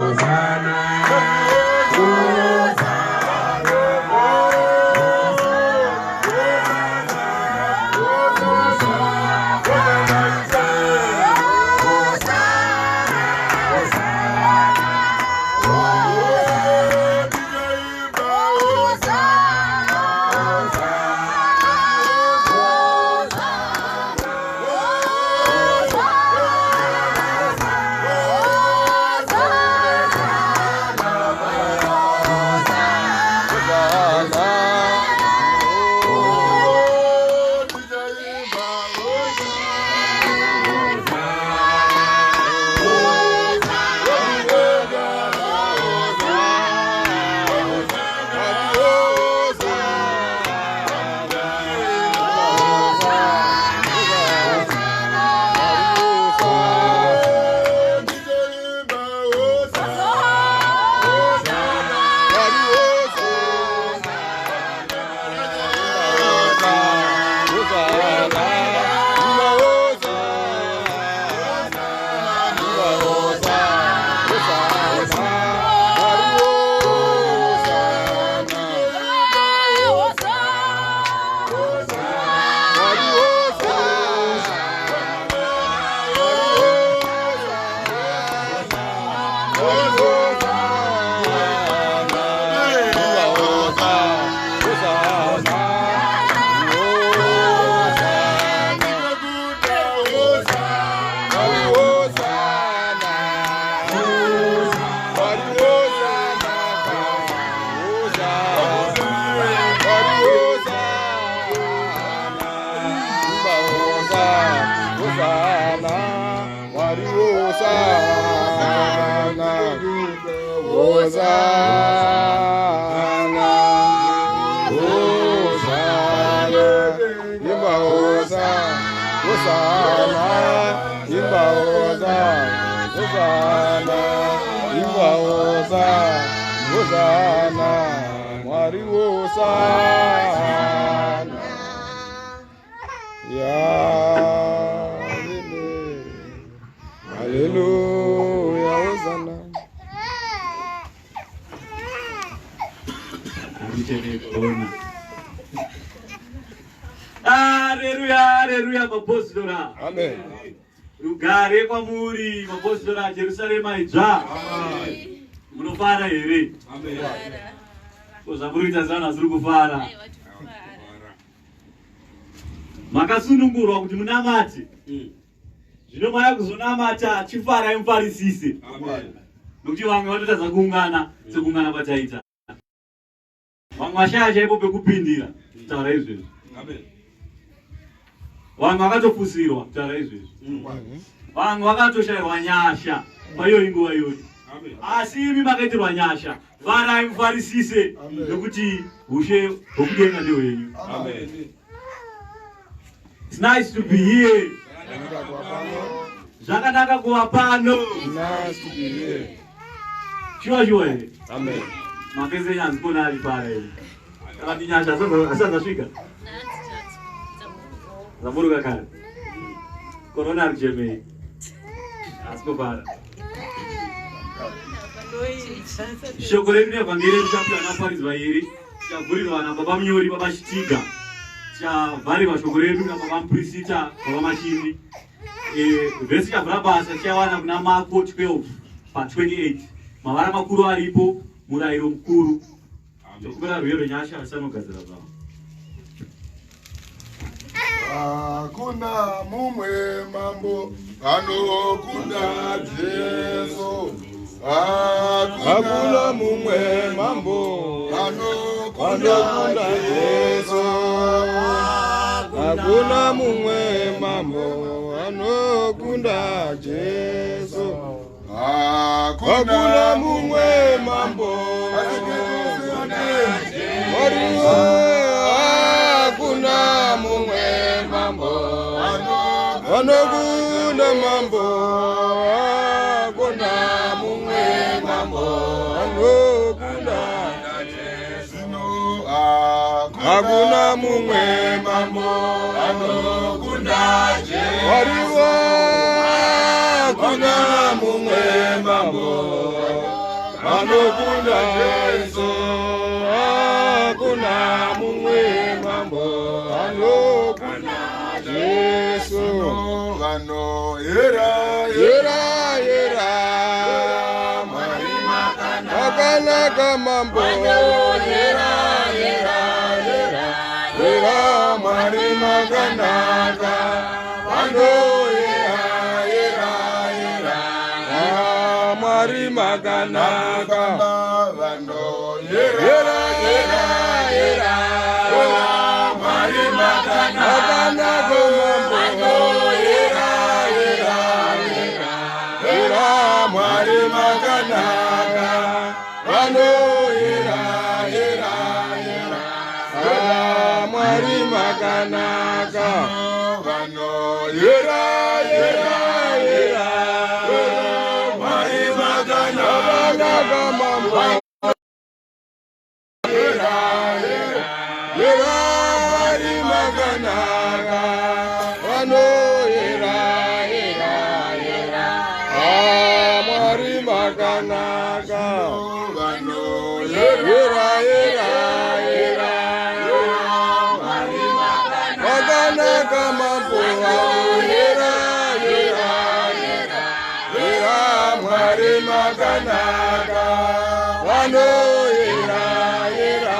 Hosanna, Hosanna, Mwari Hosanna. Yahweh. Hallelujah, Hosanna. Haleluya, haleluya, mapostora. Amen. Rugare kwamuri mapostora, Jerusarema idzva. Munofara here? Ko zvamuri kuita zana zviri kufara. Makasunungurwa kuti munamate. Zvino maya kuzonamata, chifarai mufarisise. Nokuti vamwe vatotadza kuungana sekuungana kwataita. Vamwe vashaya chaipo pekupindira kutaura izvezvi. Vamwe vakatofusirwa kutaura izvezvi. Vamwe vakatoshayirwa nyasha paiyoyi nguva iyoyi. Asi imi makaitirwa nyasha, farai mufarisise nokuti ushe hwokudenga ndehwenyu. It's nice to be here. Zvakanaka kuva pano. Nice to be here. Shuwa shuwa here. Amen. Mapese nyanzi kona ari para here. Kana nyasha asati asvika. Zaburuka kare. Corona ari kuchemei. Asi kufara. Shoko redu revhangeri richapinda naparidzwa iri. Tichavhurirwa nababa munyori, baba Chitiga. Tichavharirwa shoko redu nababa mupurisita, baba Mashindi. Vhesi chavhura basa tichawana kuna Marko 12 pa 28. Mavara makuru aripo, murayiro mukuru. Tokumbira rwiyo rwenyasha vasanogadzira zvavo. Hakuna mumwe mambo anokunda Jesu. Hakuna mumwe mambo anokunda Jesu. Hakuna mumwe mambo anokunda Jesu. Hakuna mumwe mambo Mwari, hakuna mumwe mambo anokunda mambo. Hakuna mumwe mambo anokunda. Hakuna mumwe mambo anokunda Mwari, hakuna mumwe mambo. Anokunda Jesu, hakuna mumwe mambo anokunda Jesu. Vano yera Yera yera, makanaka mambo. Yera yera yera, yera Mwari makanaka. Vano yera yera yera, ah, Mwari makanaka. Vano yera Yera yera yera, Mwari makanaka. Makanaka mambo. Yera yera yera, yera Mwari makanaka. Vano yera yera yera, ah, Mwari makanaka. Vano Yera yera yera, Mwari makanaka. makanaka mambo. Yera yera yera, Mwari makanaka. Vano yera yera yera, ah, Mwari makanaka. Vano Yera yera yera, makanaka mambo. Yera yera yera, yera Mwari makanaka. Vano yera yera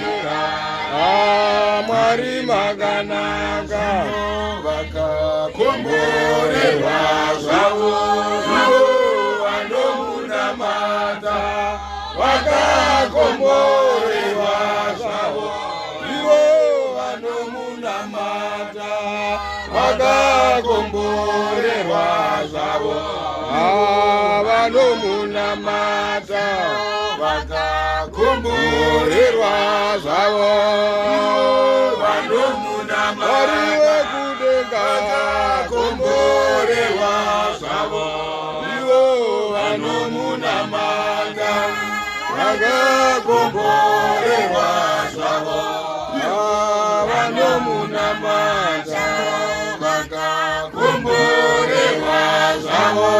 yera, ah, Mwari makanaka. Vakakomborerwa zvavo Ivo vanomunamata vakakomborerwa zvavo. Ivo vanomunamata vakakomborerwa zvavo. Ah, vanomunamata vakakomborerwa komborerwa zvavo. Vanomunamata Mwari wekudenga vakakomborerwa zvavo. Ivo vanomunamata vakakomborerwa zvavo. Ah, vanomunamata Vakakomborerwa zvavo.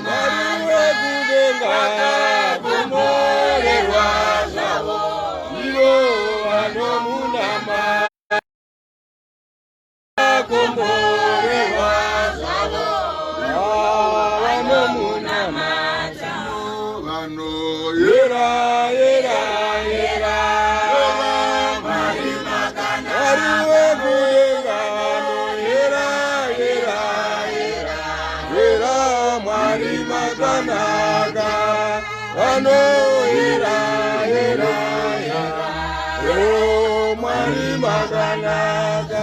Mwari wekudenga Vakakomborerwa zvavo. Ivo vanomunamata komborerwa zvavo. Ah, vanomunamata Vano yera yera yera, Mwari makanaka. Mwari wekudenga yera yera yera yera, Mwari makanaka. Vano yera yera yera, o Mwari makanaka.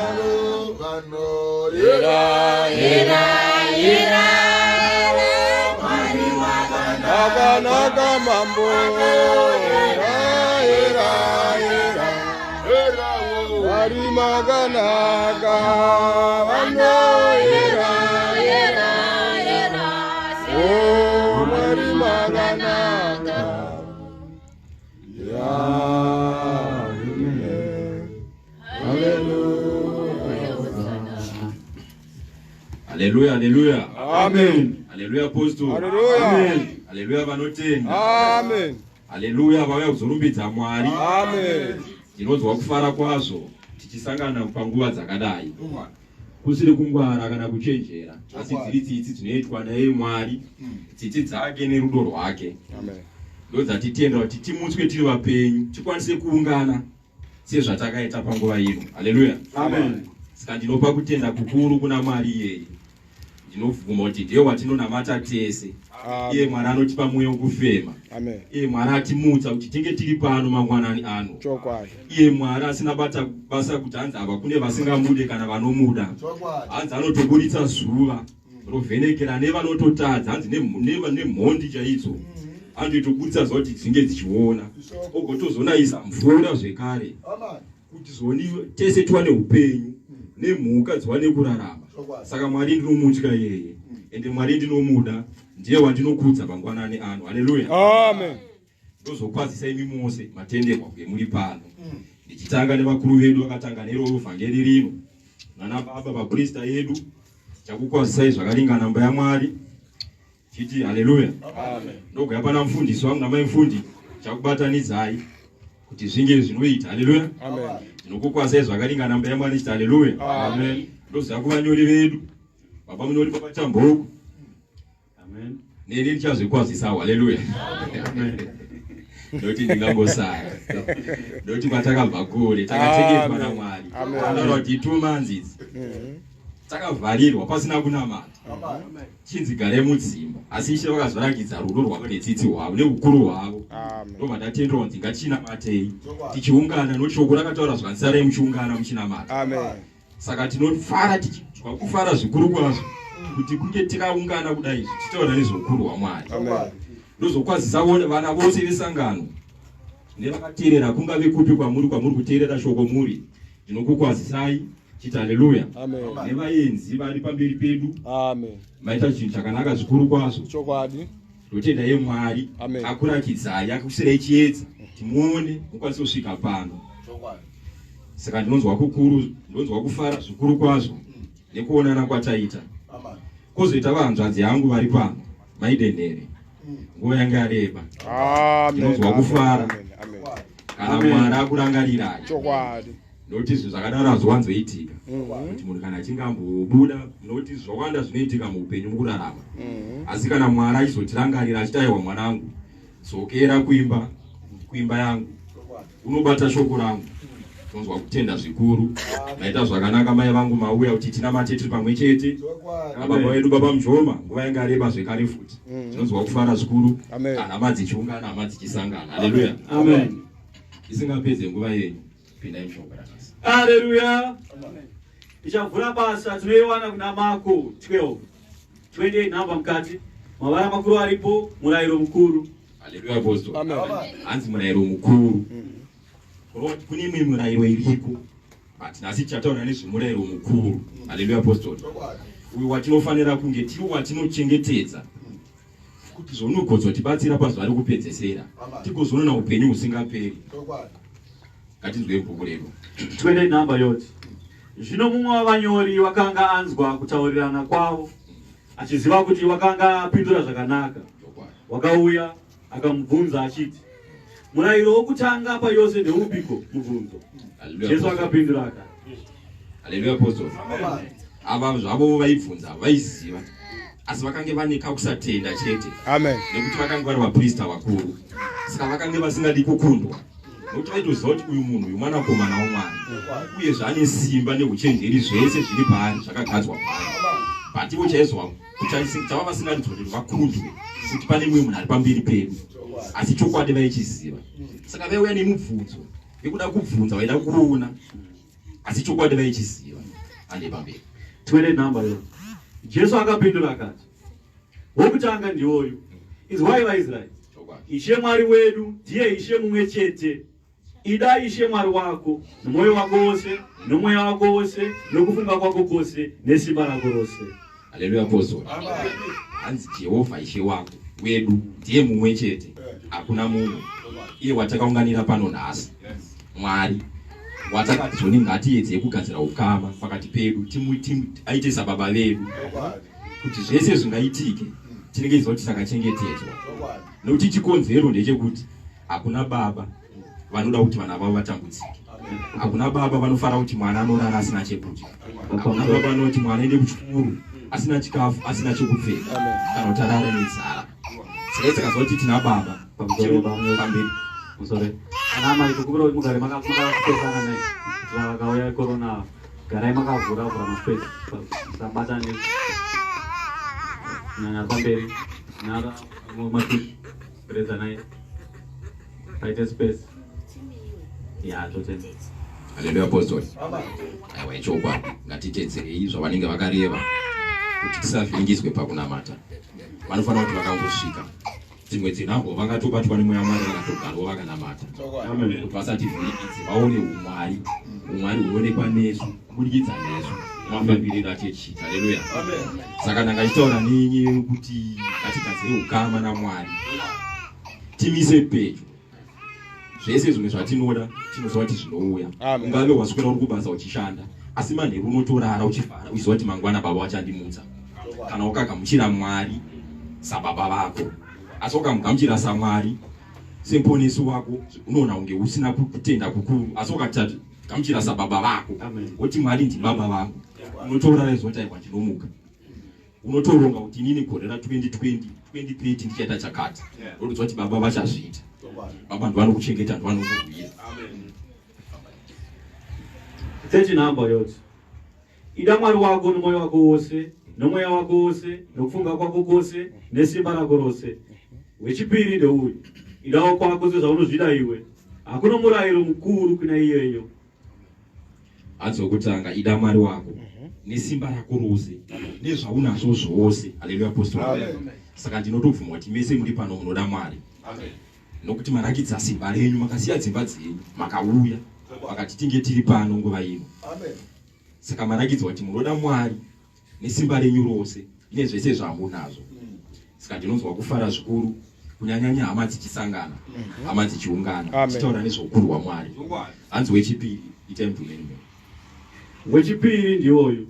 Vano Yera yera yera Mwari makanaka. Makanaka mambo. Yera yera yera, Yera Mwari makanaka. Vano yera Yera, yera, o Mwari makanaka. Amen. Hallelujah. Haleluya, haleluya. Amen. Haleluya, apostle. Hallelujah. Amen. Haleluya, vanotenda. Amen. Haleluya, vauya kuzorumbidza Mwari. Amen. Ndinonzwa kufara kwazvo tichisangana panguva dzakadai, kusiri kungwara kana kuchenjera, asi dziri tsitsi dzinoitwa naye Mwari, tsitsi dzake nerudo rwake Amen. Ndodzatitenda kuti timutswe tiri vapenyu, tikwanise kuungana sezvatakaita panguva ino. Haleluya. Amen. Saka ndinopa kutenda kukuru kuna Mwari iyeye. Ndinobvuma kuti ndiye watinonamata tese, iye Amen. Mwari anotipa mweya wokufema, Amen. iye Mwari atimutsa kuti tinge tiri pano mangwanani ano, Chokwadi. iye Mwari asina bata basa kuti hanzi ava kune vasingamude kana vanomuda. Hanzi anotoburitsa zuva rovhenekera nevanototadza, hanzi nemhondi chaidzo anotoitobuditsa zuva kuti dzinge dzichiona, ogotozonayisa mvura zvekare kuti zoni tese tiwane upenyu nemhuka dziwane kurarama. Saka Mwari ndinomutya iyeye, ende Mwari ndinomuda, ndiye wandinokudza mangwanani ano. Haleluya. Amen. Ndozokwazisa imi mose matenderwa kuye muri pano, ndichitanga nevakuru vedu vakatanga neroro vhangeri rino, nana baba vaprista edu. Chakukwazisai zvakaringana mba yaMwari. Chiti haleluya. Ndogaya pana mufundisi wangu namai mufundi, chakubatanidzai kuti zvinge zvinoita. Haleluya. Amen. Ndinokukwazai zvakaringana mbuya Mwari chiti haleluya. Amen. Ndoziva kuvanyori vedu, baba munyori, baba Chamboko. Amen. Neni ndichazvikwazisawo. Haleluya. Ndokuti ndingangosara, ndokuti kwatakabva kure, takachengetwa Amen. naMwari. Amen. Taura kuti 2 months idzi takavharirwa pasina kunamata, chinzi gare mudzimba, asi Ishe vakazorakidza rudo rwavo netsitsi hwavo neukuru hwavo. Amen. Ndobva tatendwa kunzi ngatinamatei tichiungana, nokuti shoko rakataura zvakanzi, "Muchiungana muchinamata." Amen. Saka tinofara, tichizwa kufara zvikuru kwazvo kuti kunge tikaungana kudai izvi tichitaura nezveukuru hwaMwari. Amen. Ndozokwazisa vana vose vesangano nevakateerera, kungave kupi kwamuri kuteerera shoko muri, ndinokukwazisai chiti haleluya. Amen. Nevaenzi vari pamberi pedu, Amen. maita chinhu chakanaka zvikuru kwazvo. Chokwadi. Ndotenda ye Mwari Amen. akurakidzai, akusirai chiedza timuone, mukwanise kusvika pano. Saka ndinonzwa kukuru, ndinonzwa kufara zvikuru kwazvo nekuonana kwataita. Kwozoita vahanzvadzi yangu vari pano, maidenhere, nguva yanga yareba. Amen. Ndinonzwa kufara. Amen. Amen. Kana Amen. Mwari akurangarirai, Chokwadi. nokuti zvinhu zvakadaro hazviwanzoitika kuti munhu kana achinge ambobuda, nokuti zvakawanda zvinoitika muupenyu, mukurarama. Asi kana Mwari achizotirangarira achiti, "Aiwa mwanangu, dzokera kuimba yangu, unobata shoko rangu," tinonzwa kutenda zvikuru. Maita zvakanaka, mai vangu, mauya kuti tinamate tiri pamwe chete nababa vedu, baba Mujoma. Nguva yanga yareba zvekare futi. Tinonzwa kufara zvikuru Amen. kana hama dzichiungana, hama dzichisangana. Haleluya. Amen. Isingapedze nguva yenyu, pindai mushoko ranhasi. Haleluya. Tichavhura basa, tinoiwana kuna Marko 12 28 nhamba mukati. Mavara makuru aripo, murayiro mukuru. Haleluya, apostle. Amen. Hanzi murayiro mukuru. Kureva kuti kune imwe murayiro iriko, but nhasi tichataura nezvemurayiro mukuru. Haleluya, apostle. Uyu watinofanira kunge tiri watinochengetedza kuti zvonogozotibatsira pazuva rekupedzesera, tigozoona upenyu husingaperi. Ngatinzwe bhuku redu. 28 nhamba yoti, "Zvino mumwe wavanyori wakanga anzwa kutaurirana kwavo, achiziva kuti wakanga apindura zvakanaka, wakauya akamubvunza achiti, 'Murayiro wokutanga payose ndeupiko?' Mubvunzo. Haleluya, Jesu apostle. akapindura akati, Haleluya, apostle. Ava zvavo vaibvunza vaiziva, asi vakange vane kakusatenda chete, Amen. nekuti vakange vari vaprista vakuru, saka vakange vasingadi kukundwa, nekuti vaitoziva kuti uyu munhu uyu mwanakomana waMwari, uyezve ane simba neuchenjeri, zvese zviri paari, zvakagadzwa paari. But ivo chaizwa chava vasingadi kuti vakundwe kuti pane mumwe munhu ari pamberi pedu, asi chokwadi vaichiziva. Saka vaiuya nemubvunzo yekuda kubvunza, vaida kuona, asi chokwadi vaichiziva. Ande pamberi. 28 nhamba yoti, "Jesu akapindura akati, wokutanga ndiwoyu: Inzwai vaIsraeri, Ishe Mwari wedu ndiye Ishe mumwe chete. Ida Ishe Mwari wako nomwoyo wako wose, nomweya wako wose, nokufunga kwako kwose, nesimba rako rose." Haleluya, apostle. Hanzi Jehovha Ishe wako wedu ndiye mumwe chete, hakuna mumwe. Iye watakaunganira pano nhasi, Mwari watakati zvoni ngatiedzei kugadzira ukama pakati pedu, aite sababa vedu, kuti zvese zvingaitike tinenge tiziva kuti takachengetedzwa. Nekuti chikonzero ndechekuti hakuna baba vanoda kuti vana vavo vatambudzike, hakuna baba vanofara kuti mwana anorara asina chekudya, hakuna baba vanoti mwana ende kuchikuru asina chikafu, asina chekupfeka, kana kuti arare nenzara. Saka tikaziva kuti tina baba Pamusoro pamwe. pamberi. Musore ana mai, tokumbira kuti mugare makapesana nai kuitira vakauya corona. Garai makavhura vhura maspace, musabatane kunyanya pamberi nara matushi peredzanai, paite space ya totenda. Haleluya, apostoli. Aiwa, ichokwadi, ngatitedzerei zvavanenge vakareva kuti tisavhiringiswe pakunamata. Vanofanira kuti vakangosvika, dzimwe dzenhambo vangatobatwa nemweya Mwari, vakatogarwa vakanamata kuti vasativhiringidze, vaone umwari. Umwari hunoonekwa nesu kubudikidza nesu mafambiriro atichiita. Haleluya. Saka ndanga chitaura nenye kuti ngatigadzire ukama naMwari, timise pedyo zvese zvimwe zvatinoda, tinoziva kuti zvinouya. Amen. Ungave waswera uri kubasa uchishanda, asi manheru unotorara uchifara, uchiziva kuti mangwana baba vachandimutsa, kana wakagamuchira Mwari. Sababa vako. Asi ukamugamuchira saMwari semuponesi wako, unoona kunge usina kutenda kukuru. Asi ukati gamuchira sababa vako, woti Mwari ndibaba vangu, unotourara izvo kuti aiwa ndinomuka. Unotoronga kuti inini gore ra 2020 2030 ndichaita chakati, wotoziva kuti baba vachazviita. Baba ndovanokuchengeta, ndovanokurwira. 30 number yoti, ida Mwari wako nomwoyo wako wose, nomweya wako wose, nokufunga kwako kwose, nesimba rako rose. Wechipiri ndeuyu, idawo kwako sezvaunozvida iwe. Hakuna murayiro mukuru kuna iyeyo. Hanzi wekutanga, ida Mwari wako nesimba rako rose nezvaunazvo zvose. Haleluya, apostle. Saka ndinotobvuma kuti mese muri pano munoda Mwari, nokuti marakidza simba renyu, makasiya dzimba dzenyu, makauya makati tinge tiri pano nguva ino. Saka marakidzwa kuti munoda Mwari nesimba renyu rose nezvese zvamunazvo. Saka ndinonzwa kufara zvikuru, kunyanyanya hama dzichisangana, hama dzichiungana, tichitaura nezveukuru hwaMwari. Hanzi wechipiri, itai mudhumeni. Wechipiri ndiwoyu,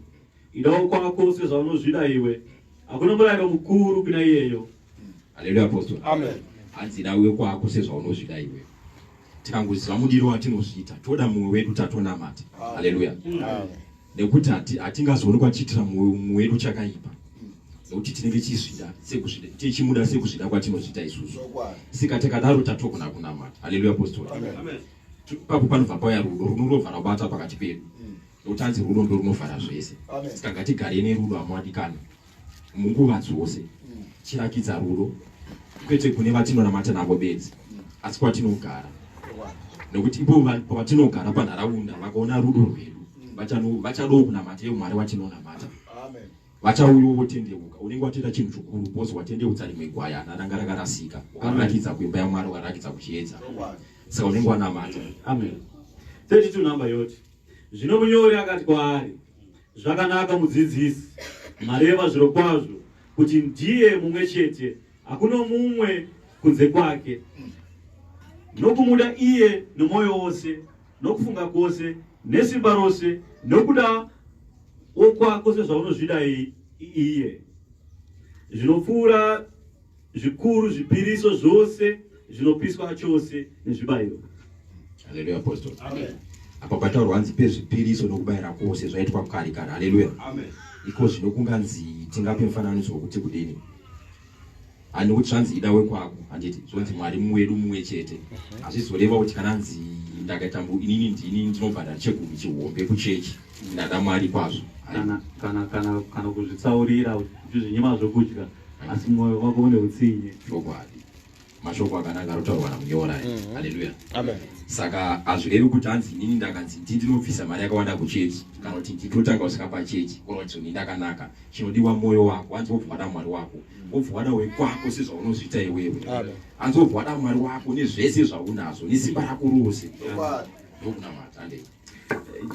idawo kwako sezvaunozvida iwe. Hakuna murayiro mukuru kuna iyeyo. Haleluya, apostle. Amen. Hanzi idawe kwako sezvaunozvida iwe. Tikangoziva mudiro watinozviita, toda mumwe wedu, tatonamata. Haleluya. Nekuti hatingazoonekwa tichiitira mumwe wedu chakaipa, nekuti tinenge chizvida sekuzvida, tichimuda sekuzvida kwatinozviita isusu. Saka tikadaro tatogona kunamata. Haleluya, apostle. Ipapo panobva pauya rudo runorobva rwabata pakati pedu, nekuti hanzi rudo ndo runovhara zvese. Saka ngatigare nerudo, hamuwadikani, munguva dzose chirakidza rudo, kwete kune vatinonamata navo bedzi, asi kwatinogara, nekuti ipo patinogara panharaunda vakaona rudo rwedu, vachadawo kunamata ivo Mwari watinonamata, vachauyawo votendeuka. Unenge watoita chinhu chikuru because watendeutsa rimwe gwayana ranga rakarasika, ukarakidza kuimba yaMwari, ukarakidza kuchiedza. Saka unenge wanamata. Amen. 32 number yoti, zvino munyori akati kwaari, zvakanaka mudzidzisi, mareva zviro kwazvo kuti ndiye mumwe chete, hakuna mumwe kunze kwake, nokumuda iye nomwoyo wose, nokufunga kwose, nesimba rose, nokuda wokwako sezvaunozvida iye, zvinopfuura zvikuru zvipiriso zvose zvinopiswa chose nezvibayiro. Haleluya, apostle. Apa pataurwa hanzi pezvipiriso nokubayira kwose zvaitwa kare kare. Haleluya. Iko zvino kunganzi tingape mufananidzo wekuti kudini? Hani kuti zvanzi ida wekwako, handiti? Zvonzi Mwari mumwe wedu mumwe chete. Hazvizoreva kuti kana nzi ndakaita inini ndini ndinobhadhara chegumi chihombe kuchechi, ndada Mwari kwazvo. Kana kuzvitsaurira uchizvinyima zvokudya, asi mwoyo wako une utsinye. Chokwadi, mashoko akanaka arotaurwa namunyora. Haleluya. Amen. Saka hazvirevi kuti hanzi inini ndakanzi ndinobvisa mari yakawanda kuchechi, kana kuti nditotanga kusvika pachechi, kana kuti ini ndakanaka. Chinodiwa mwoyo wako. Hanzi wobva wada Mwari wako, wobva wada wekwako sezvaunozviita iwewe. Hanzi wobva wada Mwari wako nezvese zvaunazvo nesimba rako rose, ndokunamata. Handei.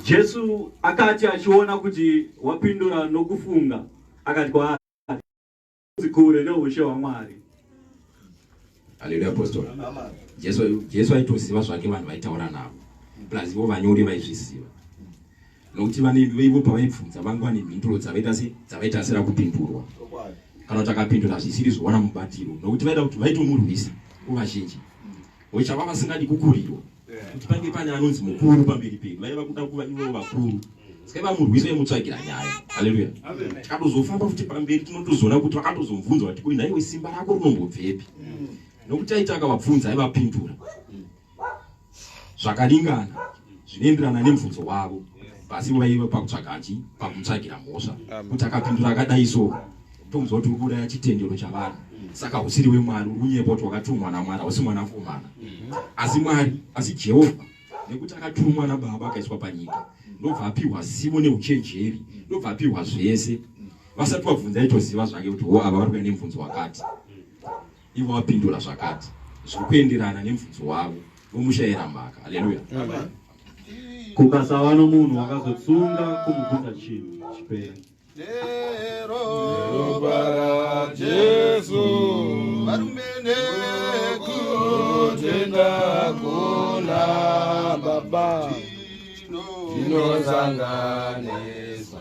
Jesu akati achiona kuti wapindura nokufunga, akati kwaari, kure neushe hwaMwari. Haleluya, apostle. Jesu aitoziva zvake vanhu vaitaura navo, plus ivo vanyori vaizviziva, nokuti ivo pavaibvunza vanga vane mhinduro dzavaita se dzavaitasira kupindurwa, kana kuti akapindura zvisiri zvowana mubatiro, nokuti vaida kuti vaitomurwisa nguva zhinji, vochava vasingadi kukurirwa kuti pange pane anonzi mukuru pamberi pedu. Vaiva kuda kuva ivo vakuru, saka vamurwisa, vaimutsvagira nyaya. Haleluya. Tikatozofamba futi pamberi, tinotozoona kuti vakatozomubvunza vati, "Ko nhaiwe, simba rako rinombobvepi?" Nokuti aiti akavabvunza aivapindura zvakaringana zvinoenderana nemubvunzo wavo. Pasi vaiva pakutsvaga chi pakumutsvagira mhosva kuti akapindura akadai, so tomuziva kuti uri kuuraya chitendero chavanhu, saka usiri wemwari, uri kunyepa kuti wakatumwa naMwari, hausi mwanakomana. Asi Mwari, asi Jehovha, nekuti akatumwa nababa akaiswa panyika, ndobva apiwa zivo neuchenjeri, ndobva apiwa zvese. Vasati vabvunza aitoziva zvake kuti ho, ava vari kuya nemubvunzo wakati, ivo vapindura zvakati zviri kuenderana nemubvunzo wavo, vomushayira mhaka. Haleluya. Kukasava nomunhu wakazotsunga kumubvunza chinhu chipera. Ropa raJesu, varume, nekutenda kuna Baba tinosanganiswa.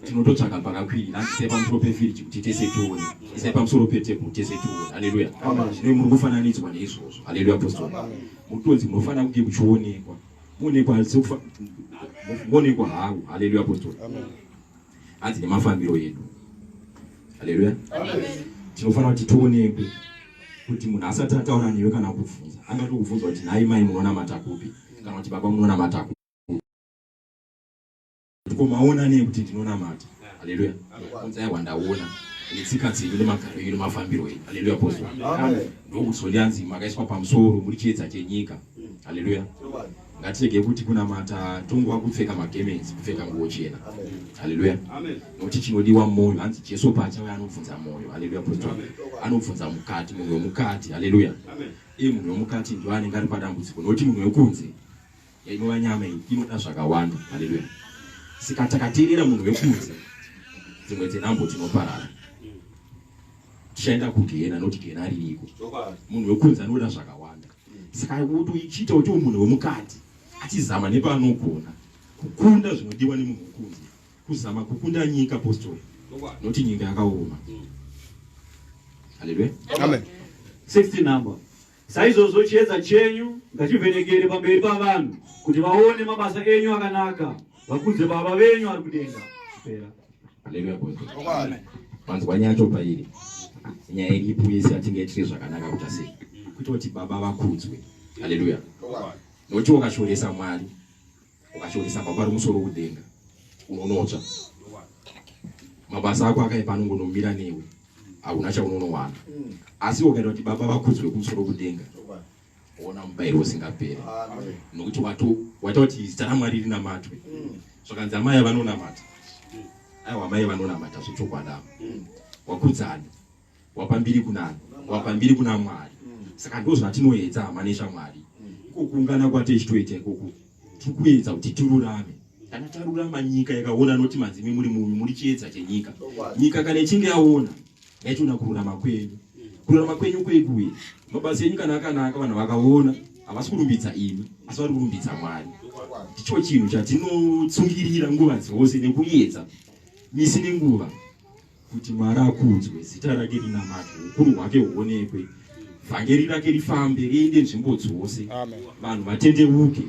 Tinototsvaka pakakwirira, hanzi isai pamusoro pefiriji kuti tese tione, isai pamusoro petebhuru tese tione. Haleluya. Zvino muri kufananidzwa neizvozvo. Haleluya apostoli. Mutonzi munofanira kunge muchionekwa, muonekwa muonekwa hawo. Haleluya apostoli. Hanzi nemafambiro edu. Haleluya. Tinofanira kuti tionekwe kuti munhu asati ataura newe kana kubvunza angatokubvunza kuti nhai mai munonamata kupi, kana kuti baba munonamata kupi, ko maona nei kuti ndinonamata. Haleluya. Kunzi aiwa ndaona netsika dzenyu nemagaro enyu nemafambiro enyu. Haleluya apostle. Ndokuzoni hanzi makaiswa pamusoro muri chiedza chenyika. Haleluya. Ngatirege kuti kunamata tongova kupfeka magemenzi, kupfeka nguo chena. Haleluya. Nokuti chinodiwa mwoyo, hanzi Jesu paachauya anobvunza mwoyo. Haleluya apostle. Anobvunza mukati, munhu wemukati. Haleluya. Iye munhu wemukati ndiye anenge ari padambudziko, nokuti munhu wekunze inova nyama iyi inoda zvakawanda. Haleluya. Saka takateerera munhu wekunze, dzimwe dzenhambo tinoparara, tichaenda kugehena, nokuti gehena ririko. Munhu wekunze anoda zvakawanda, saka uchiita kuti munhu wemukati achizama nepaanogona kukunda zvinodiwa nemunhu wekunze, kuzama kukunda nyika postori, nokuti nyika yakaoma. Haleluya. Amen. 16 number. Saizvozvo chiedza chenyu ngachivhenekere pamberi pavanhu, kuti vaone mabasa enyu akanaka, vakudze Baba venyu ari kudenga. Chipera. Haleluya postori. Manzwa nyacho pairi nyaya iripo yese yatinge tiri zvakanaka kuita sei kuita kuti Baba vakudzwe. Haleluya. Nokuti ukashoresa Mwari, ukashoresa Baba ari musoro kudenga, unonotsva. Mabasa ako akaipa anongonomira newe, hauna chaunonowana. Asi ukaita kuti Baba vakudzwe kumusoro kudenga, ona mubayiro usingaperi, nokuti waita kuti zita raMwari rinamatwe. Zvakanzi amai vanonamata, aiwa amai vanonamata zvechokwadi ava. Wakudzani, wapa mbiri kunani, wapa mbiri kuna Mwari. Saka ndo zvatinoedza hama neshamwari, iko kuungana kwatechitoita ikoko, tiri kuedza kuti tirurame. Kana tarurama, nyika yakaona noti manzimi muri munyu, muri chiedza chenyika. Nyika kana ichinge yaona, ngaichiona kururama kwenyu. Kururama kwenyu kwekuye mabasa enyu kana akanaka, vanhu vakaona havasi kurumbidza imi, asi vari kurumbidza Mwari. Ndicho chinhu chatinotsungirira nguva dzose nekuedza misi nenguva kuti Mwari akudzwe, zita rake rinamatwe, ukuru hwake huonekwe, vhangeri rake rifambe riende nzvimbo dzose, vanhu vatendeuke,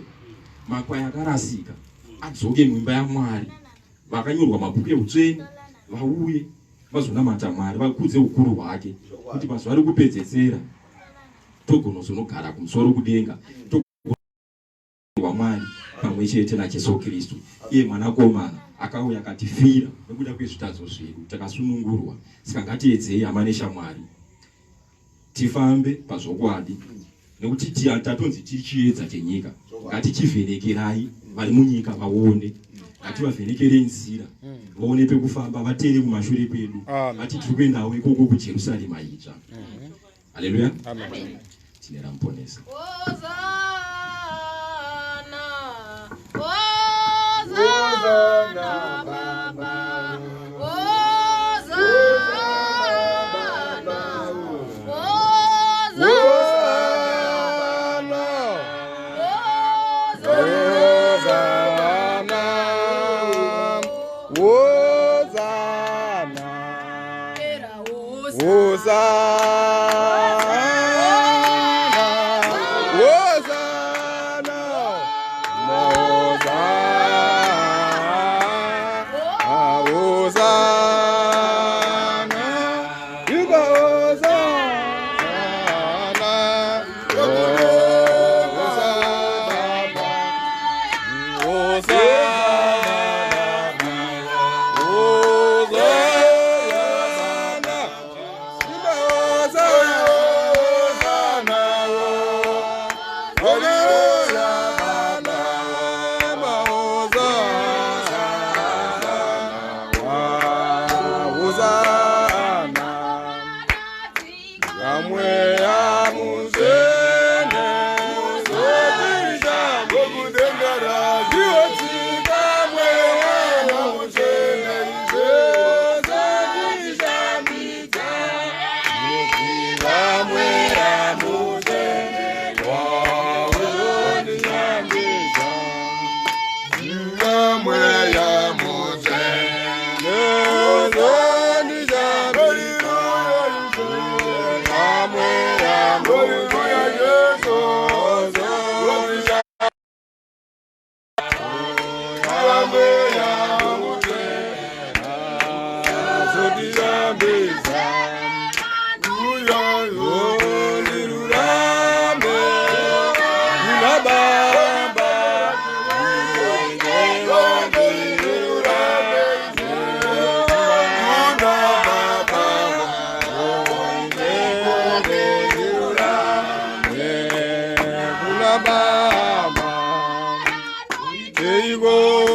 makwai akarasika adzoke muimba yaMwari, vakanyorwa mabhuku eutsvene vauye vazonamata Mwari, vakudze ukuru hwake, kuti pazuva rekupedzesera togonozonogara kumusoro kudenga waMwari pamwe chete naJesu Kristu, iye mwanakomana akauya akatifira nekuda kwezvitadzo zvedu, takasunungurwa. Saka ngatiedzei hama neshamwari, tifambe pazvokwadi, nekuti tatonzi tiri chiedza chenyika. Ngatichivhenekerai vari munyika vaone, ngativavhenekerei nzira vaone pekufamba, vateere kumashure kwedu, vati tiri kuendawo ikoko kuJerusarema itsva. Haleluya. Tine ramuponesa. Hosanna, Hosanna, Baba. Hosanna, Hosanna, Hosanna, Hosanna, Hosanna, Hosanna.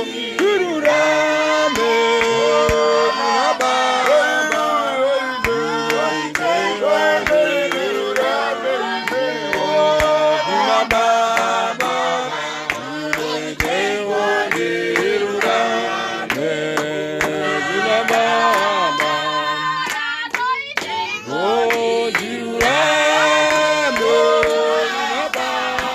Ndirurame kuna Baba. Kuna Baba. Ndirurame kuna Baba. Oh, ndirurame kuna Baba.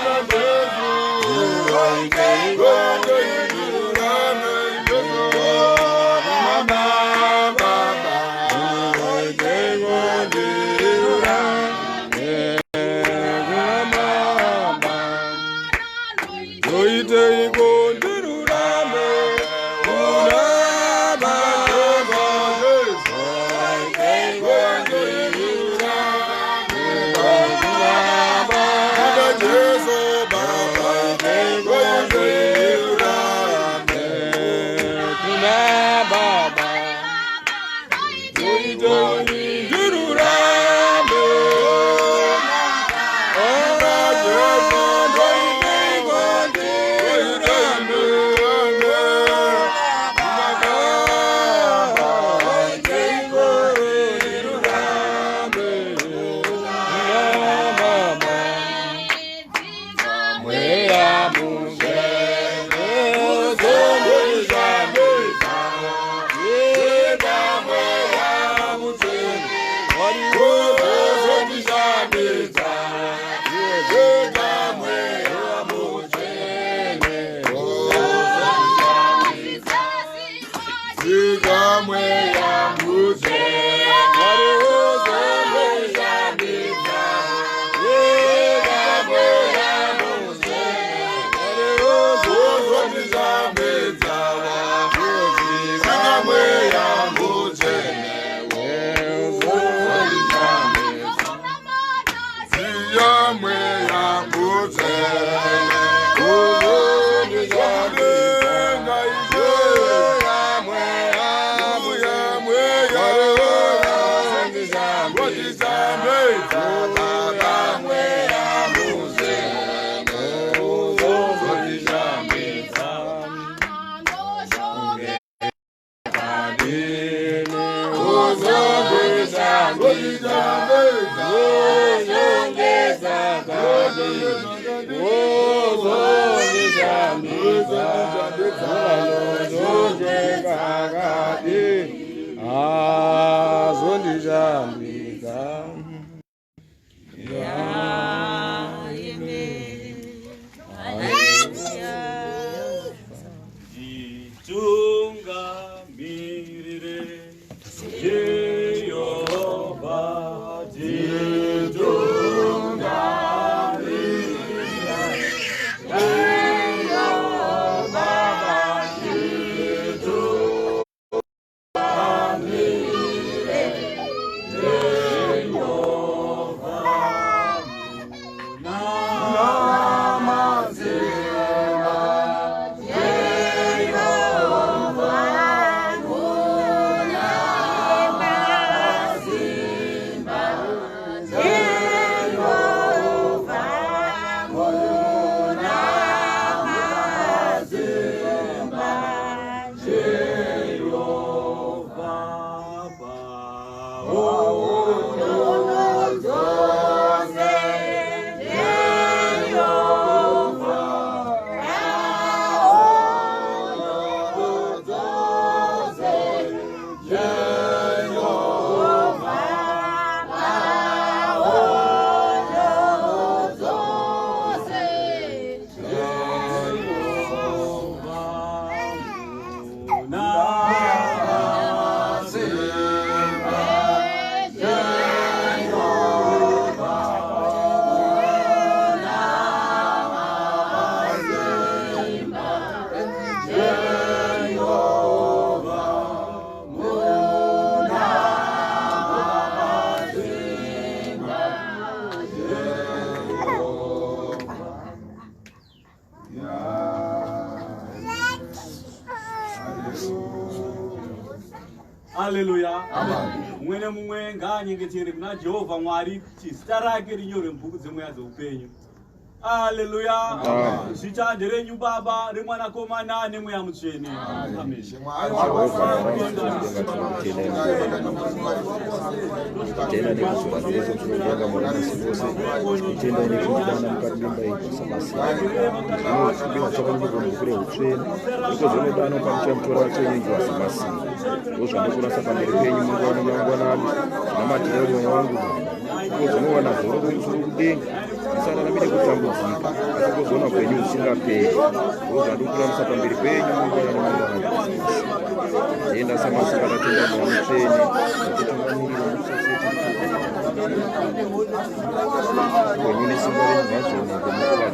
Nditungamirire Jehovha, Haleluya. Mumwe nemumwe ngaanyengetere kuna Jehovha Mwari kuti zita rake rinyorwe mubhuku dzemweya dzeupenyu. Aleluya. Zita nderenyu Baba, reMwanakomana neMweya Mutsvene. Amen. Tenda nekuzora zvese zvinobonga Mwari masi vose. Tenda nekudana mukati memba yenyu samasina. Zvinokumbira chakanyorwa mubhuku reutsvene. Iko zvinodana pamuchamutora vatsvene njuwa samasina. Ndozvandikurasa pamberi penyu mangwana mangwanani. Zvinamatira mweya wangu Mwari. Iko zvinowana zororo kumusoro kudenga. Ndisararame nekutambudzika. Asi kuzoona upenyu husingaperi. Ndozvandikuramisa pamberi penyu mangwanani mangwanani. Tenda samasika tatenda Mweya Mutsvene. Nekutungamirira musaseti wenyu nesimba renyu ngazvionekwe munguva dzose.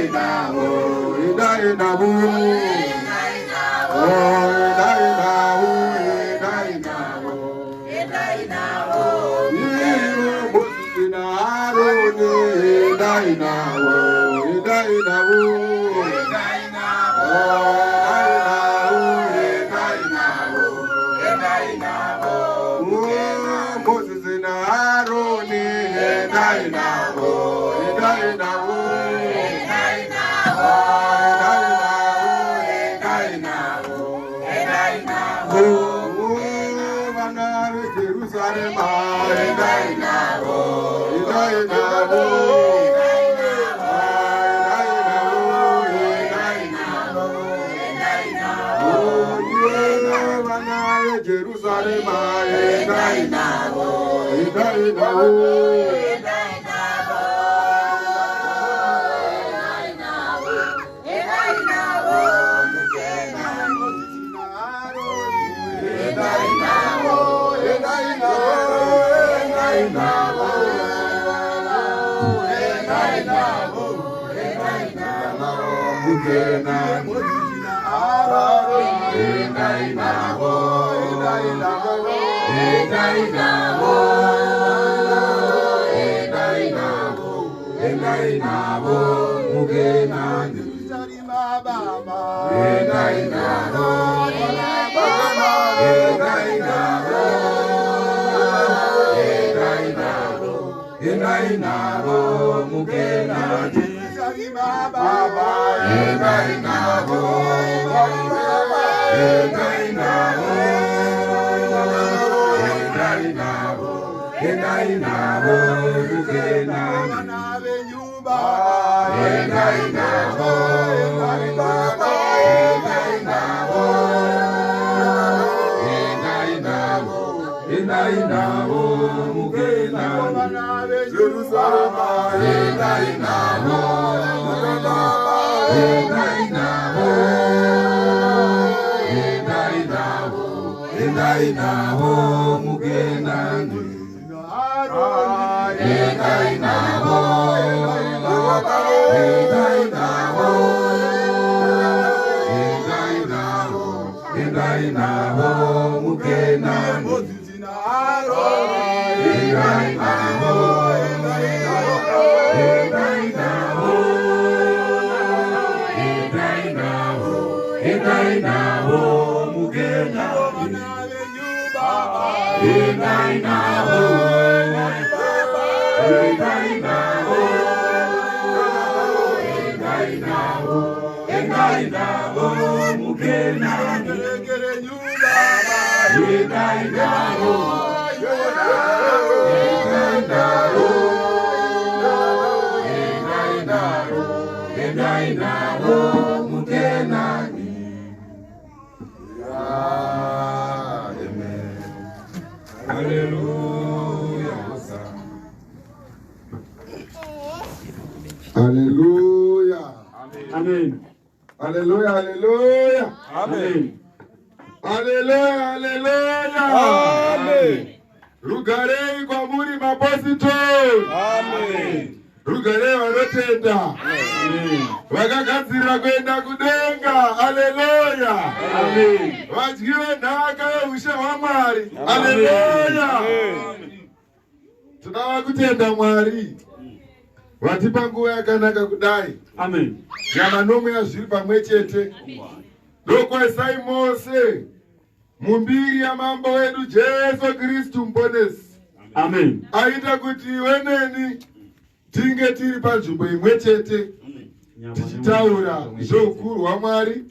Endai navo, endai navo. Oh, endai navo, endai navo. Ivo Mozisi naAroni, endai navo, endai navo. Oh, endai navo, endai navo. Oh, Mozisi naAroni, endai navo, endai navo. Oh, endai navo, endai navo. Oh, vana veJerusarema, endai navo, endai navo. Endai navo, endai navo. Oh, yeah, vana veJerusarema, endai navo, endai navo. Endai navo, endai navo, endai navo. Endai navo, endai navo, mukenani. Endai navo, endai navo, endai navo. Endai navo, endai navo, mukenani. Endai navo, endai navo, endai navo, endai navo, mukenani. Endai navo, endai navo, endai navo, endai navo, mukenani. Endai navo, endai navo, endai navo, endai navo, mukenani. Endai navo, endai navo, endai navo, endai navo, mukenani. Endai navo, endai navo, endai navo, endai navo, mukenani. Endai navo, endai navo, endai navo, endai navo, mukenani. Endai navo, endai navo, endai navo, endai navo, mukenani. Endai navo, endai navo, endai navo, endai navo, mukenani. Amen. Hallelujah. Hosanna. Hallelujah. Amen. Hallelujah, hallelujah. Amen. Hallelujah, hallelujah. Amen. Rugarei kwamuri mapositori. Amen. Rugarei vanotenda. Amen. Vakagadzirira kuenda kudenga. Hallelujah. Amen. Vadyi venhaka yeushe hwaMwari. Hallelujah. Amen. Tinova kutenda Mwari. Vatipa nguva yakanaka kudai. Amen. Nyama nomweya zviri pamwe chete. Ndokwesai mose mumbiri yamambo wedu Jesu Kristu Muponesi. Amen. Aita kuti iwe neni tinge tiri panzvimbo imwe chete tichitaura zveukuru hwaMwari.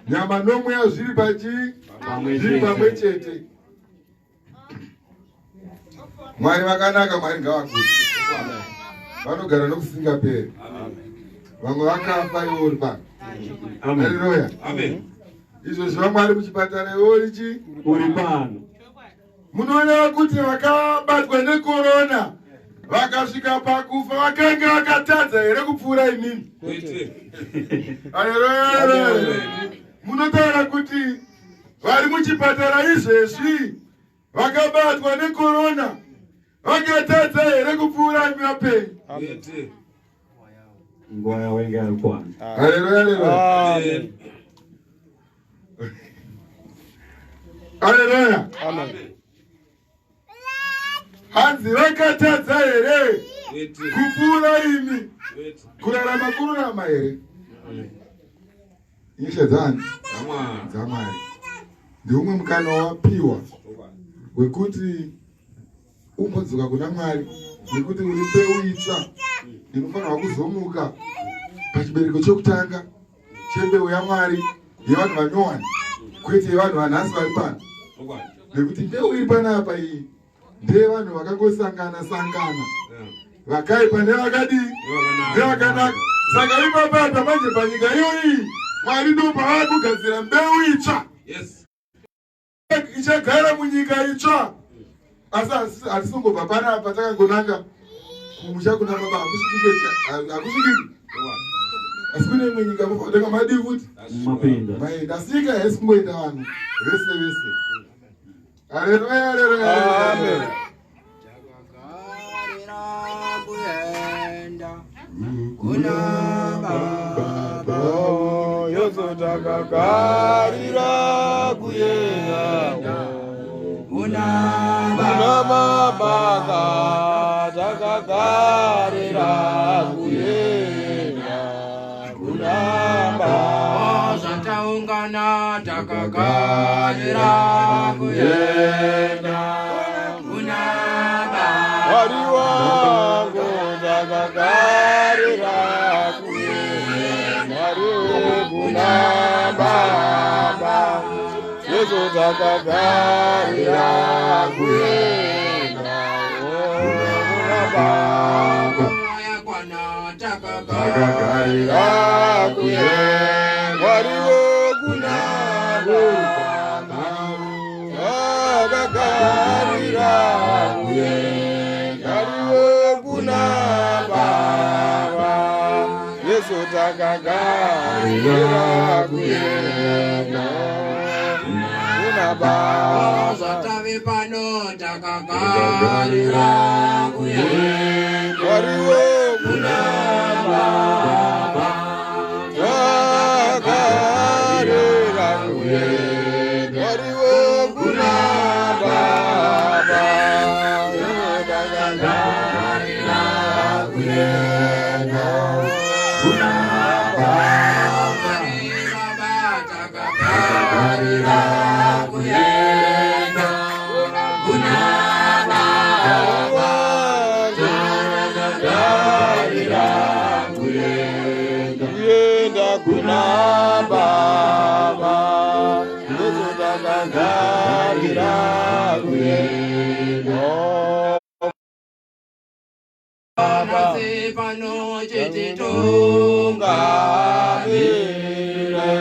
Nyama nomweya zviri pachii? Zviri pamwe chete. Mwari vakanaka, Mwari ngavakudzwe. Vanogara nokusingaperi. Vamwe vakafa iwe uri pano. Amen. Haleluya. Amen. Izvozvi vamwari muchipatara iwe uri chii? Uri pano. Munoona kuti vakabatwa nekorona vakasvika pakufa vakanga vakatadza here kupfuura imimi? Kwete. Haleluya. Munotaura kuti vari muchipatara izvezvi vakabatwa nekorona vakatadza here kupfuura imi vapenyu? Kwete. Nguva yavo yanga yakwana. Haleluya, haleluya. Amen. Haleluya. Amen. Hanzi vakatadza here kupfuura imi? Kurarama kururama here? Nyasha dzani? DzaMwari. Ndeumwe mukana wapiwa wekuti umbodzoka kuna Mwari, nekuti uri mbeu itsva inofanirwa kuzomuka pachibereko chekutanga chembeu yaMwari yevanhu vanyowani, kwete yevanhu vanhasi vari pano, nekuti mbeu iri panapa iyi ndeyevanhu vakangosangana sangana, vakaipa nevakadii nevakanaka. Saka ipapapa manje panyika iyoyi Mwari ndo paava kugadzira mbeu itsva ichagara munyika itsva. Asi hatisongobva panapa takangonanga kumusha kuna baba, hakusvikike, hakusvikiki. Asi kune imwe nyika mufatanga madii futi Mapinda. Maenda. Asi nyika haisi kungoenda vanhu vese vese. Haleluya, haleluya, haleluya. Kuna baba Yesu takagarira kuenda kuna kuna baba, takagarira kuenda kuna baba. Zvataungana takagarira kuenda kuna baba. Mwari wangu takagarira kuenda, Mwari kuna baba. Yesu takagarira kuenda kuna baba. Yakwana Takagarira kuenda, Mwari kuna baba. Takagarira kuenda, Mwari kuna baba. Yesu takagarira kuenda kuna baba. Zvatave pano takagarira kuenda Mwari kuna baba. Takagarira kuenda, Mwari kuna baba. Takagarira kuenda kuna baba. Baba takagarira kuenda kuna baba. Takagarira kuenda kuna baba. Yesu takagarira kuenda. Nhasi pano chititungamire.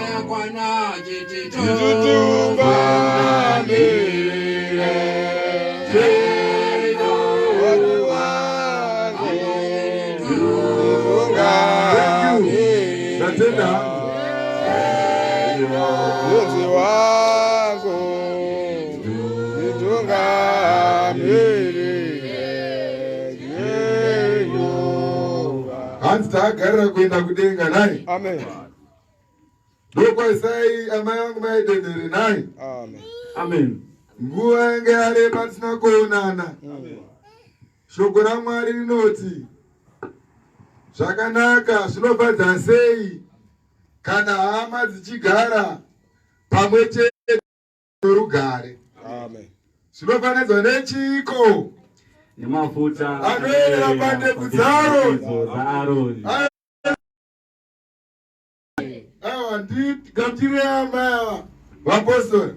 Yakwana Thank you. Ndatenda hangu. Mudzi wangu nditungamirire Jehovha. Hanzi takagarira kuenda kudenga nai. Amen. Ndokwaisai amai vangu maidendere nai. Amen. Amen. Nguva yange yareba tisina kuonana. Shoko raMwari rinoti zvakanaka zvinofadza sei kana hama dzichigara pamwe chete norugare. Amen. Zvinofananidzwa nechiko? Nemafuta Anoyerera pandebvu dzaAroni. dzaAroni. Aiwa, ndigamuchirei amai ava vapostori,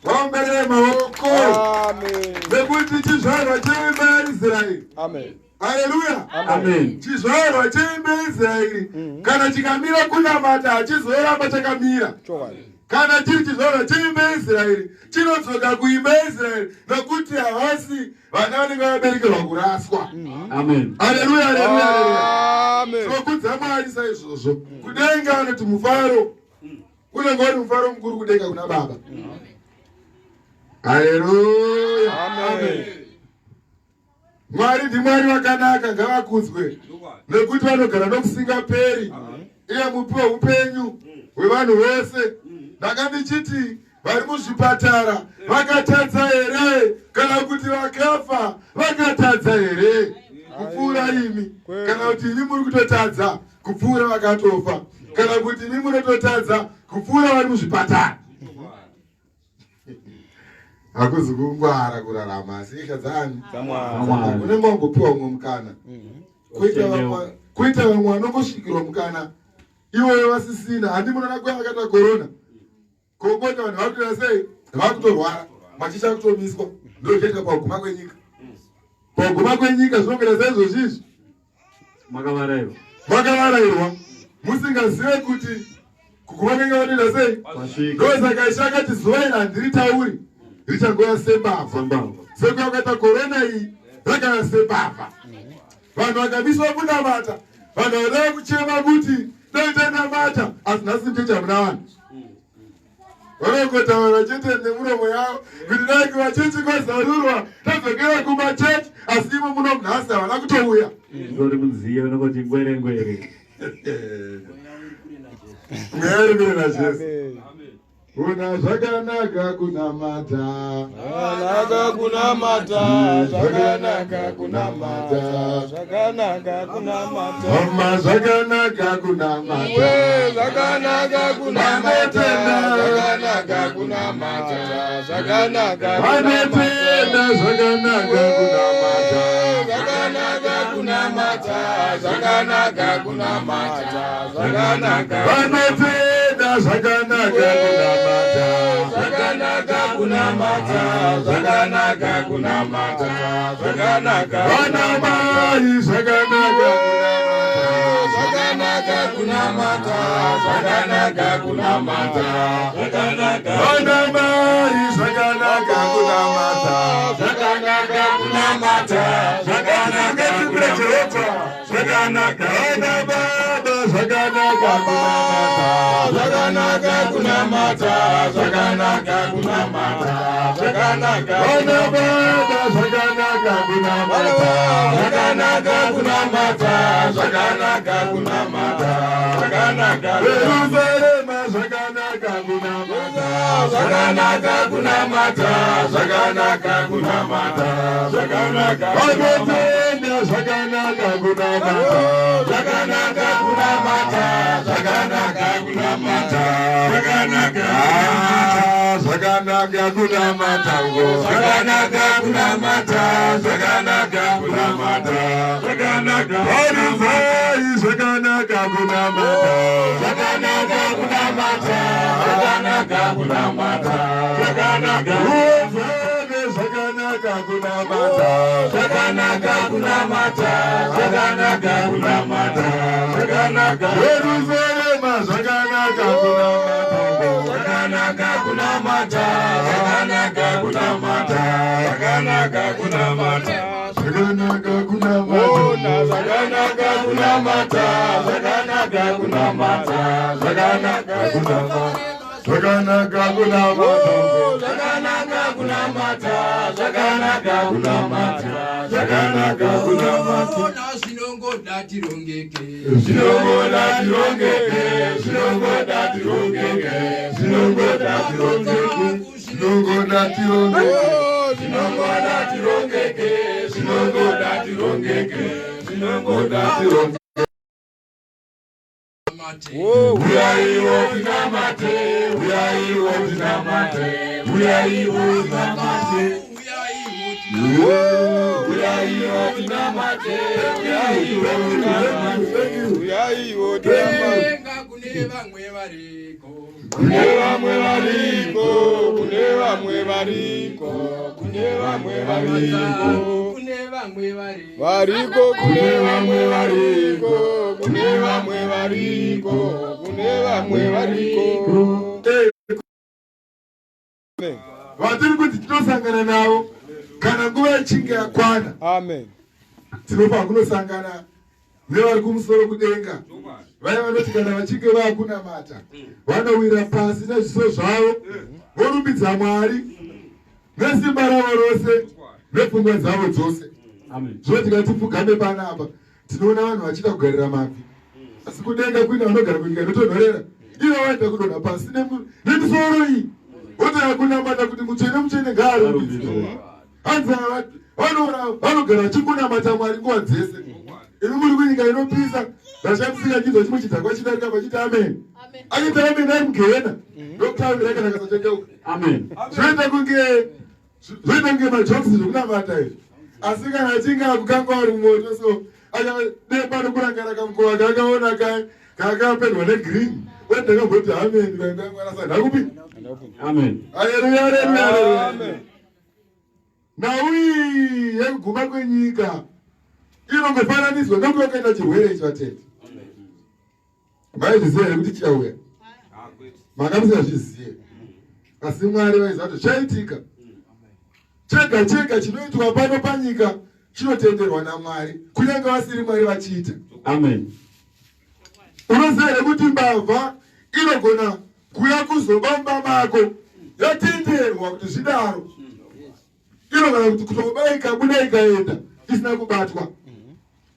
vaomberere maoko. Amen. Nekuti chizvarwa cheimba yaIsraeri. Amen. Haleluya. Amen. Chizvarwa cheimba yaIsraeri kana chikamira kunamata hachizoramba chakamira. Chokwadi. Kana chiri chizvarwa cheimba yeIsraeri, chinodzoka kuimba yeIsraeri, nokuti havasi vana vanenge vaberekerwa kuraswa. Amen. Haleluya, haleluya, haleluya. Amen. Tinokudza Mwari saizvozvo. Kudenga anoti mufaro unenge uri mufaro mukuru kudenga kuna Baba. Haleluya. Amen. Mwari ndiMwari vakanaka, ngavakudzwe nekuti vanogara nokusingaperi. Iye mupi weupenyu hwevanhu vese. Ndanga ndichiti vari muzvipatara vakatadza here, kana kuti vakafa vakatadza here kupfuura imi, kana kuti imi muri kutotadza kupfuura vakatofa, kana kuti imi munototadza kupfuura vari muzvipatara? Hakuzi kungwara kurarama, asi isha dzani Dzamwari. Unenge wangopiwa umwe mukana, kuita vamwe vanongosvikirwa mukana iwoyo vasisina. Handi munoona kuya vakaita korona kokota, vanhu vakutoita sei? Vakutorwara, machicha akutomiswa. Ndozviita paguma kwenyika, paguma kwenyika zvinongoita saizvozvi izvi. Makavarairwa. Makavarairwa musingazive kuti kuguma kwenyika vatoita sei. Kwasvika. Ndosaka Ishe akati zuva iri handiritauri, richangouya sembavha. Sembavha. Sekuya kwakaita korona iyi, rakauya sembavha, vanhu vakamiswa kunamata, vanhu vadava kuchema kuti dai tanamata. Asi nhasi muchechi hamuna vanhu, vanongotaura chete nemuromo yavo kuti dai kumachechi kwazarurwa, tadzokera kumachechi, asi imo muno nhasi havana kutouya. Ndori munziye unongoti ngwere ngwere. Mweya iri kure naJesu. Amen. Una zvakanaka kunamata. Zvakanaka kunamata, zvakanaka kunamata, zvakanaka kunamata. Mama, zvakanaka kunamata. We, zvakanaka kunamata, zvakanaka kunamata, zvakanaka Vanotenda, zvakanaka kunamata. Zvakanaka kunamata, zvakanaka kunamata, zvakanaka. Vanotenda, zvakanaka kunamata. Zvakanaka kunamata, zvakanaka kunamata, zvakanaka. Vana mai, zvakanaka kunamata. Zvakanaka kunamata, zvakanaka kunamata, zvakanaka. Vana mai, zvakanaka kunamata. Zvakanaka kunamata, zvakanaka kunamata, zvakanaka. Vana baba, zvakanaka kunamata. Zvakanaka kunamata, zvakanaka kunamata, zvakanaka. Vana baba, zvakanaka kunamata. Zvakanaka kunamata, zvakanaka kunamata, zvakanaka. Jerusarema, zvakanaka kunamata. Zvakanaka kunamata, zvakanaka kunamata, zvakanaka. Vanotenda, zvakanaka kunamata. Zvakanaka kunamata, zvakanaka kunamata, zvakanaka. Ah, zvakanaka kunamata ngo. Zvakanaka kunamata, zvakanaka kunamata, zvakanaka. Varizai, zvakanaka kunamata. Zvakanaka kunamata, zvakanaka kunamata, zvakanaka. Uzane, zvakanaka kunamata. Zvakanaka kunamata, zvakanaka kunamata, zvakanaka. Jerusarema, zvakanaka kunamata ngo. Zvakanaka kunamata, zvakanaka kunamata, zvakanaka kunamata. Zvakanaka kunamata. Zvakanaka kunamata, zvakanaka kunamata, zvakanaka kunamata. Zvakanaka kunamata ngo. Zvakanaka kunamata, zvakanaka kunamata, zvakanaka kunamata. Zvinongoda tirongeke. Zvinongoda tirongeke, zvinongoda tirongeke, zvinongoda tirongeke. Zvinongoda tirongeke. Zvinongoda tirongeke, zvinongoda tirongeke, zvinongoda tirongeke. Uyaiwo tinamate, uyaiwo tinamate, uyaiwo tinamate. Uyaiwo tinamate, uyaiwo tinamate, uyaiwo tinamate. Kudenga kune vamwe variko. Kune vamwe variko, kune vamwe variko, kune vamwe variko. Kune vamwe variko. Variko, kune vamwe variko, kune vamwe variko, kune vamwe variko. Eh. Vatiri kuti tinosangana navo kana nguva ichinge yakwana. Amen. Tinofanira kunosangana nevari kumusoro kudenga. Vaya vanoti kana vachinge vakunamata vanowira pasi nezviso zvavo vorumbidza Mwari nesimba ravo rose nepfungwa dzavo dzose. Zvino tikati pfugame panapa tinoona vanhu vachiita kugarira mabvi, asi kudenga kuine vanogara kunyika inotonhorera, ivo vaita kudonha pasi nemisoro iyi votanga kunamata kuti mutsvene mutsvene ngaarumbidzwe. Hanzi vanogara vachingonamata Mwari nguva dzese. Imi muri kunyika inopisa, ndashamisika chinzwa chimwe chidhakwa chidarika vachiti amen. Achiita amen ari mugehena ndokutaurira kana kasachengeuka. Amen. Zvinoita kunge zvoita kunge majokisi zvekunamata izvi, asi kana achinge akukangwa ari mumoto so achademba nokurangara kamukova kaakaona kakapendwa negreen, wendakamboti amen vaindangwarasa ndakupi. Amen. Haleluya, haleluya, haleluya. Nhau iyi yekuguma kwenyika inongofananidzwa nekuva kuenda chirwere ichi vatete. Maizviziva here kuti chichauya? Manga musingazvizive, asi Mwari vaiziva kuti chaitika. Chega chega chinoitwa pano panyika chinotenderwa naMwari, kunyange vasiri Mwari vachiita. Amen. Unoziva here kuti mbavha inogona kuya kuzoba mumba mako yatenderwa kuti zvidaro? Inogona kuti kutoba ikabuda ikaenda isina kubatwa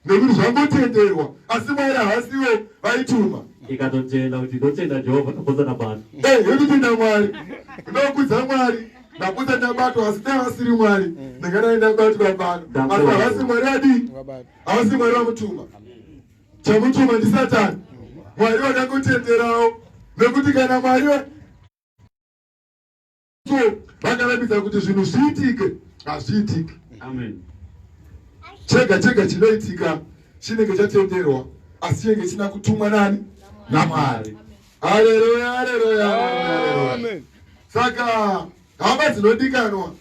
nekuti zvangotenderwa, asi Mwari havasivo vaituma. Ikatotenda kuti ndotenda Jehovha ndapotsa ndabatwa. Yototenda Mwari, ndokudza Mwari, ndapotsa ndabatwa, asi dai vasiri Mwari ndingadai ndabatwa pano, asi havasi Mwari adii, havasi Mwari vamutuma. Chamutuma ndisatani. Mwari vakangotenderawo nekuti kana Mwari vakarambidza kuti zvinhu zviitike, hazviitike. Amen. Chega chega chinoitika chinenge chatenderwa, asi chinenge chisina kutumwa nani? NaMwari. Haleluya, haleluya, haleluya. Saka hama dzinodikanwa,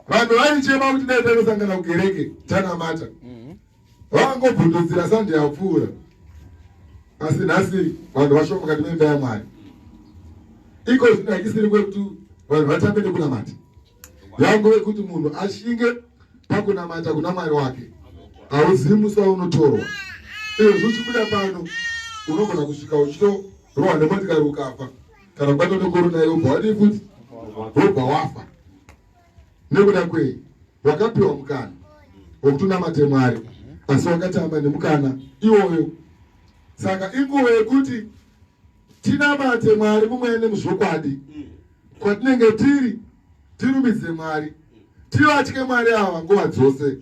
vanhu vaichema kuti dai tanosangana kukereke tanamata, vangobvundudzira sande yapfuura, asi nhasi vanhu vashoma mukati memba yaMwari. Iko zvino hachisiri kwekuti vanhu vatambe nekunamata, yangove kuti munhu ashinge pakunamata kuna Mwari wake. Hauzivi musi waunotorwa. Izvozvi uchibuda pano unogona kusvika uchitorohwa nemotikari ukafa, kana kubatwa nekorona, iwe ubva wadii futi, wobva wafa. Nekuda kwei? Wakapiwa mukana wekuti unamate Mwari, asi wakatamba nemukana iwoyo. Saka inguva yekuti tinamate Mwari mumweya nemuzvokwadi kwatinenge tiri, tirumbidze Mwari, tivatye Mwari ava nguva dzose.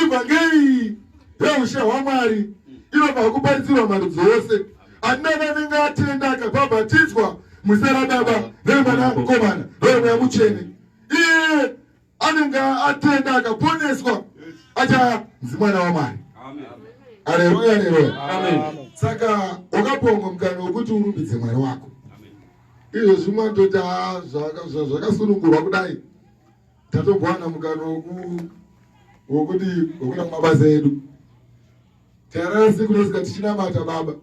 Ivhangeri yeushe hwaMwari inobva kuparidzirwa marudzi ose. Andina anenge atenda akabhabhatidzwa muzita raBaba neMwanakomana neMweya Mutsvene, iye anenge atenda akaponeswa, achanzi mwana waMwari. Aleluya, aleluya. Saka wakapiwa mukana wekuti urumbidze Mwari wako. Izvozvi mwatoti zvakasunungurwa kudai, tatombowana mukana wokuti wekuda kumabasa edu. Tarara siku nosvika tichinamata, Baba,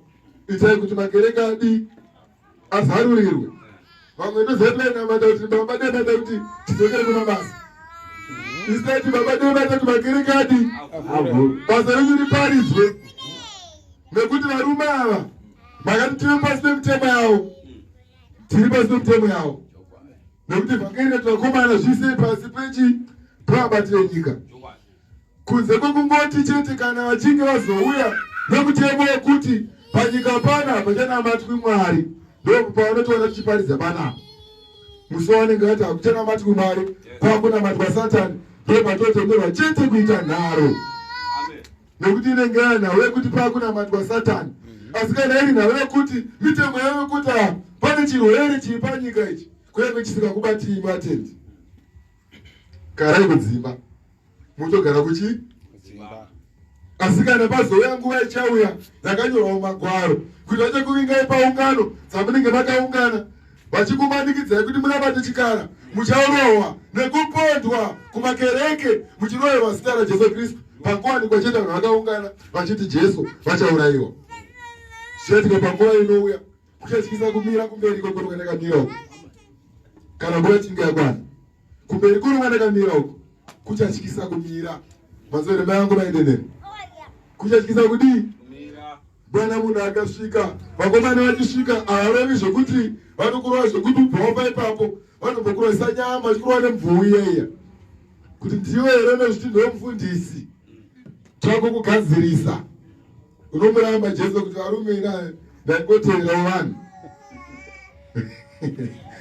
itai kuti makereke adi azarurirwe. Vamwe ndoziva kuti Baba dai kuti tidzokere kumabasa. Isati Baba dai kuti makereke adi basa renyu riparidzwe, nekuti varume ava makati tiri pasi pemitemo yavo, tiri pasi pemitemo yavo, nekuti vhangeri rati vakomana zviisei pasi pechi pavabati venyika, kunze kwekungoti chete kana vachinge vazouya nemutemo wekuti panyika pana pachanamatwi Mwari, ndo pavanotiona tichiparidza panapa. Musi wavanenge vati hakuchanamatwi Mwari, kwakunamatwa Satani, ndo patotenderwa chete kuita nharo, nekuti inenge yaa nhau yekuti pakunamatwa Satani. Asi kana iri nhau yekuti mitemo yavo yekuti pane chirwere chiri panyika ichi, kunyange chisingakubatii vatendi, garai kudzimba, mutogara kuchi. Asi kana pazouya nguva ichauya yakanyorwa mumagwaro kuti vachekuvingai paungano dzamunenge makaungana, vachikumanikidzai kuti munamate chikara, mucharohwa nekupondwa kumakereke muchiroverwa zita raJesu Kristu. Panguva chete vanhu vakaungana vachiti Jesu, vachaurayiwa. Zvichaitika panguva inouya kuchatyisa kumira kumberi ikoko ndakamira uko. Kana nguva ichinge yakwana, kumberi kuno kwandakamira uku kuchatyisa kumira. Manzore mai angu vaendeneri, kuchatyisa kudii? Bwana munhu akasvika, vakomana vachisvika havarovi zvekuti vanokurova zvekuti ubva wafa ipapo, vanombokurovesa nyama vachikurova nemvuu iyaiya kuti ndiwe here unozviti ndiwe mufundisi, takukugadzirisa. Unomuramba Jesu kuti varume ina ndaingoteerawo vanhu.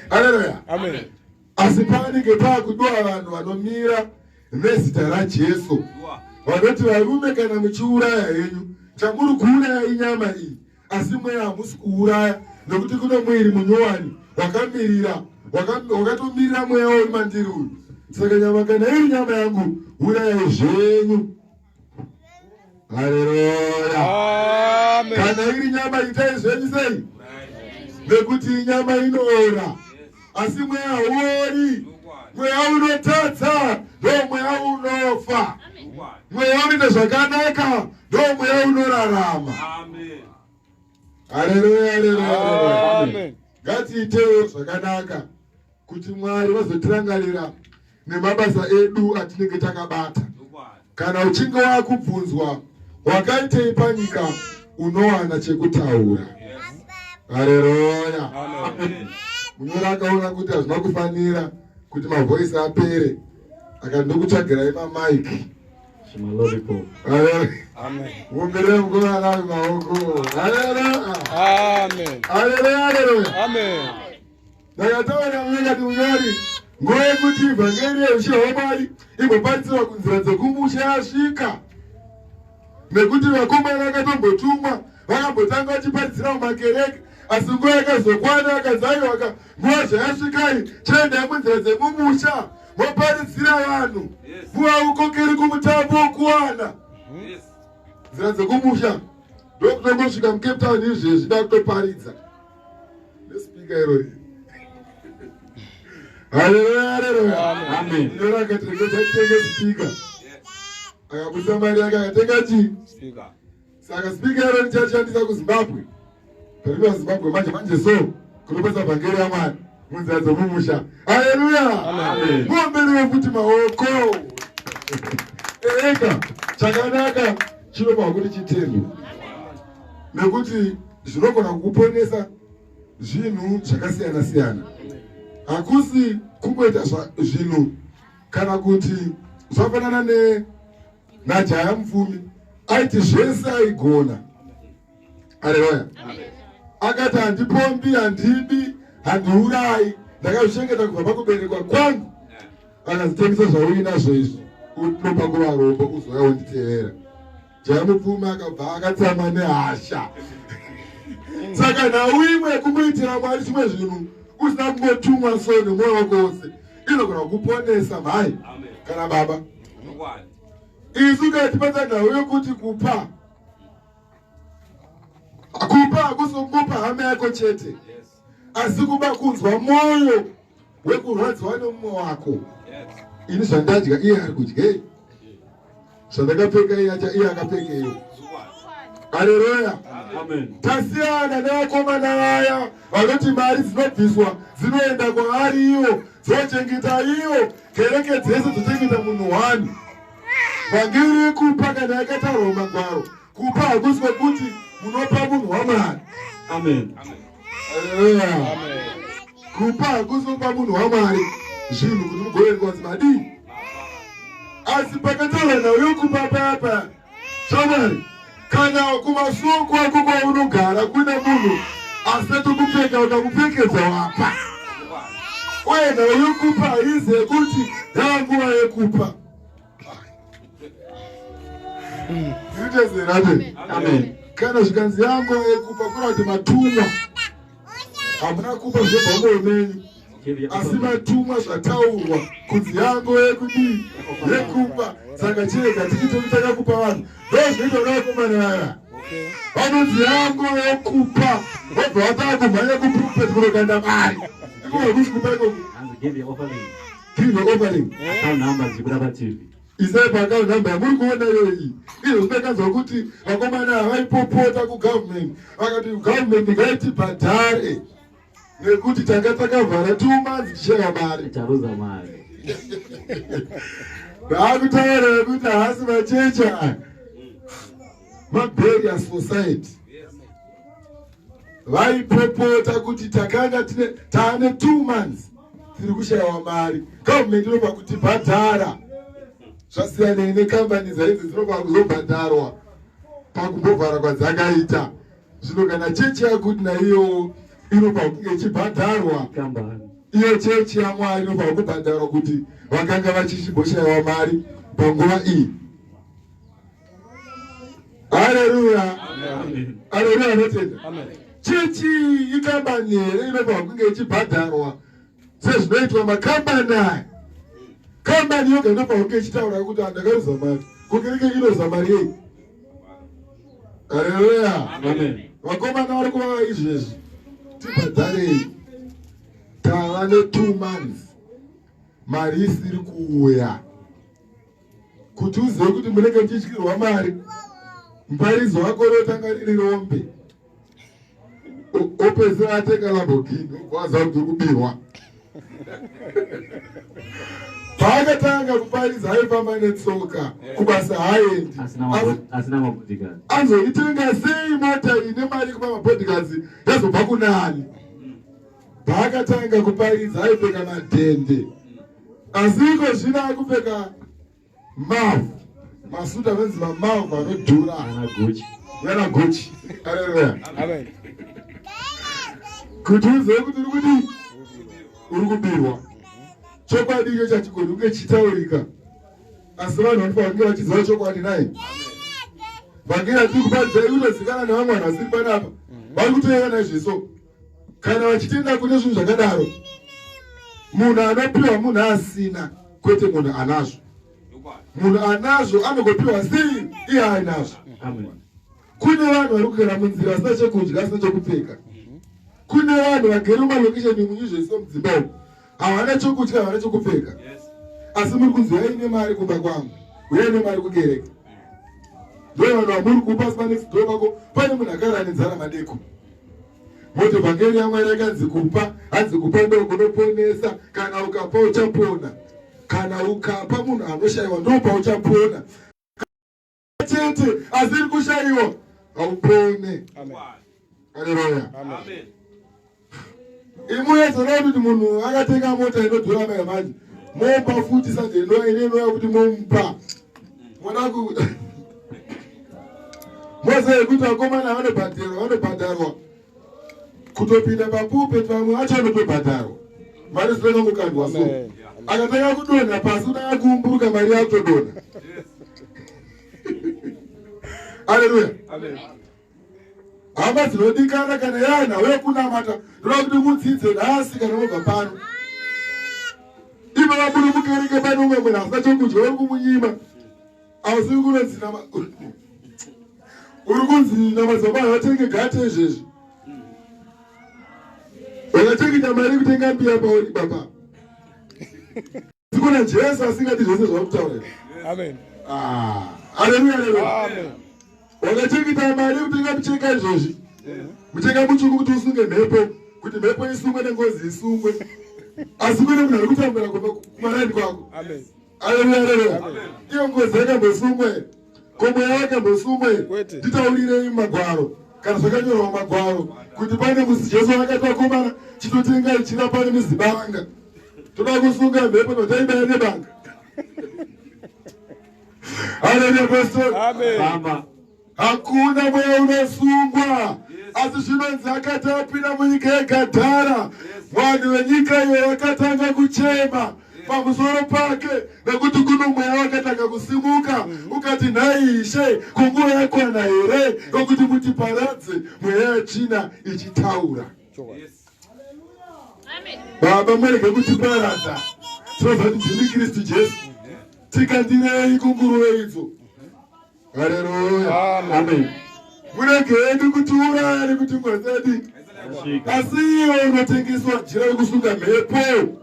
Haleluya. Amen. Asi panenge pakudiwa vanhu vanomira nezita raJesu, vanoti varume kana muchiuraya henyu, chamuri kuuraya inyama iyi, asi mweya hamusi kuuraya, nekuti kune mwiri munyowani wakamirira, wakatomirira mweya uri mandiri uyu. Saka nyama kana iri nyama yangu, urayai zvenyu. Haleluya. Amen. Kana iri nyama itai zvenyu sei, nekuti inyama inoora, asi mweya hauori. Mweya unotadza ndo mweya unofa, mweya unoita zvakanaka ndo mweya unorarama. Haleluya, haleluya, haleluya. Amen. Ngatiitewo zvakanaka kuti Mwari vazotirangarira nemabasa edu atinenge takabata. Kana uchinge wakubvunzwa wakaitei panyika, unowana chekutaura. Haleluya. Munyori akaona kuti hazvina kufanira kuti mavhoisi apere, akati ndokutsvagirai mamaiki. Chimalolipop. Haleluya. Amen. Muomberere mukomana maoko. Haleluya. Amen. Haleluya, haleluya. Amen. Ndakataura mungati munyori, nguva yekuti vhangeri yeushe hwamwari imboparidzirwa kunzira dzekumusha yasvika, nekuti vakomana vakatombotumwa vakambotanga vachiparidzira mumakereke, asi nguva yakazokwana vakanzi aiwaka, nguva zvayasvikai, chiendai munzira dzemumusha moparidzira vanhu, muvaukokeri kumutambo wokuwana. Nzira dzekumusha ndokutongosvika muCape Town izvezvi dakutoparidza nesipika irori. Haleluya, haleluya. Amen. Nyora akati regedza titenge sipika, akabudisa mari yake akatenga chii. Speaker. Saka sipika iro ndichashandisa kuZimbabwe, parikuya Zimbabwe manje manje, so kunopesa vhangeri yaMwari munzira dzomumusha. Haleluya. Amen. Muomberewo futi maoko. Ega chakanaka chinopa kuti chitendwe, nekuti zvinogona kukuponesa zvinhu zvakasiyana siyana. Hakusi kungoita zvinhu kana kuti zvafanana najaya mupfumi aiti zvese aigona. Haleluya. Akati handipombi, handibi, handiurayi, ndakazvichengeta kubva pakuberekwa kwangu. Akazitengesa zvauinazvo izvi, unopa kuvarombo, uzouya wonditevera. Jaya mupfumi akabva akatsamwa nehasha. Saka nhau imwe yekungoitira Mwari zvimwe zvinhu usina kungotumwa so nemwoyo wako wose inogona kukuponesa mhai kana baba. Isu katipatsa nhau yokuti kupa, kupa hakusi kungopa hama yako chete, asi kuba kunzwa mwoyo wekurwadziwa nemumwe wako. Ini zvandadya iye ari kudyei, zvandakapfeka iye acha iye akapfekeiwo. Haleluya. Amen. Tasiyana nevakomana vaya vanoti mari dzinobviswa dzinoenda kwavari ivo, dzochengeta ivo, kereke dzese dzochengeta munhu wani. Vhangeri yekupa kana yakataurwa mumagwaro, kupa hakusi kwekuti munopa munhu waMwari. Amen. Haleluya. Kupa hakusi kupa munhu waMwari zvinhu kuti mugoverwa kunzi madii, asi pakataurwa nhau yokupa papa shamwari, kana kumasuo kwako kwaunogara kune munhu asati kupfeka, ukamupfekedza wapa. Uye nhau yokupa haizi yekuti yava nguva yekupa. Tiri Amen. Kana zvikanzi yava nguva yekupa, kureva kuti matumwa, hamuna kupa zvinobva mumwoyo menyu, asi matumwa zvataurwa kunzi yango yekudii, yekupa. Saka chirega tichitoti takakupa vanhu, ndozvinoitwa nevakomana vaya vanonzi yango yekupa, vobva vatanga kumhanya kupulpit kunokanda mari. Iko hakusi kupa ikoko. Hanzi give your offering. Give your offering. Account number dzibuda paTV. Isai paaccount number yamuri kuona iyoyi. Izvo zvinokanzwa kuti vakomana ava vaipopota kugovernment, vakati government ngaitibhadhare. Nekuti tanga takavhara 2 months tichishaya mari. Taruza mari. Vaakutaura kuti haasi machechi aya, maburial society. Vaipopota kuti takanga tine taane 2 months tiri kushayiwa mari, government inobva kutibhadhara. Zvasiyanei nekambani dzaidzi dzinobva kuzobhadharwa pakumbovhara kwadzakaita. Zvino kana chechi yakuti naiyowo inobva kunge ichibhadharwa, Kambani. iyo chechi yaMwari inobva kubhadharwa kuti vakanga vachichimboshayiwa mari panguva iyi. Haleluya! Amen. Haleluya! Anotenda. Amen. Chechi ikambani here inobva kunge ichibhadharwa sezvinoitwa makambani aya? Kambani yoga inobva kunge ichitaura kuti handakaruza mari. Kukereke inoza mari yei? Haleluya! Amen. Vakomana vari kuvava izvezvi, tibhadharei, tava ne2 months mari isiri kuuya. Kuti uzive kuti munenge muchityirwa mari, muparidzo wako rotanga riri rombe, opedzisira atenga Lamborghini, waziva kuti uri kubirwa. Paakatanga kuparidza aifamba netsoka kubasa, haaendi. Asina mabodyguard. Azoitenga sei mota ine mari kupa mabodyguards? Yazobva kunani? Paakatanga kuparidza aipfeka madhende, asi iko zvino akupfeka mavhu, masuti anonzi mamavhu anodhura. Ana Gucci. Yana Gucci. Aleluya! Amen. Kuti uzive kuti uri kudii, uri kubirwa. Chokwadi icho chachigoni kunge chichitaurika, asi vanhu vanofanira kunge vachiziva chokwadi. Nai vhangeri atiri kuparidzai kutozivikana nevamwe vanhu vasiri panapa, vari kutoeva naizveso kana vachitenda kune zvinhu zvakadaro. Munhu anopiwa munhu asina, kwete munhu anazvo. Munhu anazvo anogopiwa sei iye ainazvo? Amen. Kune vanhu vari kugara munzira vasina chekudya, vasina chekupfeka. Kune vanhu vagere mumalokesheni munyizvese mudzimba umu, havana chokudya, havana chokupfeka, asi muri kunzi uyai nemari kumba kwangu, uyai nemari kukereke. Ndo vanhu vamuri kupa, asi panext door pako pane munhu akarara nenzara madeko. Moti vhangeri yaMwari yakanzi kupa, hanzi kupa ndo kunoponesa. Kana ukapa uchapona. Kana ukapa munhu anoshayiwa ndo pauchapona chete, asi iri kushayiwa haupone. Aleluya! Imuedzera kuti munhu akatenga mota inodhura mai manje, mopa futi sanje inoya kuti momupa moda ku moziva kuti vakomana vanobhadharwa, vanobhadharwa kutopinda papulpit. Vamwe vacho vanotobhadharwa mari zvinenge kukandwa so. Amen. Akatanga kudonha pasi, kutanga kuumburuka, mari yakutodonha. Aleluya! Hama dzinodikana, kana yanhau yekunamata, ndoda kuti mudzidze nhasi. Kana mobva pano, ivo vamuri mukereke, pane umwe munhu asina chokudya, uri kumunyima. Asi kunonzi uri kunzi namadzibaba vatenge gate izvezvi, wakachengeta mari kutenga mbiya pauri baba. Kuna Jesu asingadi zvese zvakutaura. Amen. Ah, aleluya, aleluya! Amen. Wakachengeta mari yekutenga mucheka izvozvi, mucheka mutsvuku, kuti usunge mhepo, kuti mhepo isungwe nengozi isungwe, asi kune munhu ari kutambura kumaraini kwako. Amen. Aleluya, aleluya! Iyo ngozi yakambosungwa here? Ko mweya wakambosungwa here? Kwete. Nditaurirei mumagwaro, kana zvakanyorwa mumagwaro, kuti pane musi Jesu akati, "Vakomana, chitotengai jira pano nezibanga, toda kusunga mhepo, notaibaya nebanga." Haleluya, pastor! Amen. Baba. Hakuna mweya unosungwa. Asi zvinonzi akati apinda munyika yeGadhara, vanhu venyika iyo vakatanga kuchema pamusoro pake, nekuti kuno mweya wakatanga kusimuka ukati, "Nhai Ishe, kunguva yakwana here yokuti mutiparadze?" Mweya yetsvina ichitaura, "Baba, murege kutiparadza. Tinoziva kuti ndimi Kristu Jesu. Tikandirei kunguruve idzo." Haleluya! Amen. Murege hedu kutiuraya nekuti ngozi. Tasvika. Asi iwe unotengeswa jira rekusunga mhepo.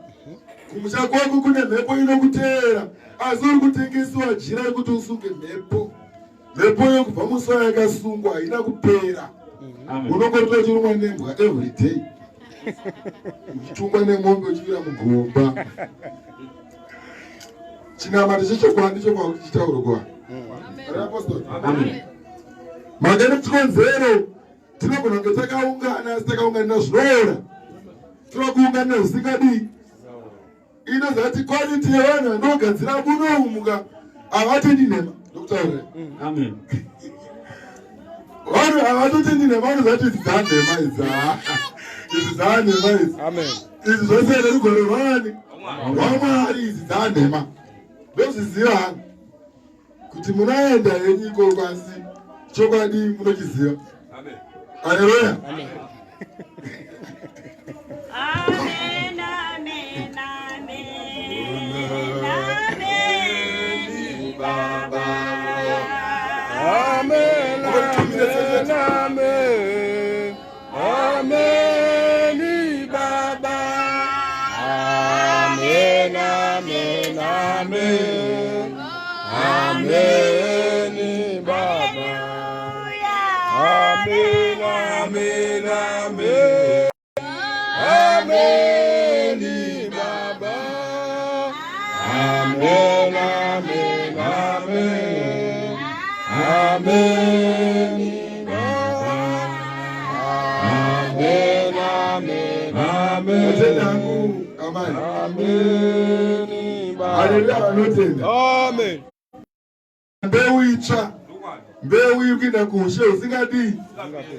Kumusha kwako kune mhepo inokuteera, asi uri kutengeswa jira rekuti usunge mhepo. Mhepo iyo kubva musi wayo yakasungwa haina kupera. Amen. Unongorota uchirumwa nembwa every day. Uchitungwa nemombe uchiwira mugomba. Chinamato chechokwadi chokwadi chitauro kwa. Apostle. Amen. Mhaka nechikonzero tinogona kunge takaungana asi takaunganira zvinoora. Tinokuunganira zvisingadii. Inozati quality yevanhu vanogadzira buno umuka havatendi nhema. Ndokutaurira. Amen. Vanhu havatotendi nhema vanozati idzi dzanhema idzi. Idzi dzanhema idzi. Amen. Idzi zvose nerugore rwani rwaMwari idzi dzanhema. Ndozviziva hangu kuti munoenda henyu ikoko asi chokwadi munochiziva. Haleluya. Amen, amen, amen, amen, Baba. Amen. Amen. Amen. Amen. Baba. Amen. Amen. Amen. Amen. Baba. Amen. Amen. Amen. Amen. Baba. Amen. Amen. Amen. Amen. Baba. Amen. Amen. Amen. Matenda hangu amai. Amen. Baba. Haleluya vanotenda. Amen. Mbeu itsva. Mbeu iri kuenda kuushe husingadii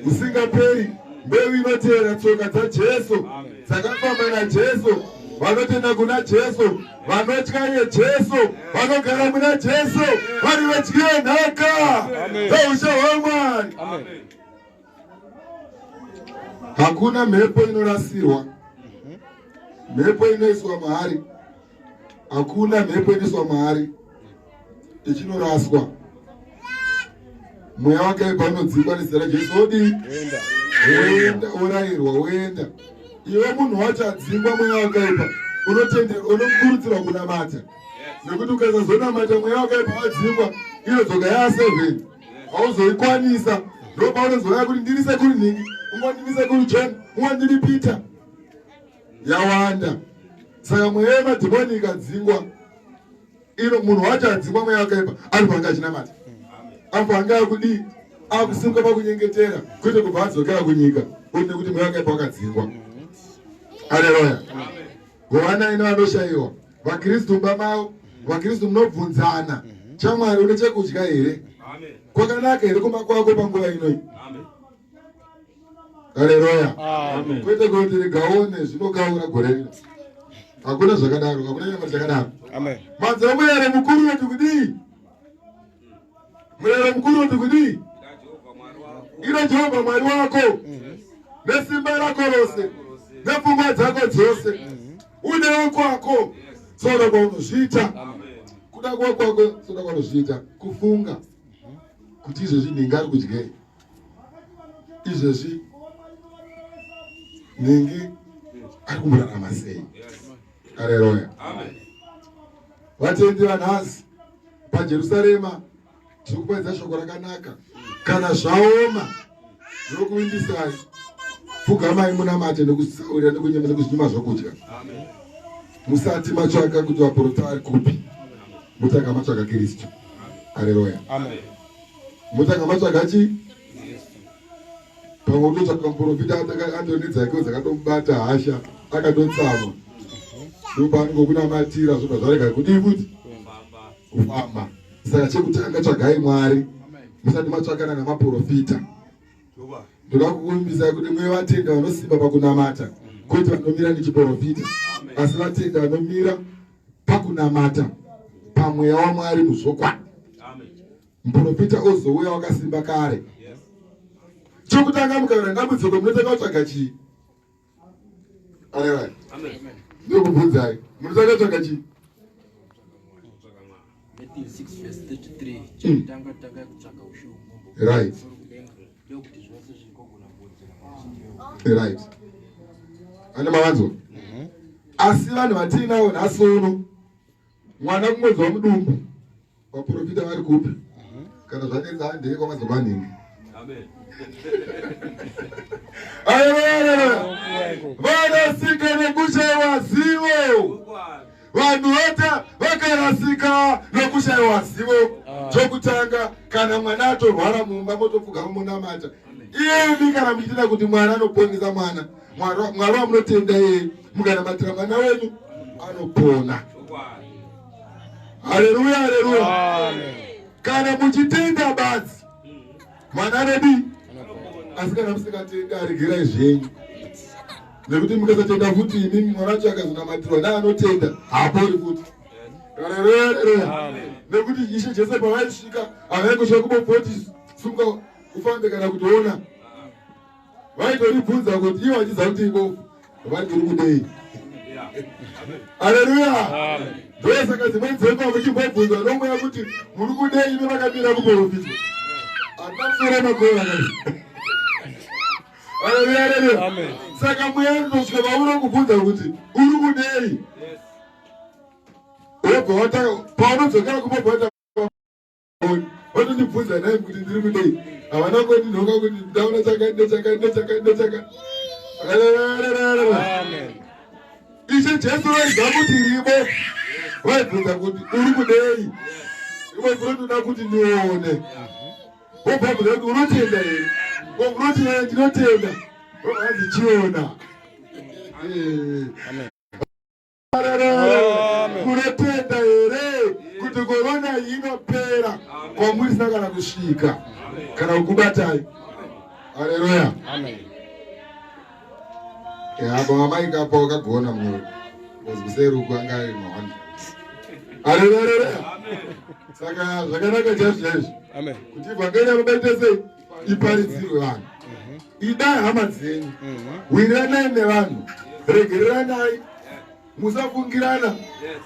husingaperi. Mbeu inoteera tsoka dzaJesu dzakafamba naJesu vanotenda kuna Jesu vanotya iye Jesu vanogara muna Jesu vari vadyiwe nhaka dzeushe hwaMwari. Amen. Hakuna mhepo inorasirwa, mhepo inoiswa mahari. Hakuna mhepo inoiswa mahari ichinoraswa. Mweya wakaipa unodzingwa nezita raJesu odii Enda. woenda orayirwa woenda. Iwe munhu wacho adzingwa mweya wakaipa unokurudzirwa kunamata, nekuti ukasazonamata mweya wakaipa wadzingwa inodzoka yaa7 hauzoikwanisa. Ndopaunozouya kuti ndiri sekuru nhingi, unga ndiri sekuru John, unga ndiri Peter, yawanda. Saka mweya yemadhimoni ikadzingwa ino munhu wacho adzingwa mweya wakaipa anofange achinamata, anofange akudii, akusimuka pakunyengetera, kwete kubva adzokera kunyika kuti nekuti mweya wakaipa wakadzingwa. Haleluya. Govanai nevanoshayiwa. VaKristu mumba mavo, vaKristu munobvunzana, chamwari une chekudya here? Kwakanaka here kumba kwako panguva inoi? Haleluya. Amen. Kwete kuti rigaone zvinokaura gore rino. Hakuna zvakadaro, hakuna nyama chakadaro. Amen. Manzwa murayiro mukuru unoti kudii? Murayiro mukuru unoti kudii? Ida Jehovha Mwari wako nesimba rako rose nepfungwa dzako dzose, udewo kwako soda kwaunozviita. Kuda kwako soda kwaunozviita, kufunga kuti izvezvi nhingi ari kudyei, izvezvi nhingi ari kumborarama sei. Haleluya. Vatendi vanhasi paJerusarema tiri kuparidza shoko rakanaka. Kana zvaoma ndinokuvimbisai, pfugamai munamate nekusaurira nekunyema nekuzvinyima zvokudya. Musati matsvaka kuti vaprofita vari kupi, mutanga matsvaka Kristu. Haleluya. Amen. Mutanga matsvaka chii? Pamwe utotsvaka muprofita atone dzakewo dzakatomubata hasha akatotsamwa, ndopaanongokunamatira zvobva zvarega kudii futi kufamba. Saka chekutanga tsvagai Mwari musati matsvakana namaprofita. Ndoda kukuvimbisai kuti muve vatenda vanosimba pakunamata, kwete vanomira nechiprofita, asi vatenda vanomira pakunamata pamweya waMwari muzvokwadi. Muprofita ozouya wakasimba kare. Chokutanga mukaona dambudziko munotanga kutsvaga chii? Arevai, ndokubvunzai, munotanga kutsvaga chii? Matthew 6 verse 33 chekutanga tangai kutsvaga ushe hwumambo kudenga, ndokuti zvose zvinogona kuwedzera kwazviri. Right, ane mavanzwa. Asi vanhu vatiinawo nhasi uno, mwana kungonzwa mudumbu, vaprofita vari kupi? Kana zvanetsa handei kwamadzibaba nhingi. Varasika nekushaiwa zivo. Vanhu vata vakarasika nokushaiwa zivo. Chokutanga, kana mwana atorwara mumba motopfugama munamata. Iyemi kana muchitenda kuti Mwari anoponesa mwana, Mwari wamunotenda iyeye, mukanamatira mwana wenyu anopona. Haleluya, haleluya. Kana muchitenda badzi mwana anodii? Asi kana musingatendi aregerai zvenyu, nekuti mukasatenda futi imimi mwana wacho akazonamatirwa neanotenda haapori futi. Haleluya. Nekuti Ishe Jesu pavaisvika havaingosvika kubobvoti sumuka ufambe kana kutoona, vaitoribvunza kuti ivo vachiziva kuti ibofu vari kuri kudei. Haleluya. Ndosaka dzimweni dzenguva muchimbobvunzwa nomweya kuti muri kudei imi makamira kuporofitwa, handina musoro makora. Haleluya, haleluya. Saka mweya unotosvika pauri kubvunza kuti uri kudei, wobva watanga paunodzokera kumobva wata watondibvunza nai kuti ndiri kudei, havana kundinhonga kuti ndaona chakati nechakati nechakati nechakati. Ishe Jesu vaiziva kuti ribo, vaibvunza kuti uri kudei, iwe kunotoda kuti ndione, wobva bvunza kuti unotenda here, unoti ndinotenda, wobva chiona. Munotenda here kuti korona iyi inopera kwamuri isina kana kusvika kana kukubatai? Haleluya. Apa mamaika apa wakagona munyoro because kuseri uku anga ari mahwani. Haleluya, haleluya. Saka zvakanaka chaizvo chaizvo kuti vhangeri yababaite sei iparidzirwe vanhu. Idai hama dzenyu, wiriranai nevanhu, regereranai, musafungirana,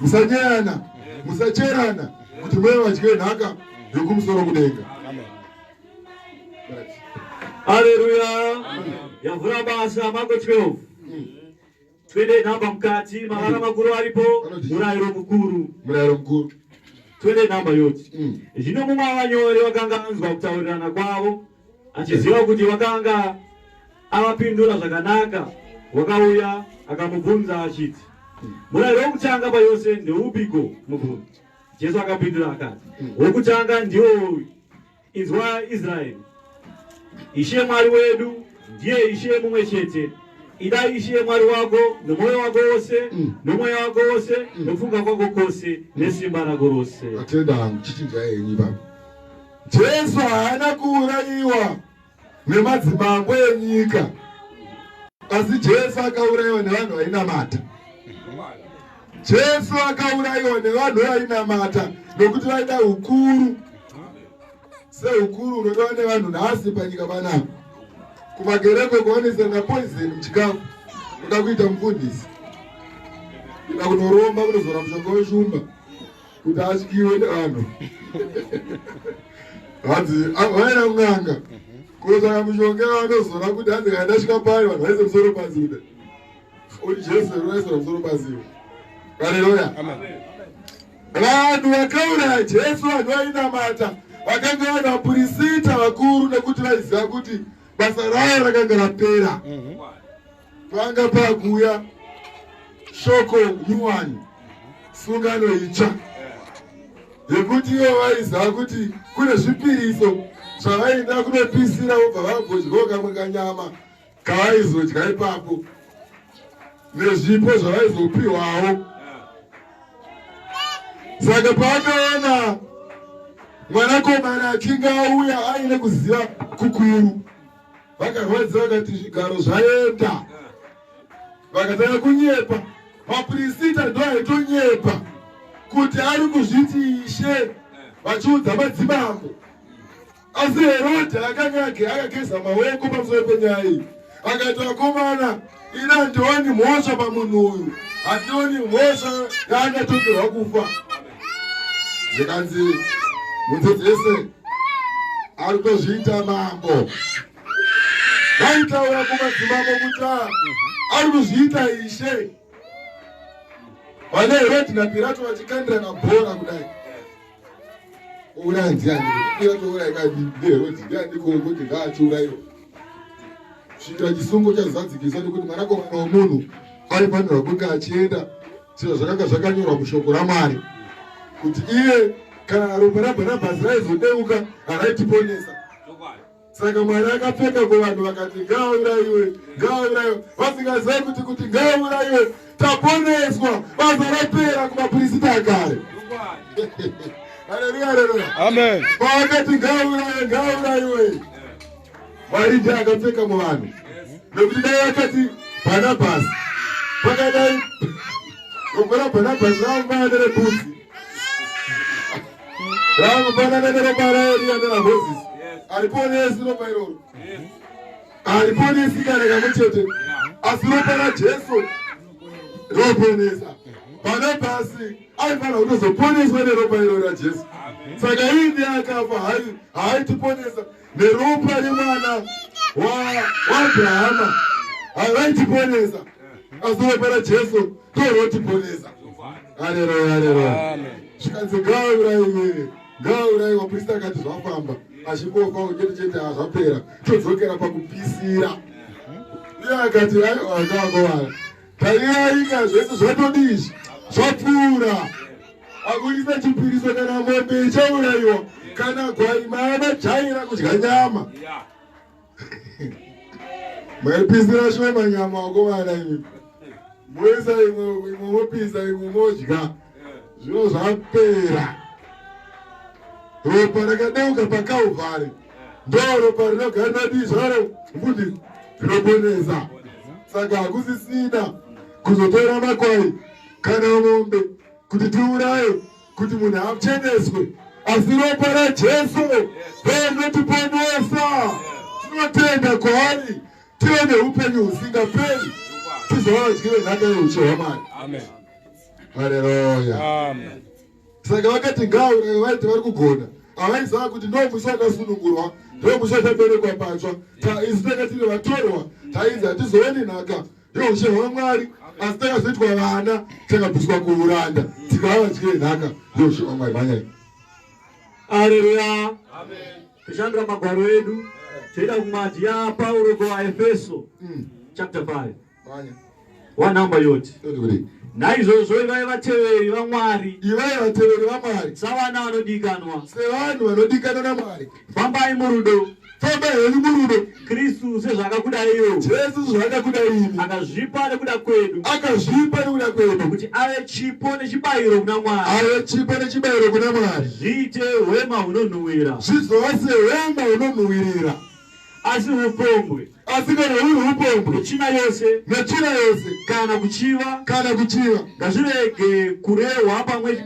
musanyeyana, musacherana, kuti muve vadye nhaka yokumusoro kudenga. Haleluya. Yavhura basa Marko 12 28 namba mukati mavara makuru aripo, murayiro mukuru. Murayiro mukuru. 28 namba yoti, zvino mumwe wavanyori wakanga anzwa kutaurirana kwavo, achiziva kuti wakanga avapindura zvakanaka, wakauya akamubvunza achiti, murayiro wokutanga payose ndeupiko mukuru? Jesu akapindura akati, wokutanga ndiwo uyu: Inzwa Israeri, Ishe Mwari wedu ndiye Ishe mumwe chete. Ida Ishe Mwari wako nomwoyo wako wose, nomweya wako wose, nokufunga kwako kwose, nesimba rako rose. Atenda hangu, chichinjai henyu ipapo. Jesu haana kuurayiwa nemadzimambo enyika, asi Jesu akaurayiwa nevanhu vainamata. Jesu akaurayiwa nevanhu vainamata nokuti vaida ukuru, seukuru unodiwa nevanhu nhasi panyika panapa. Kumakereke kuonesana poison muchikafu, kuda kuita mufundisi, kuda kunoromba, kunozora mushonga weshumba kuti atyiwe nevanhu. Hanzi vaenda kun'anga kunotsvaka mushonga vanozora kuti hanzi kana ndasvika pari vanhu vaise musoro pasi, kuda uri Jesu vaisora musoro pasiwo. Haleluya. Vanhu vakauraya Jesu vanhu vainamata, vakanga vari vapurisita vakuru, nekuti vaiziva kuti basa ravo rakanga rapera. Panga pakuuya shoko nyuwani, sungano itsva, yekuti ivo vaiziva kuti kune zvipiriso zvavaida kunopisira, vobva vambodyawo kamwe kanyama kavaizodya ipapo, nezvipo zvavaizopiwawo. Saka paakaona mwanakomana achinge auya aine kuziva kukuru, vakarwadziwa, vakati zvigaro zvaenda, vakatanga kunyepa. Mapurisita ndo aitonyepa kuti ari kuzviti Ishe, vachiudza madzimambo. Asi Herodhi akanga akageza maoko pamusoro penyaya iyi, akati, vakomana, ina handioni mhosva pamunhu uyu, handioni mhosva yaangatongerwa kufa. Zvikanzi mudzidzisi ari kutozviita mambo. Vaitaura kumadzimambo kuti ari kuzviita Ishe. Vane Herodhi naPirato vachikandirana bhora kudai. Ouraya ndiani? Kuya touraya ndiHerodhi ndianiko kuti ngaachiurayiwa. Kusvikira chisungo chazadzikiswa nekuti mwanakomana womunhu aifanirwa kunge achienda sezvo zvakanga zvakanyorwa mushoko raMwari kuti iye kana ropa raBharabhasi raizodeuka haraitiponesa. Saka Mwari akapfeka kuvanhu vakati ngaaurayiwe, ngaaurayiwe, vasingazive kuti kuti ngaaurayiwe taponeswa, basa rapera kumapirisita akare. Haleluya, haleluya. Amen. Pavakati ngaaurayiwe, ngaaurayiwe, Mwari ndiye akapfeka muvanhu. Nekuti dai akati Bhanabhasi, pakadai ropa raBhanabhasi ramufanana nerembudzi, ramufanana neropa raEriya neraMozisi. Hariponesi ropa iroro, hariponesi kana kamwe chete, asi ropa raJesu roponesa. Bhanabhasi aifanira kutozoponeswa neropa iroro raJesu. Saka iye ndiye akafa, haaitiponesa neropa remwana waAbrahama, haraitiponesa, asi ropa raJesu ndorotiponesa. Haleluya, haleluya. Zvikanzi ngaaurayiwe, ngaaurayiwe. Vaprista akati zvafamba, achingofa chete chete hazvapera, todzokera pakupisira. Iye akati aiwa, ngakovana tarirai zvese zvatodii izvi zvapfuura, hakuisa chipiriso kana mombe ichaurayiwa kana gwai, maamajaira kudya nyama, maipisira shoma nyama wakomana imi, moisa imwe, imwe mopisa, imwe modya, zvino zvapera. Ropa rakadeuka paKalvari ndo ropa rinogara radii zvaro mfundisi rinoponesa. Saka hakusisina kuzotora makwai kana mombe kuti tiuraye kuti munhu acheneswe, asi ropa raJesu ndo rinotiponesa. Tinotenda kwaari tive neupenyu husingaperi, tizova vadyi venhaka yeushe hwaMwari. Amen. Haleluya. Amen. Saka vakati ngaaurayiwe, vaiti vari kugona, havaiziva kuti ndo musi wakasunungurwa, ndo musi wataberekwa patsva. Isu tanga tiri vatorwa, tainzi hatizooni nhaka yeushe hwaMwari, asi takazoitwa vana, takabviswa kuuranda, tikava vadyi venhaka yeushe hwaMwari. Manyai. Aleluya. Tichandura magwaro edu, toenda kumati yaPauro kuvaEfeso, chapter 5. Manya. Wanhamba yoti, Toti kudii? Naizvozvo ivai vateveri vaMwari, Ivai vateveri vaMwari, savana vanodikanwa, sevanhu vanodikanwa naMwari, fambai murudo, fambai henyu murudo, Kristu sezvaakakudaiwo, Jesu zvaakakudai imi, akazvipa nekuda kwedu, akazvipa nekuda kwedu, kuti ave chipo nechibayiro kuna Mwari, ave chipo nechibayiro kuna Mwari, zviite hwema hunonhuhwira. Zvizova sehwema hunonhuhwirira. Asi upombwe, Asi kana huri upombwe, netsvina yose, netsvina yose, kana kuchiva, kana kuchiva, ngazvirege kurehwa pamwe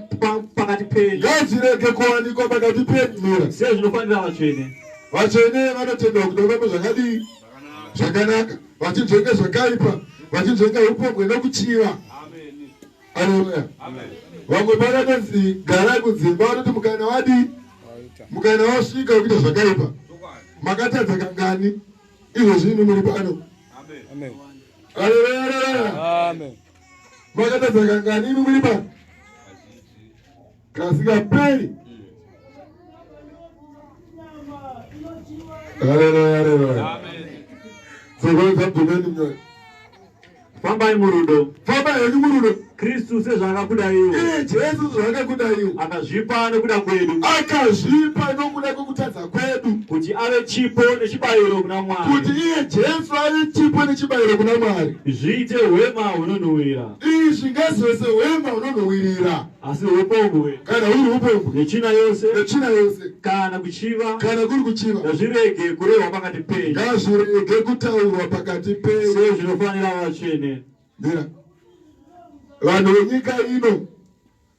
pakati penyu, ngazvirege kuwanikwa pakati penyu. Mira. Sezvinofanira vatsvene. Vatsvene vanotendwa kuti vafambe zvakadii? Zvakanaka, vachinzvenga zvakaipa, vachinzvenga upombwe nokuchiva. Aleluya. Vamwe vakatonzi garai kudzimba, vanoti mukana wadii, mukana wasvika wekuita zvakaipa. Makatadza kangani izvozvi imi muri pano? Amen. Aleluya, aleluya. Amen. Makatadza kangani imi muri pano? Kasingaperi. Aleluya, aleluya. Dzokoedza mdumeni mnyori. Fambai murudo, Famba henyu murudo, Kristu sezvaakakudaiwo, iye Jesu zvaakakudaiwo, akazvipa nekuda kwedu, akazvipa nokuda kwekutadza kwedu, kuti ave chipo nechibayiro kuna kuti Mwari, iye Jesu ave chipo nechibayiro kuna Mwari, zviite hwema hunonhuhwira. Izvi ngazvive sehwema hunonhuhwirira. Asi upombwe, Kana huri upombwe, netsvina yose, netsvina yose, kana kuchiva, kana kuri kuchiva, ngazvirege kurehwa pakati penyu, ngazvirege kutaurwa pakati penyu, sezvinofanira vatsvene. Mira. Vanhu venyika ino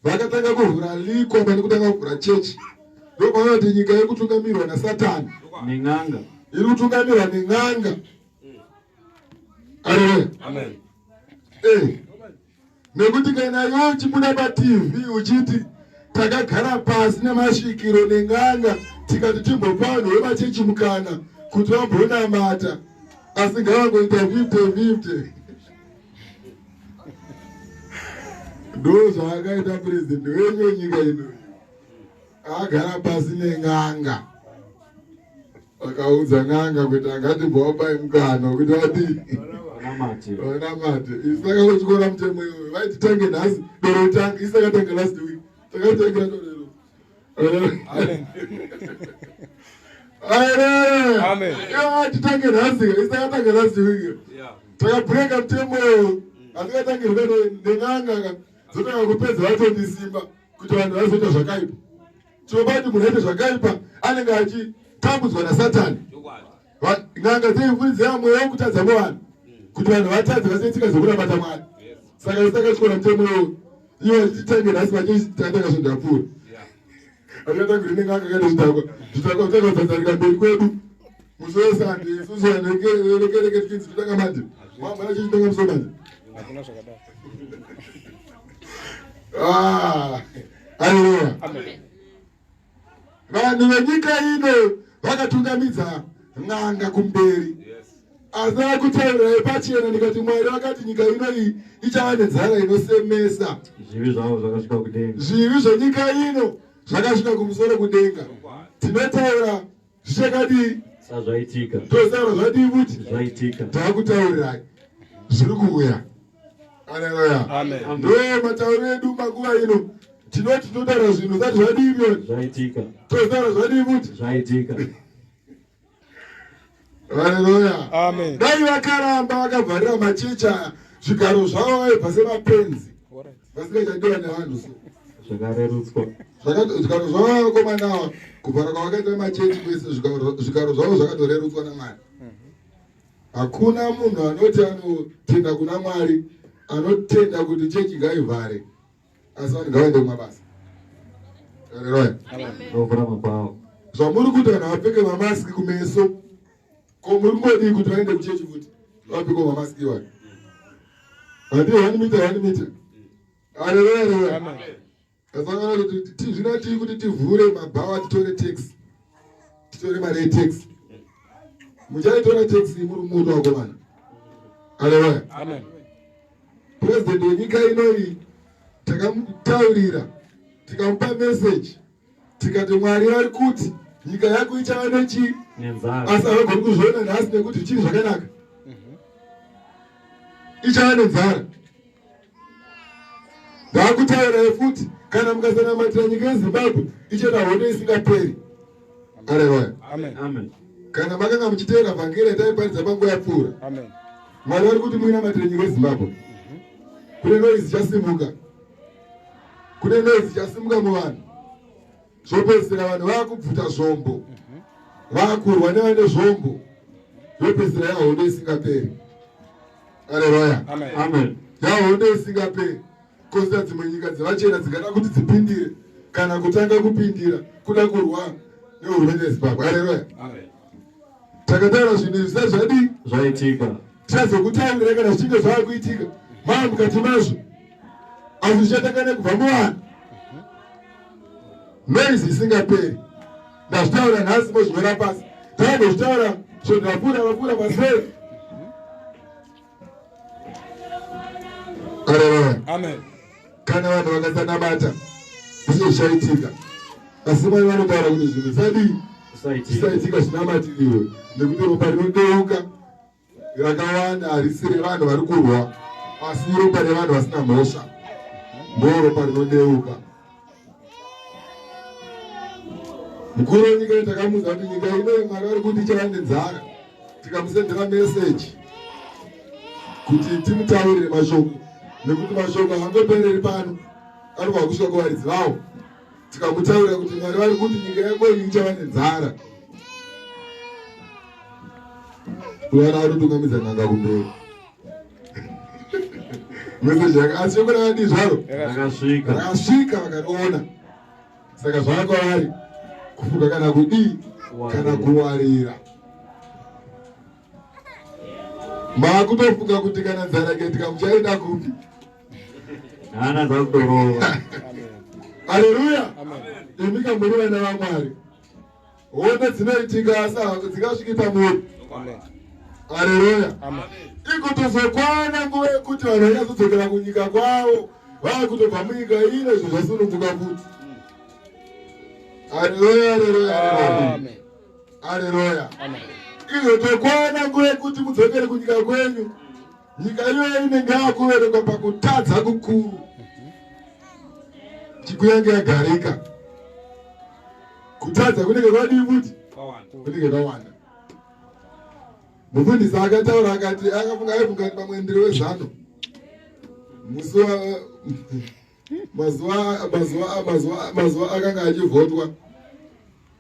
vakatanga kuvhura liquor pane kutanga kuvhura chechi. Ndopaona kuti nyika iri kutungamirwa naSatani, Nen'anga. Iri kutungamirwa nen'anga. Aleluya. Amen. Eh. Nekuti kana iwe uchibuda paTV uchiti takagara pasi nemasvikiro nen'anga, tikati timbopa vanhu vemachechi mukana kuti vambonamata, asi ngavangoita 50-50, ndo zvaakaita purezidendi wenyu wenyika ino. Akagara pasi nen'anga. Akaudza n'anga kuti angatibhowapai mukana wekuti vadii? Vanamate. Isu takangotyora mutemo iwoyo. Vaiti tange nhasi, doro ritange. Isu takatanga last week. Takatangira doro iro. Amen. Titange nhasi, isu takatanga last week. Takabreaka mutemo iwoyo. Atikatangirwa nen'anga dzotanga kupedza vatondisimba kuti vanhu vazoita zvakaipa. Tinoba kuti munhu aite zvakaipa anenge achitambudzwa nasatani. N'anga dzeivuridzira mweya wekutadza muvanhu kuti vanhu vatadze vasiye tsika dzekunamata Mwari. Saka isu takatyora mutemo iwoyo. Ivo vachititange nhasi vachitanga svondo yapfuura. Atingatangiri nen'anga kana zvidhakwa. Zvidhakwa zvitanga kudzadzarika mberi kwedu. Musi wesande isusu vanhu vekereke tichinzi totanga manje. Mwana chichitanga musi wemanje. Hakuna zvakadaro. Ah, haleluya. Vanhu venyika ino vakatungamidza n'anga kumberi. Asi akutaurirai pachena ndikati Mwari vakati nyika ino iyi ichava nenzara inosemesa. Zvivi zvavo zvakasvika kudenga. Zvivi zvenyika ino zvakasvika kumusoro kudenga. Tinotaura zvichakadii? Sazvaitika. Totaura zvadii futi? Zvaitika. Takutaurirai zviri kuuya. Haleluya. Amen. Ndo matauro edu panguva ino. Tinoti tinotaura zvinhu zati zvadii vyona? Zvaitika. Totaura zvadii futi? Zvaitika. Haleluya. Amen. Dai vakaramba vakavharira machechi aya zvigaro zvavo vaibva semapenzi vasingachadiwa nevanhu so. Zvakarerutswa. Zvigaro zvavo vakomana ava kuvhara kwavakaita machechi kwese zvigaro zvavo zvakatorerutswa naMwari. Hakuna munhu anoti anotenda kuna Mwari anotenda kuti chechi ngaivhare asi vanhu ngavaende kumabasa. Haleluya. Ndokurama kwavo. Zvamuri kuti vanhu vapfeke mamaski kumeso ko muri kungodii kuti vaende kuchechi futi vapfeke mamaski iwayo? Handii 1 meter 1 meter. Haleluya. Haleluya. Tasangana kuti zvinotii kuti tivhure mabhawa titore taxi. Titore mari yetaxi. Muchaitora taxi muri muto vakomana. Haleluya. Amen. President wenyika inoyi takamutaurira tikamupa message tikati Mwari vari kuti nyika yako ichava nechii Nenzara. asi havagoni kuzviona nhasi nekuti zvichiri zvakanaka. Ichava nenzara. Ndakutaurirai futi kana mukasanamatira nyika yeZimbabwe ichaita hondo isingaperi. Haleluya. Amen. Amen. Kana makanga muchiteera vhangeri yataiparidza panguva yapfuura. Amen. Mwari vari kuti muinamatire nyika yeZimbabwe. Kune noise ichasimuka. Kune noise ichasimuka muvanhu. Zvopedzisira vanhu vakubvuta zvombo. Vakurwa nevane zvombo. Yopedzisira yahondo isingaperi. Haleluya. Amen. Amen. Yahondo isingaperi. Kosa dzimwe nyika dzevachena dzingada kuti dzipindire kana kutanga kupindira kuda kurwa nehurumende yeZimbabwe. Haleluya. Amen. Takataura zvinhu izvi zvisati zvadii? Zvaitika. Tichazokutaurira kana zvichinge zvava kuitika. Mava mukati mazvo. Asi zvichatanga nekubva muvanhu. Noise isingaperi. Ndazvitaura nhasi mozvinyora pasi. Takambozvitaura svondo rapfuura rapfuura paseri. Haleluya. Amen. Kana vanhu vakasanamata ndizvo zvichaitika. Asi Mwari vanotaura kuti zvinhu zvisadii? Zvisaitika. Zvisaitika zvinamatiriwe nekuti ropa rinodeuka rakawanda harisi revanhu vari kurwa asi ropa revanhu vasina mhosva ndo ropa rinodeuka. Mukuru wenyika ino takamuudza kuti nyika ino Mwari vari kuti ichava nenzara, tikamusendera meseji kuti timutaurire mashoko nekuti mashoko haangopereri pano, anobva kusvika kuvaridzi vawo. Tikamutaurira kuti Mwari vari kuti nyika yako iyi ichava nenzara. Vana vanotungamidza n'anga kumberi. Meseji yake asi shoko rakadii zvaro? Rakasvika. Rakasvika vakariona. Saka zvava kwavari kufuka kana kudii kana kuwarira. Maakutofunga kuti kana nzara ikaitika muchaenda kupi? Hana dzakutorova. Haleluya. Imi kamuri vana vaMwari. Hondo dzinoitika asi dzingasviki pamuri. Amen. Haleluya. Amen. Ikutozokwana nguva yekuti vanhu vanyazodzokera kunyika kwavo, vava kutobva munyika ino izvo zvasununguka futi. Aleluya, aleluya, Amen. aleluya. Amen. Izotokwana nguva yekuti mudzokere kunyika kwenyu. Nyika iyoyo inenge yakuberekwa pakutadza kukuru, chikuyange yagarika. Kutadza kunenge kwadii futi? Kunenge kwawanda. Mufundisi akataura akati akafunga aifunga kuti pamwe ndiri wezano. Musi wa mazuva mazuva mazuva mazuva akanga achivhotwa,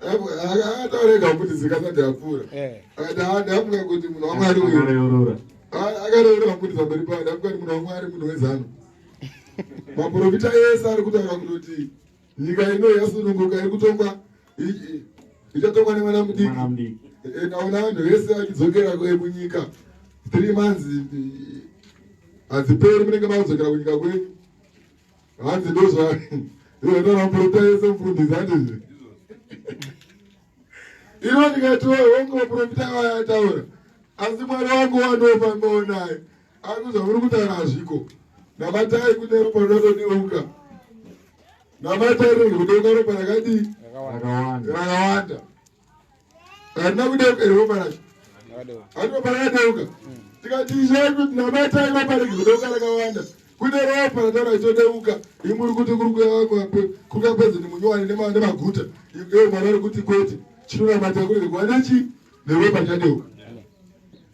akataura ega mufundisi kasati apfuura, akati, "Ah, ndafunga kuti munhu waMwari uyu Akareurura. Akareurura mufundisi pamberi pavo, ndafunga kuti munhu waMwari munhu wezano. Maprofita ese ari kutaura kutoti nyika ino yasununguka, iri kutongwa, ichatongwa nemwana mudiki." Mwana mudiki. Naona vanhu vese vachidzokera munyika 3 months hadziperi, munenge makudzokera kunyika kwenyu. Hanzi ndozva ndozvataura muprofita ese, mufundisi, handizvi ino? Ndikati, hongu, maprofita aya ataura, asi Mwari wangu wandofambawo naye ari zvamuri kutaura hazviko. Namatai kune ropa rinotodeuka, namatai rege kudeuka ropa rakadii? Rakawanda. Rakawanda. Harina kudeuka iri ropa racho? Hati ropa rakadeuka. Tikati ishai kuti namatai ropa rege kudeuka rakawanda. Kune ropa rataura richitodeuka, imuri kuti kuri kuya president munyowani nemaguta. Iwe Mwari ari kuti kwete, chinonamata kurege kuva nechi neropa richadeuka.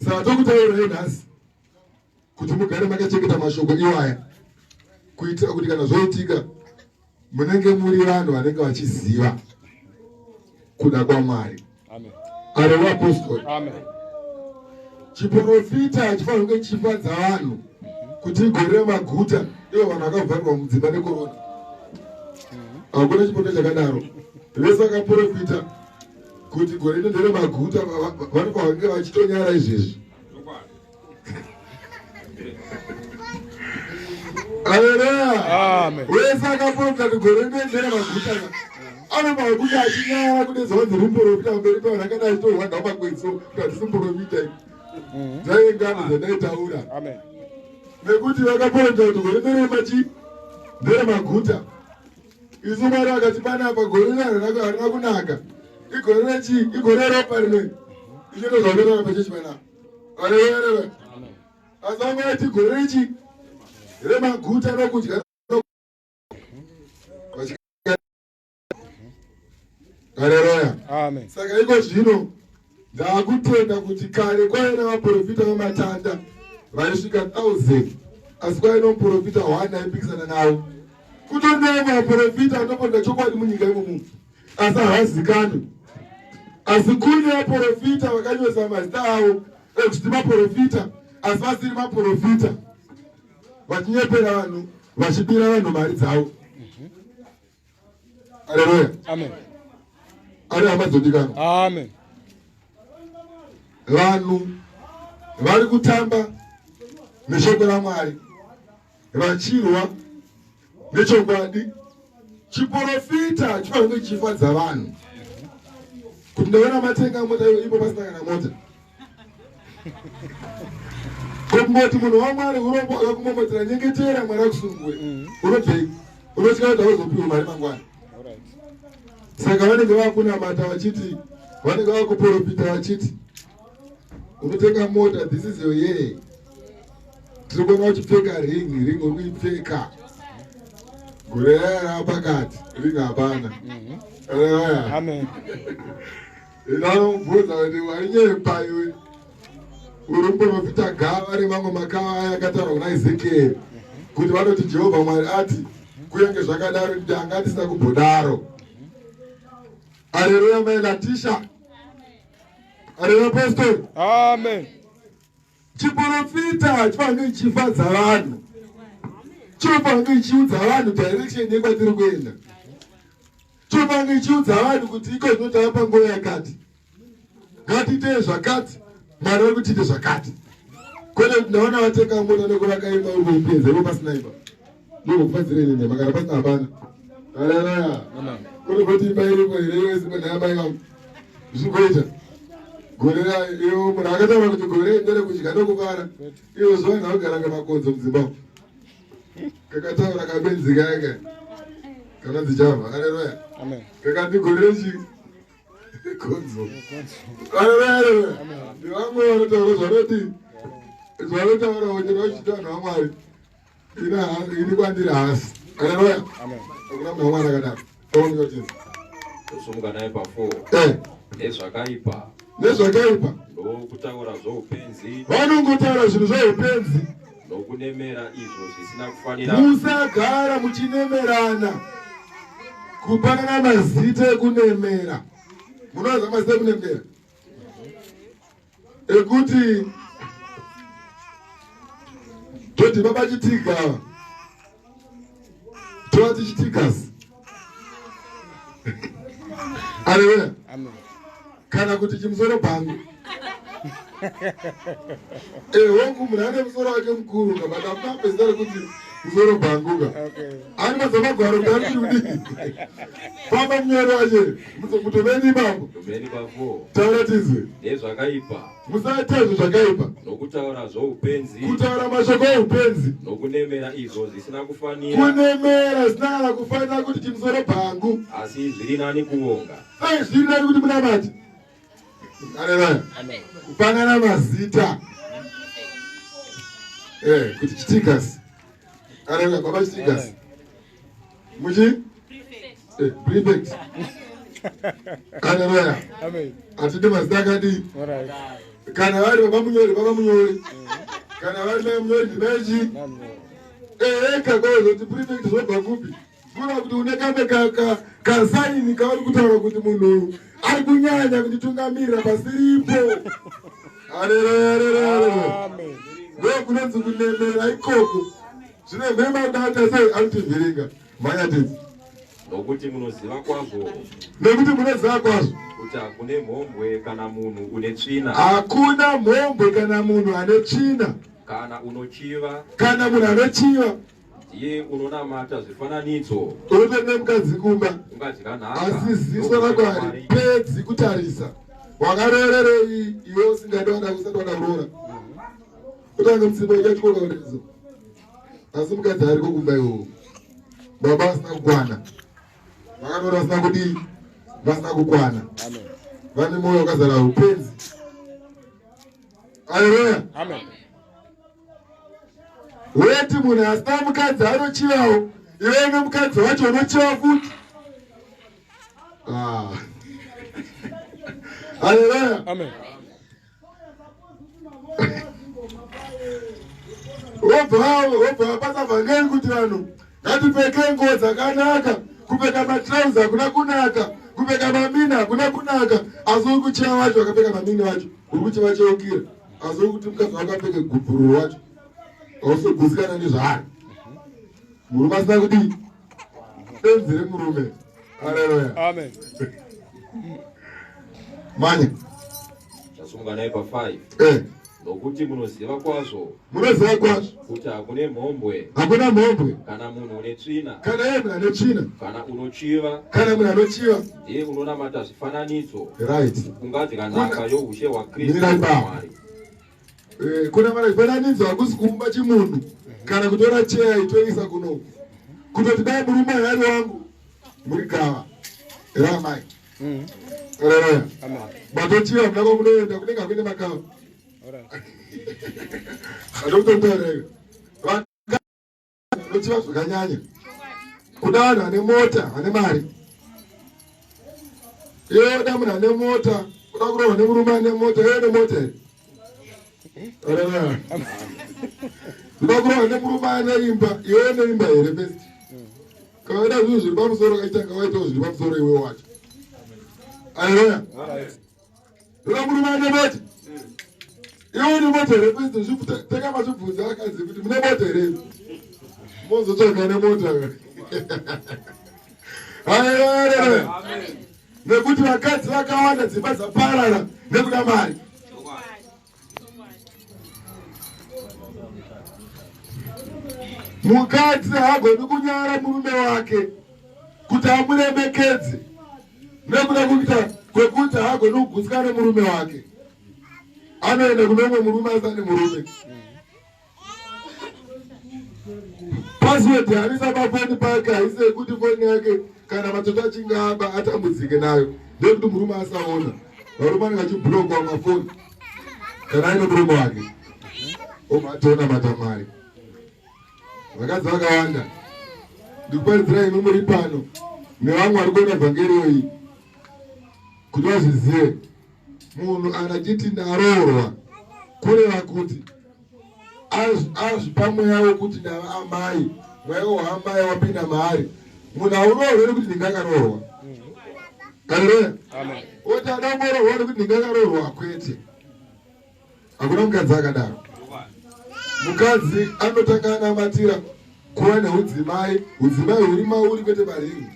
Saka tokutaurirai nhasi kuti mugare makachengeta mashoko iwaya, kuitira kuti kana zvoitika munenge muri vanhu vanenge vachiziva kuda kwaMwari. Amen. Arewa apostori. Amen. Chiprofita hachifanira kunge chichifadza vanhu kuti igore remaguta, ivo vanhu vakavharirwa mudzimba nekorona. Hakuna chiprofita chakadaro. Vese vakaprofita kuti gore rino nderemaguta vanofanira kunge vachitonyara izvezvi. Aleluya. Amen. Wese akaprofita kuti gore rino nderemaguta anofanira kunge achinyara kudedza vanzi rimuprofita pamberi pevanhu akadai, achitorwa makwenzo kuti hatisi muprofita. Dzaive ngano dzandaitaura. Amen. Nekuti vakaprofita kuti gore nderemachi nderemaguta, isu Mwari vakati panapa gore rino harina kunaka, igore rechi igore ropa rinoi ichito zvavanotaura pachechi panapa. Aleluya. Asi vamwe vati gore rechi remaguta nokudya. Haleluya. Amen. Saka iko zvino ndaakutenda kuti kare kwaive navaprofita vematanda vaisvika 1000, asi kwaive nomuprofita one aipikisana navo. Kutoneva vaprofita vanoponda chokwadi munyika imomo, asi havazikanwi. Asi kune vaprofita vakanyosa mazita avo ekuti maprofita, asi vasiri maprofita, vachinyepera vanhu, vachibira vanhu mari dzavo. Aleluya. Amen. Ari hama dzodikanwa. Amen. Vanhu vari kutamba neshoko raMwari, vachirwa nechokwadi. Chiprofita chifanira kunge chichifadza vanhu kuti ndaona matenga mota, ipo pasina kana mota. Kungoti munhu waMwari urombo akakumomotera, nyengetera Mwari akusungure, unobvei? Unotya kuti hauzopiwe mari mangwana. All right. Saka vanenge vakunamata vachiti, vanenge vakuprofita vachiti unotenga mota, this is your year, tiri kuona uchipfeka ring, ring uri kuipfeka gore raya rapakati, ring hapana. Aya. Amen. Inomubvunza kuti wainyepa iwe, uri muprofita gava remamwe makava aya akataurwa kuna Ezekieri kuti vanoti Jehovha Mwari ati, kunyange zvakadaro ndanga ndisina kumbodaro. Aleluya, mai Latisha. Aleluya, pastor. Amen. Chiprofita chifange chichifadza vanhu, chinofange chichiudza vanhu direction yekwatiri kuenda, chinofange chichiudza vanhu kuti iko zvino tava panguva yakati, ngatiitei zvakati, Mwari vari kutiite zvakati, kwete kuti ndaona vatenga mota nekuvaka imba, uri kuipedza ivo pasina imba. Ndokufadzirei nenhema kana pasina hapana. Aleluya. Kuri kuti imba iripo here iwe isipo? Nhaya vangu, zvikuita gore iwo munhu akataura kuti gore nderekudya nokufara, iwo zuva nhakugara ngemakonzo mudzimba umu. Kakataura kabenzi kaka. Kanonzi Java. Haleluya. Kakandigorere chi gonzo. Haleluya, haleluya. Ndivamwe vanotaura zvanoti zvavanotaura kuti vachiita vanhu vaMwari. Ini kwandiri haasi. Haleluya. Hakuna munhu waMwari akadaro. Toonga Tosumuka naye pa4. Nezvakaipa. Nezvakaipa. Ndokutaura zvoupenzi. Vanongotaura zvinhu zveupenzi. Nokunemera izvo zvisina kufanira. Musagara muchinemerana. Kupanana mazita ekunemera. Munoziva mazita ekunemera? Ekuti toti baba Chitiga, tovati Chitigas. Aleluya. Kana kuti chimusoro bhangu. Hongu munhu ane musoro wake mukuru ka, but amupe zita rekuti musoro bhangu ka. Ani mazamagwaro kuti ari kudii? Famba munyoro wache, mutomeni ipapo. Tomeni pa4. Taura tizwe. Nezvakaipa. Musaita izvo zvakaipa. Nokutaura zvoupenzi. Kutaura mashoko oupenzi. Nokunemera izvo zvisina kufanira. Kunemera zvisina kana kufanira kuti chimusoro bhangu. Asi zviri nani kuvonga. Ai zviri nani kuti munamate. Haleluya. Kupanana mazita. Kuti Chitigas. Haleluya, baba Chitigas. Muchi? Prefect. Haleluya. Hatidi mazita akadii? Kana vari baba munyori, baba munyori. Kana vari mai munyori, ndimai Eka kwazoti prefect zvobva kupi? Kuna kuti une kamwe kasaini kavari kutaura kuti munhu uyu ari kunyanya kunditungamirira pasiripo. Haleluya, haleluya, haleluya. Ndokunonzi kunemera ikoko. Zvine mhema data sei anotivhiringa. Mhanya tidzi. Nokuti munoziva kwazvo. Nekuti munoziva kwazvo. Kuti hakuna mhombwe kana munhu une tsvina. Hakuna mhombwe kana munhu ane tsvina. Kana unochiva. Kana munhu anochiva. Ndiye unonamata zvifananidzo. Unotori nemukadzi kumba. Ungadya nhaka. Asi ziso rako haripedzi kutarisa. Wakaroorerei iwe usingadi usati wakaroora. Utange musimba uchatyoka kurezo. Asi mukadzi ariko kumba iwowo. Baba vasina kukwana. Vakaroora vasina kudii? Vasina kukwana. Vane moyo wakazara upenzi. Haleluya. Amen. Weti munhu asina mukadzi anochivawo, iwe une mukadzi wacho unochiva futi. Haleluya. Amen. Wobva basa vhangeri kuti vanhu ngatipfeke nguo dzakanaka, kupfeka matrauza hakuna kunaka, kupfeka mamini hakuna kunaka, asi uri kuchiva wacho akapfeka mamini wacho, uri kuchiva cheukira, asi uri kuti mukadzi wako apfeke gubhururu wacho, hausogutsikana nezvaari. Murume asina kudii? Benzi remurume. Haleluya. Amen. Manya. Tasumuka naye pa5. Nokuti munoziva kwazvo. Munoziva kwazvo. Kuti hakuna mhombwe. Hakuna mhombwe. Kana munhu une tsvina. Kana iye munhu ane tsvina. Kana unochiva. Kana munhu anochiva. Ndiye unonamata zvifananidzo. Right. Ungadya nhaka youshe hwaKristu Mwari. Kunamata zvifananidzo hakusi kuumba chimunhu kana kutora cheya itoisa kuno. Kutoti dai murume ari wangu muri gava ramai. Haleluya. Matochiva muna kwamunoenda kunenge hakune makava. Adokutotaureka. Vanochiva zvakanyanya. Kuda vanhu vane mota, vane mari. Iwe uda munhu ane mota, uda kurohwa nemurume ane mota, iwe une mota here? Haleluya. Uda kurohwa nemurume ane imba, iwe une imba here first? Kana uda zvinhu zviri pamusoro kaitanga waitawo zviri pamusoro iwe wacho. Haleluya. Uda murume ane mota. Iwe une mota here first? Tanga mazvibvunza akadzi kuti mune mota here? Mozotsvaga nemota. Haleluya. Nekuti vakadzi vakawanda dzimba dzaparara nekuda mari. Mukadzi haagoni kunyara murume wake kuti amuremekedze nekuda kuita kwekuti haagoni kugutsikana nemurume wake. Anoenda kune umwe murume asane murume. Password yaanoisa pafoni pake haisi yekuti foni yake kana matsotsi achinge aba atambudzike nayo, ndeyekuti murume asaona. Varume anenge achibhulokwa mafoni kana aine murume wake, obva atoona Mwari. Vakadzi vakawanda, ndikuparidzirai imi muri pano nevamwe vari kuona vhangeri iyi kuti vazvizive. Munhu anachiti ndaroorwa, kureva kuti azvipa mweya wekuti ndava amai, mweya waamai wapinda maari. Munhu hauroorwe nekuti ndingakaroorwa. Haleluya. Oti adangoroorwa nekuti ndingakaroorwa, kwete. Hakuna mukadzi akadaro. Mukadzi anotanga anamatira kuva neudzimai, udzimai huri mauri kwete paringi.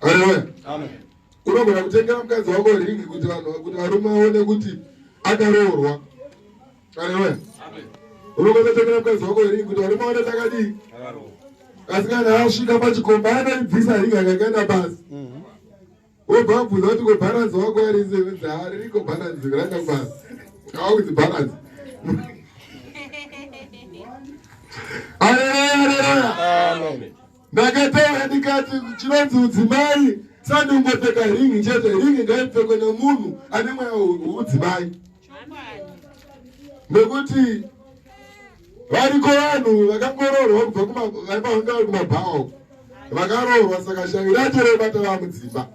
Haleluya. Unogona kutengera mukadzi wako ringi kuti vanhu, kuti varume vaone kuti akaroorwa. Haleluya. Unogona kutengera mukadzi wako ringi kuti varume vaone takadii, asi kana asvika pachikomba anoibvisa ringi akakaenda pasi, wobva abvunza kuti ko bharanzi wako yarise? Haririko bharanzi, raenda kubasa. Awakunzi bharanzi. Haleluya, haleluya. Ndakataura ndikati chinonzi udzimai sandingopfeka ringi chete. Ringi ngaipfekwe nemunhu ane mweya weudzimai, nekuti variko vanhu vakangoroorwa kubva vanga vari kumabhawa, vakaroorwa, saka shavi racho robata vamudzimba.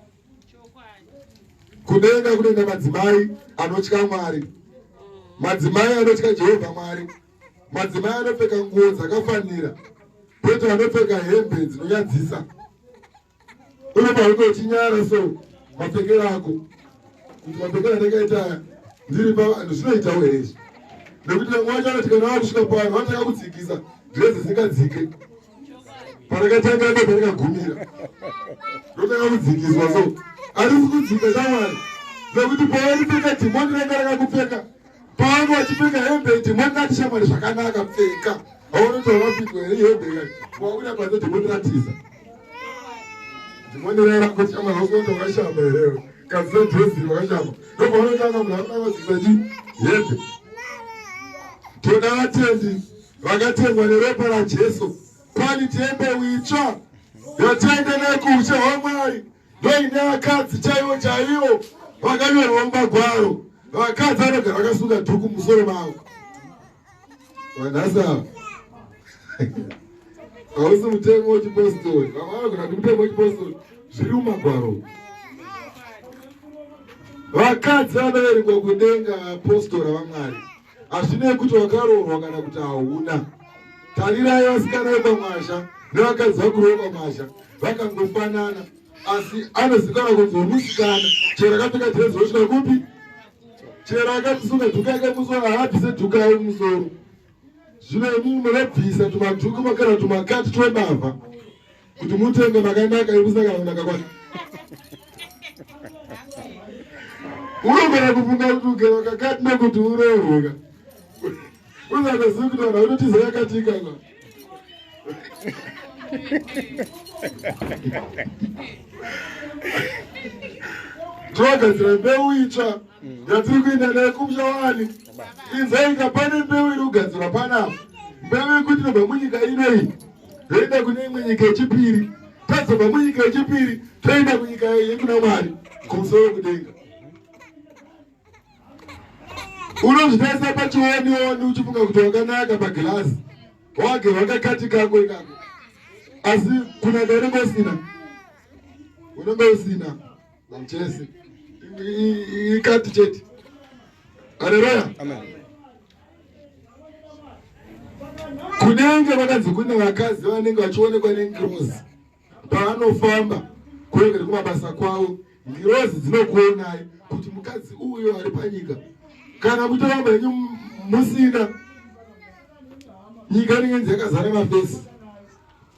Kudenga kunoenda madzimai anotya Mwari, madzimai anotya Jehovha Mwari, madzimai anopfeka nguo dzakafanira, kwete vanopfeka hembe dzinonyadzisa. Unobva unge uchinyara so mapfekero ako, kuti mapfekero andakaita aya ndiri pavanhu zvinoitawo here izvi? Nekuti vamwe vacho vanoti kana vakusvika pavanhu vanotanga kudzikisa dhirezi dzisingadzike. Parakatanga ndo parakagumira, rotanga kudzikiswa. So harisi kudzika, shamwari, nekuti pavaripfeka dhimoni ranga rakakupfeka. Pavanga vachipfeka hembe, dhimoni rati, "Shamwari, zvakanaka, pfeka." Haona kuti wakapindwa here hembe? Wabuda panze, dhimoni ratiza. Dhimoni raya rakuti, "Shamwari, hausi wakashama here? Kadzisa dhirezi, wakashama." Ndobva vanotanga munhu anotanga kudzikisa chi hembe. Toda vatendi vakatengwa neropa raJesu, quality yembeu itsva yatenda nekuushe hwaMwari, ndoine vakadzi chaivo chaivo vakanyorwa mumagwaro, vakadzi vanogara vakasunga dhuku musoro mavo. Vanhasi ava hausi mutemo wechipostori. Vamwe vanogona kuti mutemo wechipostori, zviri mumagwaro. Vakadzi vanoverengwa kudenga vapostora vaMwari, hazvinei kuti wakaroorwa kana kuti hauna. Tarirai vasikana vekwamwasha nevakadzi vakuru vekwamwasha, vakangofanana, asi anozikanwa kunzi wemusikana chero akapfeka dhirezi wosvika kupi, chero akatisunga dhuka yake musoro, haabvise dhuka yake musoro. Zvino imimi munobvisa tumadhuku makana tumakati twembavha kuti mutenge makanaka, imusakana kunaka kwacho. Unogona kufunga kuti ugera kakati nekuti uroorweka, usatozivi kuti vanhu vanotiza yakatika ka. Tinogadzira mbeu itsva yatiri kuenda nayo kumusha wani. Inzaika, pane mbeu iri kugadzirwa panapa, mbeu yekuti inobva munyika inoyi yoenda kune imwe nyika yechipiri. Tazobva munyika yechipiri, toenda kunyika yekuna Mwari kumusoro kudenga. Unozvitarisa pachionioni uchifunga kuti wakanaka pagirazi, wagerwa kakati kako ikako, asi kunaka unenge usina, unenge usina namchese, ikati chete. Haleluya. Kunenge vakanzi kune vakadzi vanenge vachionekwa nengirozi pavanofamba kuenda kumabasa kwavo. Ngirozi dzinokuonai kuti mukadzi uyo ari panyika. Kana mutoramba henyu musina, nyika inenge yakazara mafesi,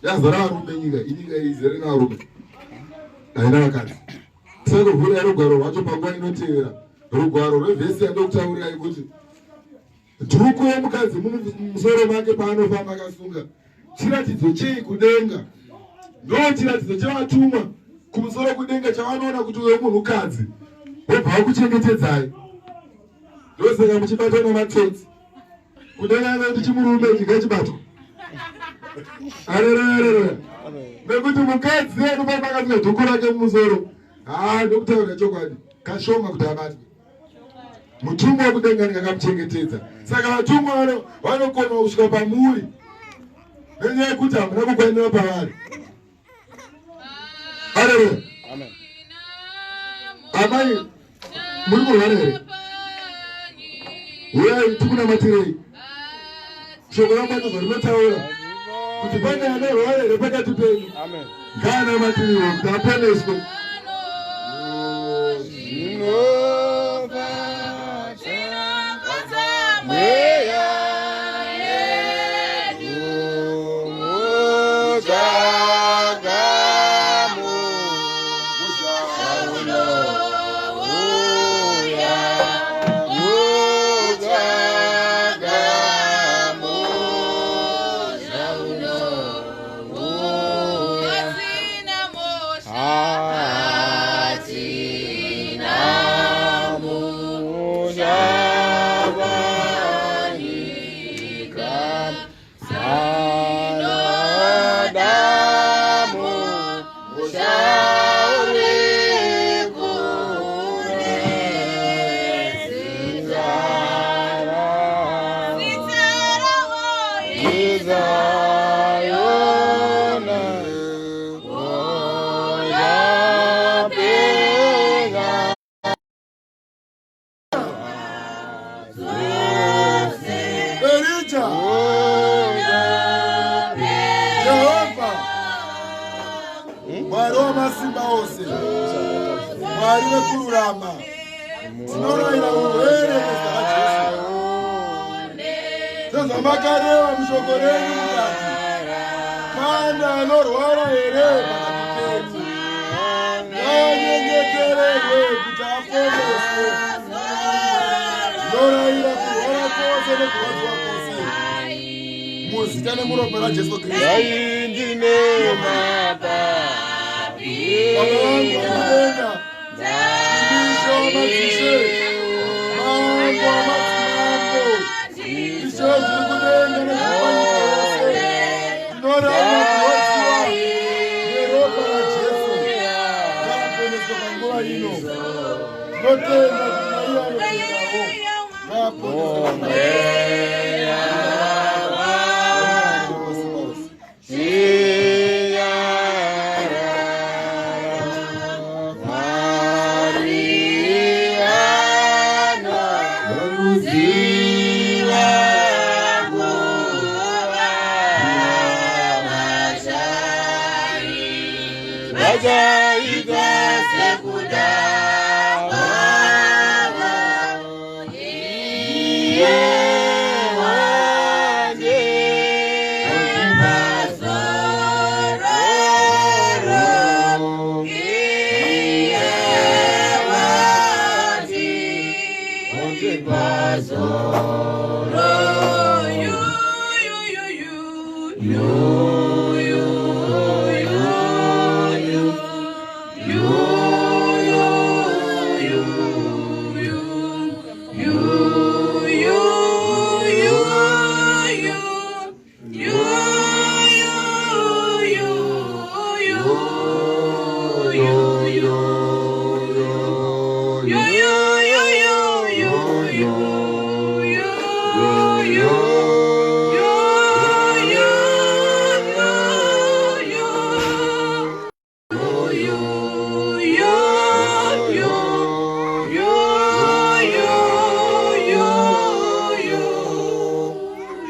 yazara varume. Nyika inyika izere nevarume, haina vakadzi. Tisakuvhurai rugwaro rwacho panguva inotevera, rugwaro rwevhesi yandokutaurirai kuti dhuku yemukadzi mumusoro make paanofamba akasunga chiratidzo chei kudenga? Ndo chiratidzo chevatumwa kumusoro kudenga chavanoona kuti uyo munhukadzi, wobva vakuchengetedzai. Ndosaka muchibatwa namatsotsi kudenga, kuti chimurume chingachibatwa. Areruya, areruya. Nekuti mukadzi anofamba akasunga dhuku rake mumusoro, haa, ndokutaura chokwadi, kashoma kuti abatwe. Mutumwa wekudenga anenge akamuchengetedza. Saka vatumwa vanokona kusvika pamuri nenyaya yekuti hamuna kukwanira pavari. Areruya. Amai, muri kurwara here? Uyai tikunamatirei. Shoko raMwari rinotaura kuti pane anorwara here pakati penyu, ngaanamatirwe kuti aponeswe. Erija, Jehovha, Mwari wamasimba ose, Mwari wekururama, tinorayira urwere nezita raJesu. Sezvamakareva mushoko renyu mukati, pane anorwara here pakati pedu? Ngaanyengetererwe kuti aponeswe. Tinorayira kurwara kwose nekurwadziwa kwose muzita nemuropa raJesu Kristu. Baba vangu vakudenga, Ishe wamadzishe, Mambo wamadzimambo, Ishe wezviri kudenga nezviri panyika yose, tinorayira kurwadziwa neropa raJesu ngaaponeswe panguva ino. Tinotenda kuti naiye anotendawo ngaaponeswe panguva ino.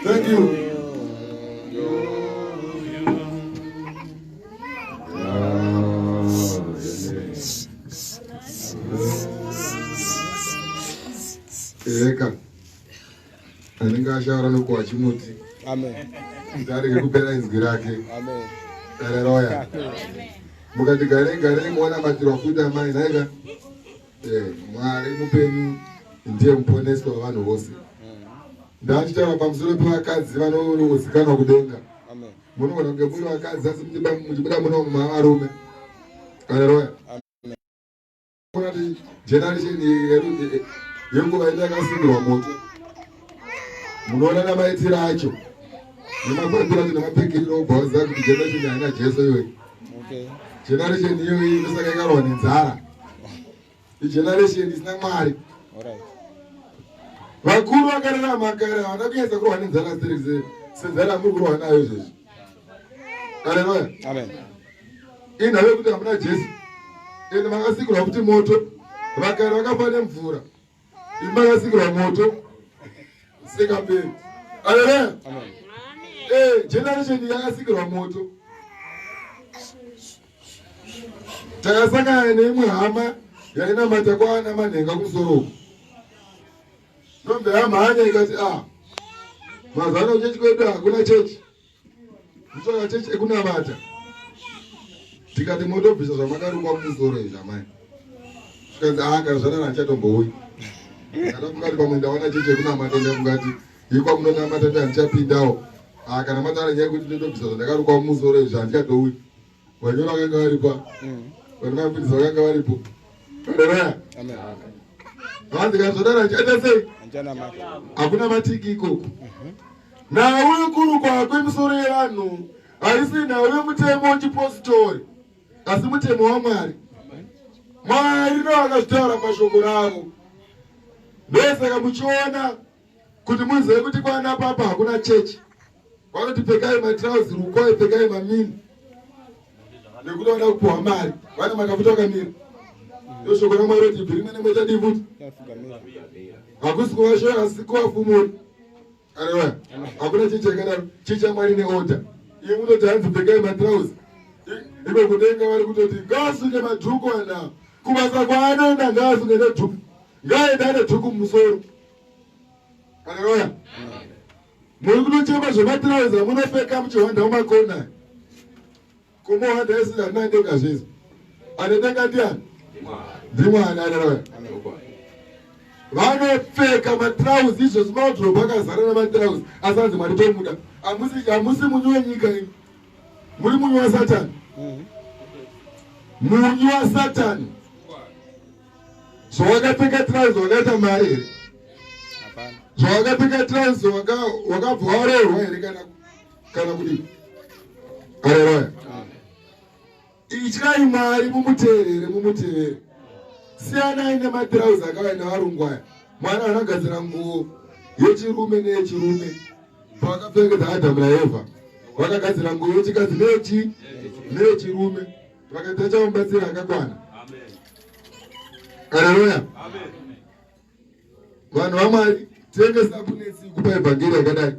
Thank you. Eka anenge ashaura nokuwa chimuti kuti arege kupera inzwi rake. Areroya. Mukati garei garei muonamatirwa futi amai nhaika. Mwari mupenyu ndiye muponesi wavanhu vose. Ndachitaura pamusoro pevakadzi vanozikanwa kudenga. Munogona kunge muri vakadzi asi muchibuda muno mavarume. Areroya. Kuna kuti generation yenguva ino yakasungirwa moto. Munoona namaitiro acho. Nemafambiro acho nemapfekero obva waziva kuti generation haina Jesu iyoyi. Generation iyoyi inosaka ikarwa nenzara. Igeneration isina Mwari. Vakuru vakararama kare havana kuedza kurwa nenzara senzara yamuri kurwa nayo izvezvi. Haleluya. Amen. Inhau yekuti hamuna Jesu. Ende makasikirwa kuti moto. Vakare vakafa nemvura. Imi makasikirwa moto. Singaperi. Haleluya. Amen. Eh, generation yakasikirwa moto. Takasangana neimwe hama yainamata kwaana manhenga kumusoro uku. Ndombe yamhanya ikati ah, mazuva ano kuchechi kwedu hakuna chechi. Mutsvaka chechi ekunamata. Tikati motobvisa zvamakarukwa mumusoro izvi amai. Zvikanzi ah, kana zvadaro handichatombouyi. Kana mungati pamwe ndawana chechi yekunamata ndakungati yekwamunonamata ndi handichapindawo. Ah, kana mataura nyaya yekuti ndotobvisa zvandakarukwa mumusoro izvi handichatouyi. Vanyoro vakanga varipo. Vana mafundisi vakanga varipo. Haleluya. Amen. Hanzi kana zvadaro handichaita sei? Handichanamata. Hakuna matiki ikoko. Nhau yekurukwa kwemisoro yevanhu haisi nhau yemutemo wechipositori, asi mutemo waMwari. Mwari ndo akazvitaura pashoko ravo. Ndosaka muchiona kuti muzive kuti kwana papa hakuna chechi. Vanoti pfekai matirauzi rukwai, pfekai mamini nekuti vanoda kupuhwa mari. Vane makafuta vakamira. Ndoshoko raMwari kuti ibvi rimwe nemwe chadii futi. Hakusi kuvashora asi kuvafumura. Arewa. Hakuna chechi yakadaro. Chechi yaMwari neorder. Iye munoti hanzi pfekai matirauzi. Iko kudenga vari kutoti ngaasunge madhuku ana. Kubasa kwaanoenda ngaasunge nedhuku. Ngaaende ane dhuku mumusoro. Haleluya. Muri kutochema zvematirauzi amunopfeka muchihwanda mumakona. Kumuhwanda isi handina denga zvese. Ane denga ndiani? Ndimwari. Haleluya. Vanopfeka matirauzi izvozvi maodhirobhu akazara nematirauzi asi hanzi Mwari tomuda. Hamusi munyu wenyika imi. Muri munyu waSatani. Munyu waSatani. Zvawakapfeka tirauzi wakaita mari here? Zvawakapfeka tirauzi wakabva waroorwa here kana kudii? Haleluya. Ityai Mwari mumuteerere mumutevere. Siyanai nematirauzi akauya nevarungu aya. Mwari anogadzira nguo yechirume neyechirume. Pavakapfekedza Adhamu naEvha, vakagadzira nguo yechikadzi neyechirume. Vakaita chamubatsira akakwana. Haleluya. Vanhu vaMwari tengesa kunetsi kupa evhangeri yakadai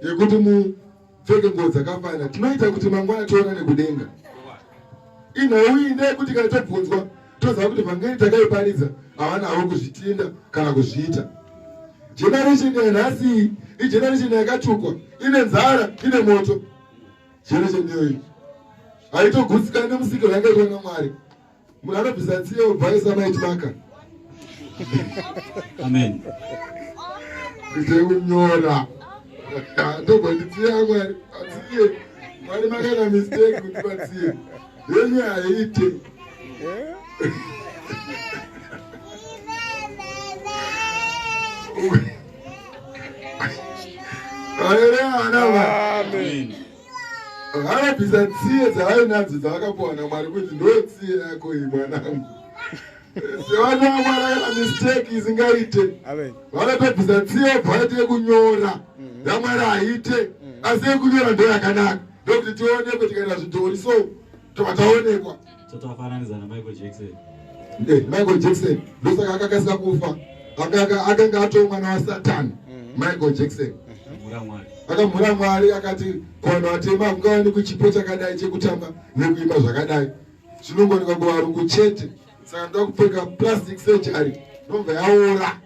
yekuti mupfeke nguo dzakafanana. Tinoita kuti mangwana tionane kudenga. Inhau iyi ndeyekuti kana tobvunzwa toziva kuti vhangeri takaiparidza havana havo kuzvitinda kana kuzviita. Generation yanhasi iyi igeneration yakatukwa, ine nzara, ine moto. Generation iyoyi haitogutsikani nemusiki wakaitwa naMwari. Munhu anobvisa tsiye obva aisa maiti maka. Amen. Kuite kunyora. Ndobva nditsiye yaMwari. Atsiye. Mwari makaita mistake kundipa tsiye. Yenyu haiite. Haleluya vana va. Amen. Vanobvisa tsiye dzavainadzo dzavakapuwa naMwari kuti ndo tsiye yako iyi mwanangu. Sevanhu vaMwari akaita mistake isingaite. Amen. Vanotobvisa tsiye obva vaite yekunyora. YaMwari haiite. Asi yekunyora ndo yakanaka. Ndokuti tionekwe tikaita zvidhori so tobva taonekwa. Totofananidza naMichael Jackson. Michael Jackson ndosaka akakasika kufa. Akanga atoo mwana waSatani. Michael Jackson. Akamhura Mwari akati kuvanhu vatema hakungawanikwi chipo chakadai chekutamba nekuimba zvakadai. Zvinongowanikwa kuvarungu chete. Saka ndoda kupfeka plastic surgery ndobva yaora.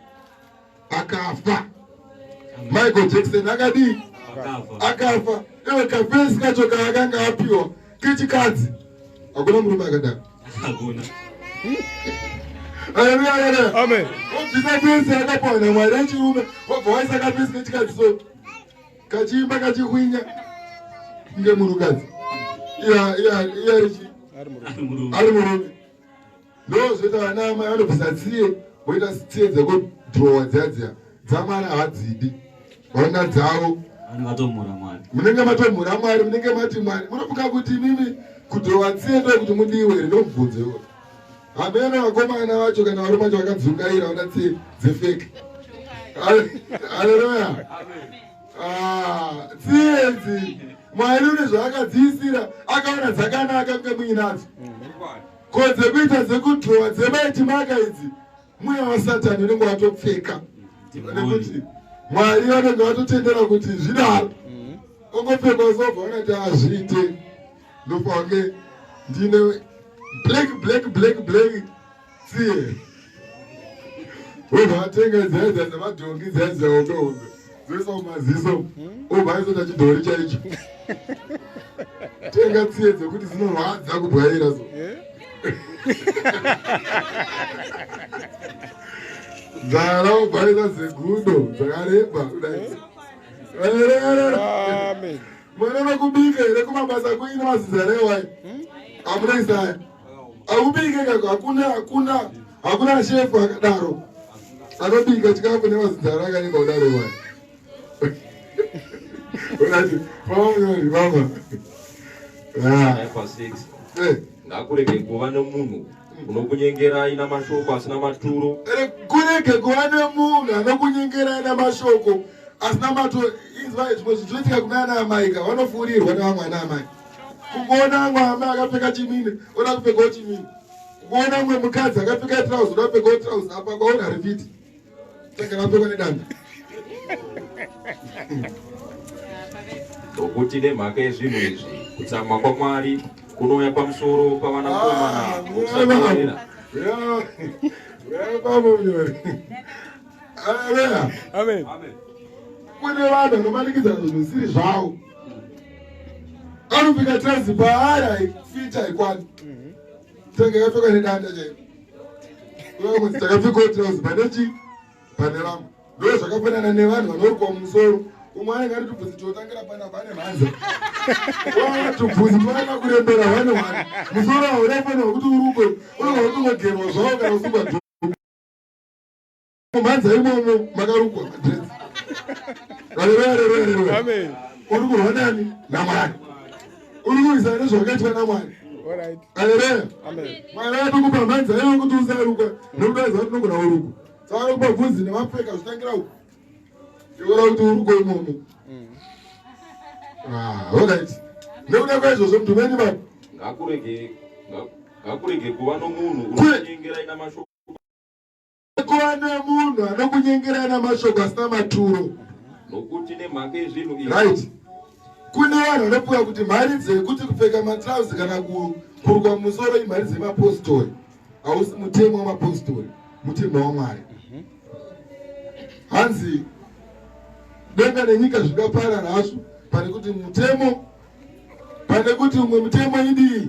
Akafa. Michael Jackson akadii? Akafa. Iwe kafesi kacho kaakanga apiwa kechikadzi. Hakuna murume akadaro. Hakuna. Haleluya, haleluya. Amen. Wobvisa fesi yakapiwa naMwari yechirume, wobva waisa kafesi kechikadzi so. Kachiimba kachihwinya kunge munhukadzi. Iya iya iya richi. Ari murume. Ndo zvoita vana amai vanobvisa tsiye, voita tsiye dzekudhirowa dziya dziya. DzaMwari havadzidi. Vanoda dzavo. Vanenge vatomhura Mwari. Munenge matomhura Mwari, munenge mati Mwari. Munofunga kuti imimi kudhova tsiye ndokuti mudiwe here? Ndomubvunze iwo. Hameno vakomana vacho kana varume vacho vakadzungaira vana tsiye dzefeki. Haleluya. Ah, tsiye idzi Mwari une zvaakadziisira akaona dzakanaka kunge muinadzo. Ko dzekuita dzekudhova dzemaiti maka idzi mweya wasatani unenge watopfeka nekuti Mwari vanenge vatotendera kuti zvidaro. Ongopfekwa sobva vanati azviite ndofange ndine black black black black tsiye wobva atenga dzaya dzaya dzemadhongi dzaya dzaya hombe hombe dzoisa mumaziso obva aisota chidhori chaicho tenga tsiye dzekuti dzinorwadza kubwaira so nzara obva aisa dzegudo dzakareba kudai. Mwana vakubika here kumabasa kuine mazizara iwayo hamuna isaya akubike kako hakuna hakuna hakuna shefu akadaro anobika chikafu nemazinzara akareba kudaro iwayo. Unati mama mama. Pa 6 ngakurege kuva nemunhu unokunyengerai namashoko asina maturo. Kurege kuva nemunhu anokunyengerai namashoko asina maturo. Inzwa zvimwe zvinoitika kuna ana amai ka vanofurirwa nevamwe ana amai. Kungoona amwe amai akapfeka chimini oda kupfekawo chimini. Kungoona mumwe mukadzi akapfeka trouse oda kupfekawo trouse apa kwaona rifiti. Saka vapfekwa nedanda. Nokuti nemhaka yezvinhu izvi kutsamwa kwaMwari kunouya pamusoro pavanakomana vokusateerera. Amen. Kune vanhu vanomanikidza zvinhu zvisiri zvavo. Anopfeka trouse paari haifiti haikwani. Tenge yakapfekwa nedanda chaiko. Kunzi takapfekawo trouse pane chii? Pane vamwe. Ndo zvakafanana nevanhu vanorukwa mumusoro. Umwe anenge ari tubvudzi totangira panapa ane mhanza. Tubvudzi twaana kurembera hwane hwane. Musoro haunafanirwa kuti urukwe. Unogona kutongogerwa zvawo kana usungwa dhuku. Mhanza imomo makarukwa madress. Haleluya. Amen. Uri kurwa nani? NaMwari. Uri kurwisana nezvakaitwa naMwari. Haleluya. Amen. Mwari akatokupa mhanza iwe kuti usarukwa. Nekuti aiziva kuti unogona kurukwa. Saka anokupa bvudzi nemapfeka zvitangira uku. Iwe kuti urukwe imomo. Ah, alright. Nekuda kwaizvozvo mudhumeni baba. Ngakurege kuva nomunhu unokunyengerai namashoko. Kuva nemunhu anokunyengerai namashoko asina maturo. Nokuti nemhaka yezvinhu izvi. Right. Kune vanhu vanofunga kuti mharidzo yekuti kupfeka matrauzi kana kurukwa musoro imharidzo yemapostori. Hausi mutemo wemapostori, mutemo waMwari. Hanzi denga nenyika zvingaparara hazvo pane kuti mutemo, pane kuti umwe mutemo idii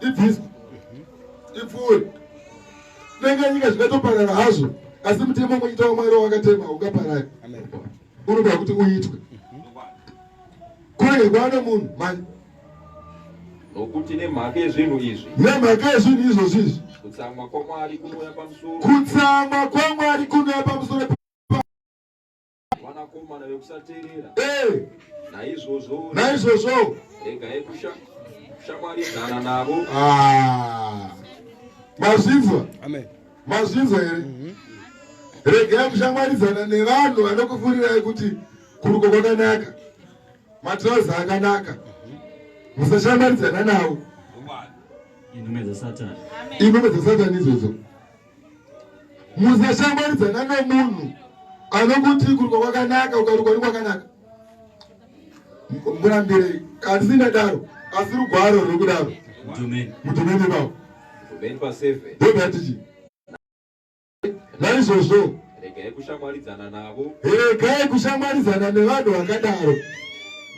ibviswe ipfuure. Denga nyika zvikatoparara hazvo, asi mutemo umwe chete waMwari wawakatema haungaparari. Unoda kuti uitwe. Kurege kuva nemunhu mani. Nokuti nemhaka yezvinhu izvi. Nemhaka yezvinhu izvozvi izvi. Kutsamwa kwaMwari kunouya pamusoro. Kutsamwa kwaMwari kunouya pamusoro. Vanakomana vekusateerera. Naizvozvo. Naizvozvo. Regai kushamwaridzana navo. Ah. Mazvinzwa? Amen. Mazvinzwa here? Regai kushamwaridzana nevanhu vanokufurirai kuti kuruko kwakanaka. Matrauzi akanaka. Musashamwaridzana navo. Inhume dzasatani. Inhume dzasatani idzodzo. Musashamwaridzana nomunhu anokuti kuruka kwakanaka, ukarukwa ni kwakanaka. Murambirei. Handisi ndadaro, asi rugwaro ruri kudaro. Mudhumeni. Mudhumeni ipapo. Mudhumeni pa 7. Ndobva tichi. Naizvozvo regai kushamwaridzana navo. Regai kushamwaridzana nevanhu vakadaro.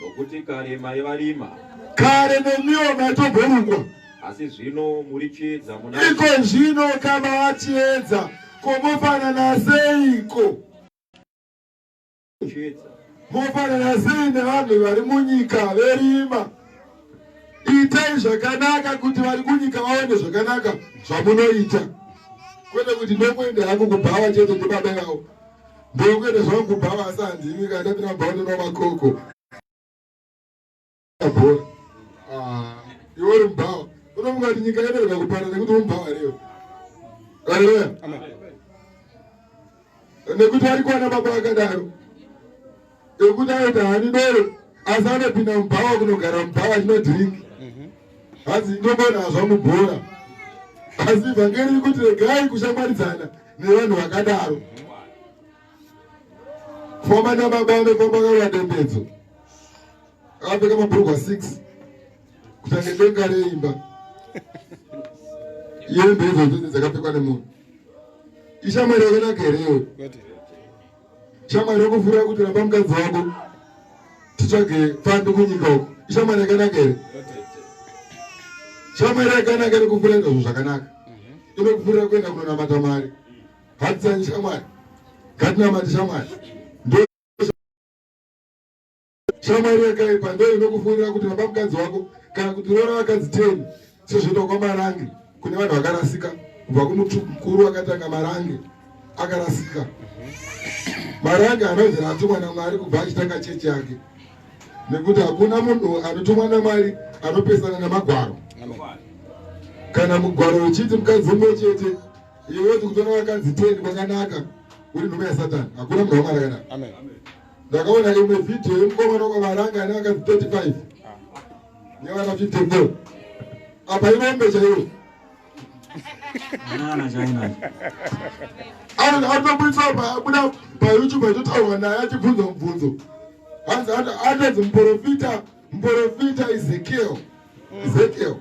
Nokuti kare maiva rima. Kare nemiwo maitomborukwa. Asi zvino muri chiedza muna. Iko zvino kama vachiedza, ko mofanana seiko? Chiedza. Mofanana sei nevanhu vari munyika verima? Itai zvakanaka kuti vari kunyika vaone zvakanaka zvamunoita. Kwete kuti ndokuenda hangu kubhawa chete ndibaba vavo. Ndokuenda zvangu kubhawa asi handimi kana ndapinda mubhawa ndonwa makoko. Bhora. Ah, iwe uri mubhawa. Unofunga kuti nyika inorega kupara nekuti uri mubhawa here iwe? Haleluya. Nekuti variko vana baba vakadaro. Ekuti aiti haani doro asi anopinda mubhawa kunogara mubhawa achinodrink. Hanzi ndombona zvamubhora. Asi vhangeri riri kuti regai kushamwaridzana nevanhu vakadaro. Famba nababa anofamba akarova dembedzo. Akapfeka mabhurugwa 6 kutange denga reimba. Yembe idzodzo dzakapfekwa nemunhu. Ishamwari yakanaka here iwe? Shamwari yokufura kuti ramba mukadzi wako titsvage pfambi kunyika uko. Ishamwari yakanaka here? Shamwari yakanaka inokufura kuita zvinhu zvakanaka. Inokufurira kuenda kunonamata Mwari. Hatisanyi shamwari. Ngatinamate shamwari. Ndo Shamwari yakaipa ndo inokufurira kuti ramba mukadzi wako kana kuti roora vakadzi 10 sezvoitwa kwaMarange kune vanhu vakarasika kubva kumukuru akatanga Marange akarasika. Marange anonzi atumwa naMwari kubva achitanga chechi yake nekuti hakuna munhu anotumwa naMwari anopesana namagwaro. Kana mugwaro uchiti mukadzi umwe chete iwe woti kutora vakadzi 10 kwakanaka uri nhume yaSatani. Hakuna munhu waMwari akadaro. Ndakaona imwe video yemukomana wekwaMaranga ane vakadzi 35 nevana 54 apa irombe chairo. Atobudisa abuda paYouTube achitotaurwa naye achibvunzwa mubvunzo. Hanzi atonzi muporofita, muporofita Ezekiel. Ezekiel.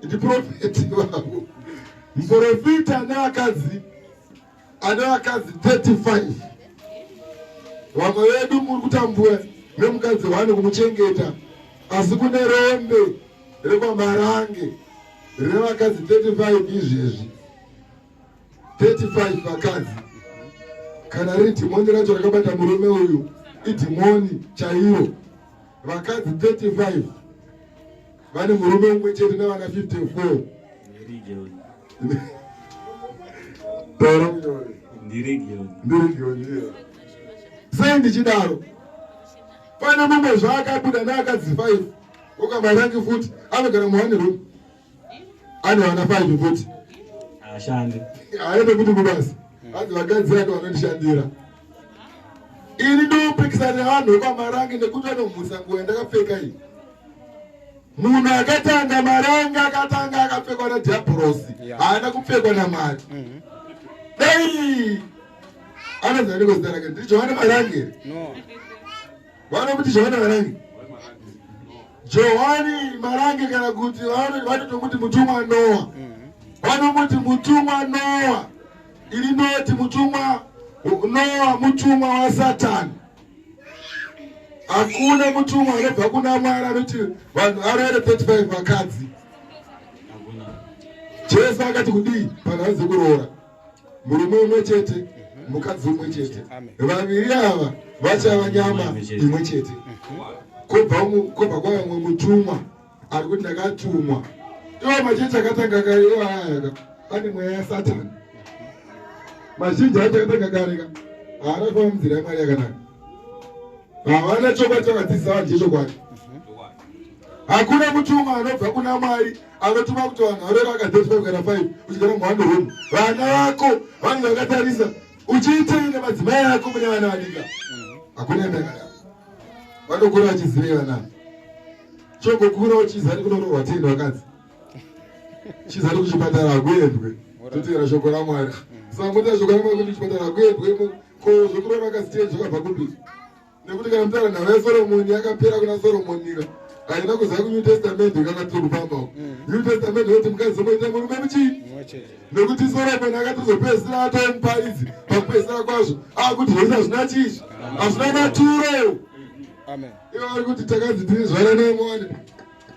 Ndiprofeti vavo. Muporofita neakadzi ane vakadzi 35 vamwe vedu muri kutambura nemukadzi wani kumuchengeta asi kune rombe rekwamarange rine vakadzi 35 izvezvi 35 vakadzi kana riri dhimoni racho rakabata murume uyu idhimoni chairo vakadzi 35 vane murume umwe chete nevana 54 Taura munyori. Ndirigioni. Sei ndichidaro? Pane mumwe zvaakabuda neakadzi 5 ukamarangi futi anogara muone room ane vana 5 futi ashande aende kuti kubasa hanzi vakadzi ake vanondishandira ini ndopikisana nevanhu vekwamarangi nekuti vanomhurisa nguva yandakapfeka iyi Munhu akatanga maranga akatanga akapfekwa nadhiabhorosi haana kupfekwa naMwari. Dai anonzi aniko zita rake ndiri Johane Marange here? Vanomuti Johane Marange. Johani Marange kana kuti vanotomuti mutumwa Noa. Vanomuti mutumwa Noa. Ini ndoti mutumwa Noa mutumwa waSatani. Hakuna mutumwa anobva kuna Mwari anoti vanhu arere 35 vakadzi. Jesu akati kudii panhau dzekuroora? Murume umwe chete, mukadzi umwe chete. Vaviri ava vachava nyama imwe chete. Kobva kwava mumwe mutumwa ari kuti ndakatumwa. Iwo machechi akatanga kare iwo ayaya ane mweya yaSatani. Mazhinji acho akatanga kare ka haana kufamba munzira yaMwari yakanaka. Havana chokwadi chakadzidzisa vanhu chechokwadi. Hakuna mutumwa anobva kuna Mwari anotuma kuti vanhu varore vakadheswa kana 5 uchigara muhando room. Vana vako vanhu vakatarisa uchiitei nemadzimai ako mune vana vadika. Hakuna imba yakadaro. Vanokura vachizivei vana. Chogokura uchizani kunorohwa teni vakadzi. Chizani kuchipatara hakuendwe. Toteera shoko raMwari. Saka moteera shoko raMwari kuti kuchipatara hakuendwe ko zvekurova vakadzi teni zvakabva kupi? Nekuti kana mutaura nhau yaSoromoni yakapera kuna Soromoni ka haina kuzaya kuNew Testament kana tiri kufamba uko. New Testament yoti mukadzi omoita murume muchii? Nekuti Soromoni akatozopedzisira atove muparidzi pakupedzisira kwazvo akuti zvese hazvina chii hazvina maturo. Ivo vari kuti takanzi tiri zvara nemuone.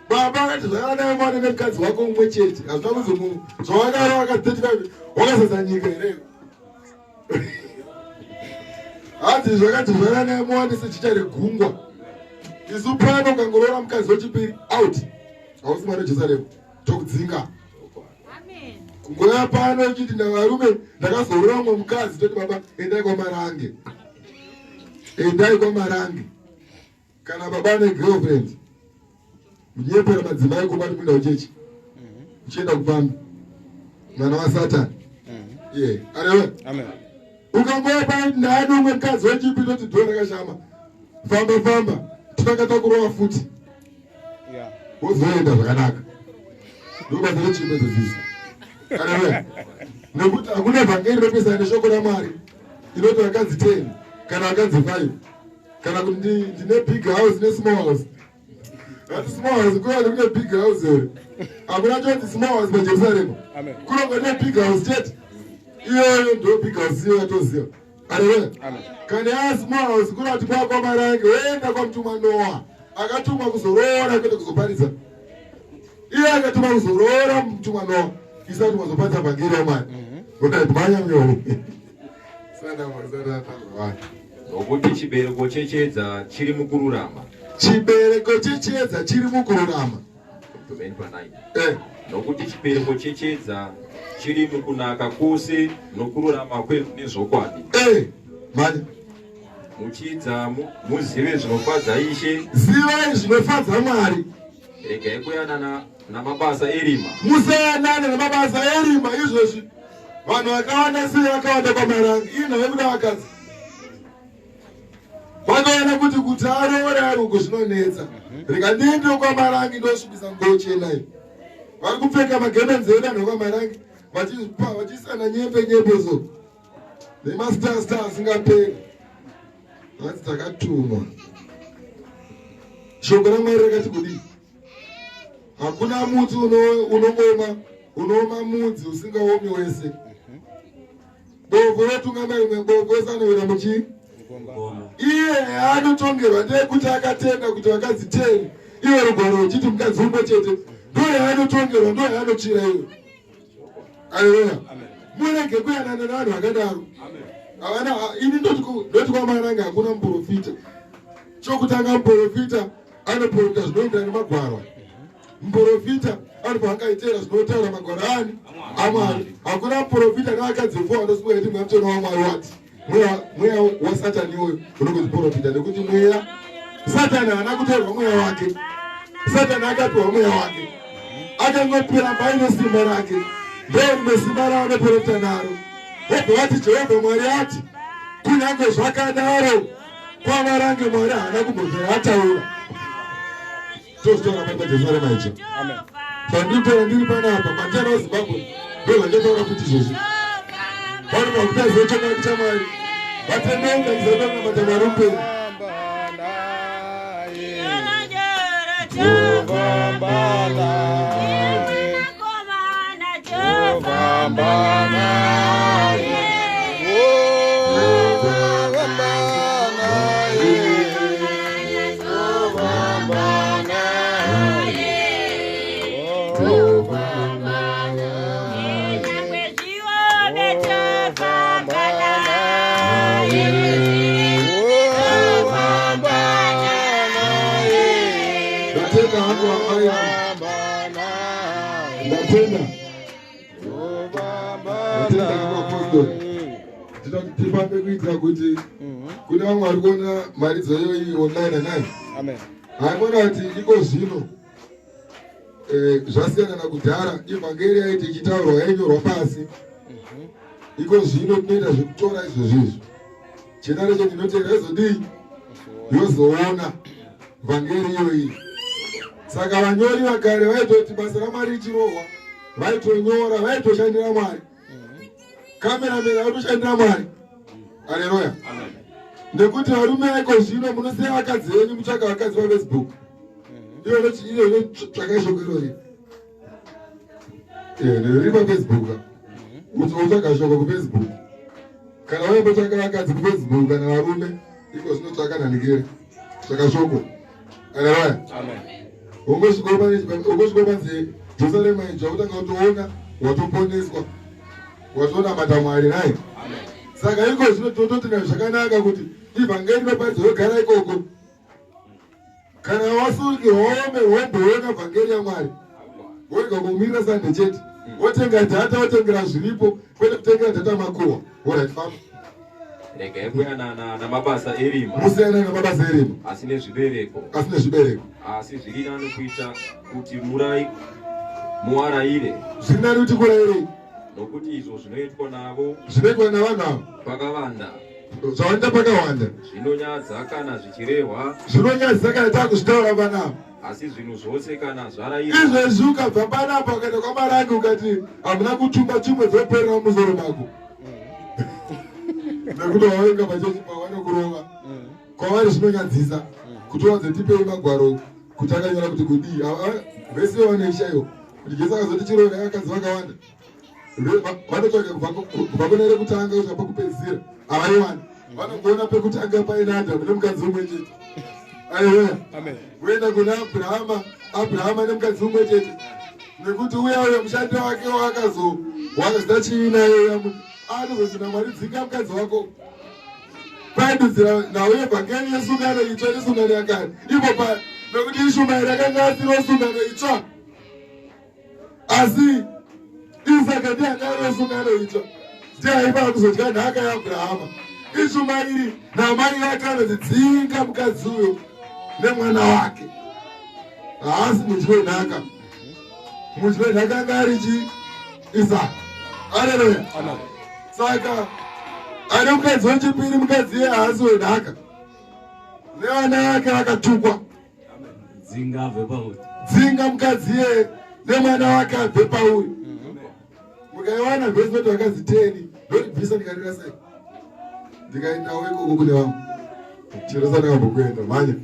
Baba akati zvara nemuone nemukadzi wako mumwe chete hazvina kuzomu zvawakaro wakadzi 35 wakazadza nyika here? Hanzi zvakati zvara nemuone sechicha regungwa. Isu pano ukangoroora mukadzi wechipiri out. Hausi mwana weJerusarema. Tokudzinga. Kungouya pano uchiti ndavarume ndakazoroora mumwe mukadzi, toti baba endai kwaMarange, endai kwaMarange. Kana baba ane girlfriend, munyepera madzimai kumba ndikuenda kuchechi, uchienda kupfambi, mwana waSatani. Ye arewe ukangouya pano kuti ndaane umwe mukadzi wechipi, toti dhoo rakashama, famba famba, tinanga takurova futi, wozoenda zvakanaka. Ndobasa rechipo idzodzisi arewe, nekuti hakuna vhangeri ropesana neshoko raMwari inoti vakadzi 10 kana vakadzi 5 kana kuti ndine big house nesmall house. Ati small house kuya kune big house here? Hakuna chonzi small house paJerusarema, kunonga ne big house chete. Iyoyo ndo big house iyo yatoziva. Arewe, kana ya small house kunoti kwakwaMarange, woenda kwamutumwa Noa akatumwa kuzoroora, kwete kuzoparidza. Iye akatumwa kuzoroora, mutumwa Noa, isati mazoparidza vhangeri yaMwari. Ukaimhanya mnyoro sana sana. Nokuti chibereko chechiedza chiri mukururama. Chibereko chechiedza chiri mukururama. Domain pa 9. Nokuti chibereko chechiedza chiri mukunaka kwose nokururama nezvokwadi. Mhanya. Muchiedza muzive zvinofadza Ishe. Zivai zvinofadza Mwari. Regai kuyanana namabasa erima. Musayanane namabasa erima. Izvozvi vanhu vakawanda sei vakawanda kwaMarangi inhave kuda vakadzi, vakaona kuti aroore ari uku zvinonetsa, rikandinde kwaMarangi ndosvibisa ngochena iyi. Vari kupfeka magemenzi edu anhu ekwaMarangi, vachisana nyembe nyembe so nemastar star asingaperi. Hanzi takatumwa. Shoko raMwari rakati kudii? Hakuna muti unongoma unooma mudzi usingaomi wese. Bovo rotungama rimwe bovo, wese anowira muchii. Iye yaanotongerwa ndeyekuti akatenda kuti vakadzi 10, iwe rugwaro uchiti mukadzi umwe chete. Ndo yaanotongerwa, ndo yaanotsvira iwe. Aleluya! Murege kuyanana nevanhu vakadaro. Havana. Ini ndoti kwaMarange hakuna muprofita. Chokutanga, muprofita anoprofita zvinoenderana nemagwaro. Muprofita anobva angaitera zvinotaura magwaro ani aMwari. Hakuna muprofita nevakadzi four anosimuka iti mweya mutsvene waMwari wati. Mweya waSatani iwoyo unongoziprofita, nekuti mweya Satani haana kutorwa mweya wake. Satani akapiwa mweya wake, akangopiramba aine simba rake, ndo rimwe simba raanoprofita naro. Wobva vati Jehovha Mwari ati, kunyange zvakadaro kwaMarange Mwari haana kumbobvira ataura. Tozvitaura pari paJerusarema icho pandiri ndiri panapa matena weZimbabwe, ndo zvandataura kuti izvozvi vanhu vakutaziva chokwadi chaMwari vatendeuka kizatonamata Mwari mupenyu. Ndatenda hangu amai vangu, ndatenda, ndatenda hangu apostori. Ndinoda kuti tifambe kuitira kuti kune vamwe vari kuona mharidzo iyoyi online anai haimona kuti iko zvino zvasiyana nakudhara. Ivhangeri yaiti ichitaurwa yainyorwa pasi. Iko zvino tinoita zvekutora izvozvo izvo. Generation inotera izodii yozoona vhangeri iyoyi. Saka vanyori vakare vaitoti basa raMwari richirohwa vaitonyora, vaitoshandira Mwari. Cameraman vaitoshandira Mwari. Aleluya! Nekuti varume iko zvino munosiya vakadzi venyu mutsvaka vakadzi paFacebook. Iyo inotsvaka shoko irori riri paFacebook, utsvaga shoko kuFacebook. Kana waimbotsvaka vakadzi kuFacebook kana varume, iko zvinotsvaka nhanikere, tsvaka shoko. Aleluya! Ungosvika panzi Jerusarema idzva, kutanga kutoona watoponeswa, watonamata Mwari naye. Saka iko zvino tototi zvakanaka kuti ivhangeri inoparidza yogara ikoko. Kana wasurukirwa waomerwa, womboona vhangeri yaMwari, worega kumirira Sande chete. Wotenga dhata, wotengera zviripo, kwete kutengera dhata makuhwa. Alright, famba. Regai kuyanana namabasa erima. Musiyana namabasa erima. Asi nezvibereko. Asi nezvibereko. Asi zviri nani kuita kuti murai muaraire. Zviri nani kuti kurairei. Nokuti izvo zvinoitwa navo. Zvinoitwa navanhu ava. Pakavanda. Zvawanda pakawanda. Zvinonyadza kana zvichirehwa. Zvinonyadzisa kana takuzvitaura panapa. Asi zvinhu zvose kana zvarairwa. Izvezvi ukabva panapa ukaenda kwaMarange ukati hamuna kutumba chimwe dzoperera mumusoro mako. Nekuti wavenga pachechi pavanokurova. Kwavari zvinonyadzisa kuti wanze tipei magwaro kuti akanyora kuti kudii. Vese vanoishaiwa kuti Jesu akazoti chiro nevakadzi vakawanda. Vanotsvaga kubva kune rekutanga kusvika pekupedzisira havaiwani. Vanongoona pekutanga paina Adamu nemukadzi umwe chete. Aleluya. Voenda kuna Abrahama, Abrahama nemukadzi umwe chete. Nekuti uya uya mushandi wake wakazo wakazita chii naye uya anozoti naMwari dzinga mukadzi wako. Paidudzira nhau yevhangeri yesungano itsva nesungano yakare. Ipo pa nekuti Ishumaeri akanga asiri sungano itsva. Asi Isaka ndiye anga ari wesungano itsva. Ndiye aifanira kuzodya nhaka yaAbrahama. Ishumaeri namai vake vanoti dzinga mukadzi uyo nemwana wake. Haasi mudyi wenhaka. Mudyi wenhaka anga ari chi Isaka. Haleluya. Saka ane mukadzi wechipiri, mukadzi iye haasi wenhaka. Nevana vake vakatukwa. Dzinga abve pauri. Dzinga mukadzi iye nemwana wake abve pauri. Mukaiwana vhesi noti vakadzi 10 ndoribvisa ndikarira sei? Ndikaendawo ikoko kune vamwe. Chero sandakambokuyenda mhanya.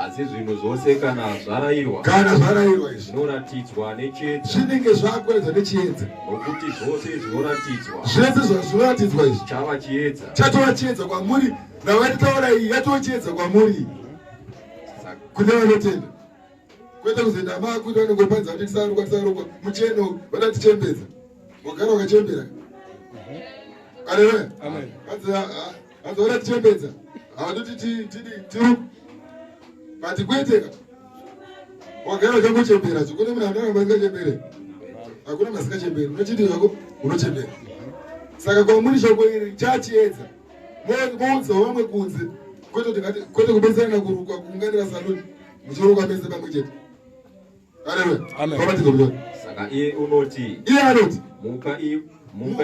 Asi zvinhu zvose kana zvarairwa. Kana zvarairwa izvi. Zvinoratidzwa nechiedza. Zvinenge zvakuratidzwa nechiedza. Nokuti zvose zvinoratidzwa. Zvese zvinoratidzwa izvi. Chava chiedza. Chatova chiedza kwamuri. Navatitaura iyi yatova chiedza kwamuri. Kune vanotenda. Kwete kuzoenda makuti vanongopanza kuti tisarukwa tisarukwa mucheno vada tichembedza. Wagara wakachembera. Aleluya. Amen. Hanzi vada tichembedza. Havadoti tiru. But kweteka. Wagara uchangochembera. Kune munhu anoramba asingachembere. Hakuna munhu asingachembere. Unochiti zvako unochembera. Saka kwamuri shoko iri chachiedza. Moudzawo vamwe kunze. Kwete kubetserana kurukwa kuunganira saluni. Muchiruka mese pamwe chete. Aleluya. Amen. Saka iye unoti. Iye anoti. Muka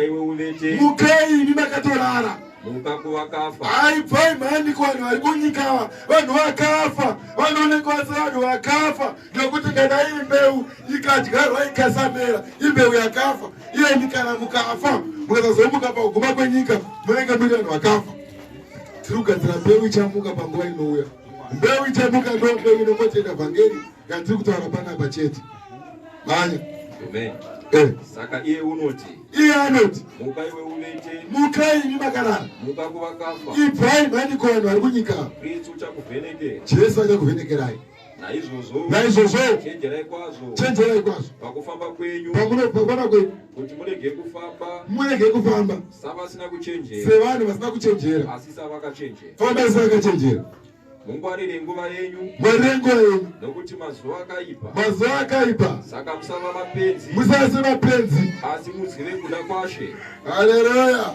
iwe uvete. Mukai imi makatorara. Muka kuvakafa. Aibvai mhani kuvanhu vari kunyika ava. Vanhu vakafa. Vanoonekwa sevanhu vakafa. Nekuti kana iri mbeu ikadyarwa ikasamera, imbeu yakafa. Iyemi kana mukafa, mukasazomuka pakuguma kwenyika, munenge muri vanhu vakafa. Tiri kugadzira mbeu ichamuka panguva inouya. Mbeu ichamuka ndo mbeu inongotenda vhangeri yatiri kutaura panapa chete. Mhanya. Amen. Saka iye unoti. Iye anoti. Muka iwe uvete. Mukai imi makarara. Muka kuvakafa. Ibvai mhani kuvanhu vari kunyika. Kristu uchakuvhenekera. Jesu achakuvhenekerai. Naizvozvo. Naizvozvo. Chenjerai kwazvo. Chenjerai kwazvo. Pakufamba kwenyu. Pamunofamba kwenyu. Kuti murege kufamba. Murege kufamba. Savasina kuchenjera. Sevanhu vasina kuchenjera. Asi savakachenjera. Fambai sevakachenjera. Mungwarire nguva yenyu. Ngwarire nguva yenyu. Nokuti mazuva akaipa. Mazuva akaipa. Saka musava mapenzi. Musava semapenzi. Asi muzive kuda kwaShe. Haleluya.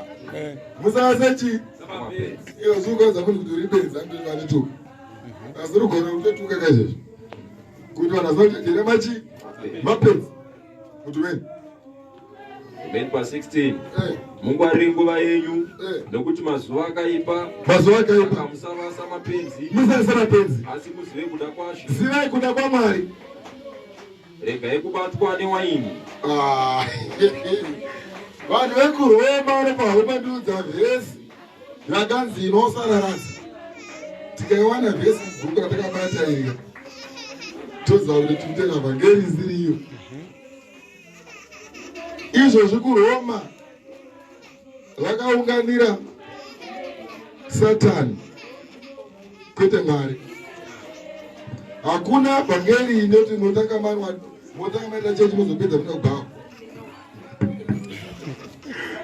Musava sechi. Semapenzi. Iyo zukaudza munhu kuti uri benzi andoti vanituka. Asi rugona rutotuka kaizvezvi. Kuti vanhu vasina kuchenjera machi mapenzi. Kuti weni. Amen pa 16. Mungwarire nguva yenyu nokuti mazuva akaipa. Mazuva akaipa. Saka musava samapenzi. Musava samapenzi. Asi muzive kuda kwaShe. Zivai kuda kwaMwari. Regai kubatwa newaini. Vanhu vekuRoma vanopa homandiudza vhesi rakanzi inosararadza. Tikaiwana vhesi mubhuku ratakabata iri toziva kuti tikutenda vhangeri isiri iyo. Izvozvi kuRoma vakaunganira Satani kwete Mwari. Hakuna vhangeri inoti motanga manwa motanga maita chechi mozopedza muda kubhawa.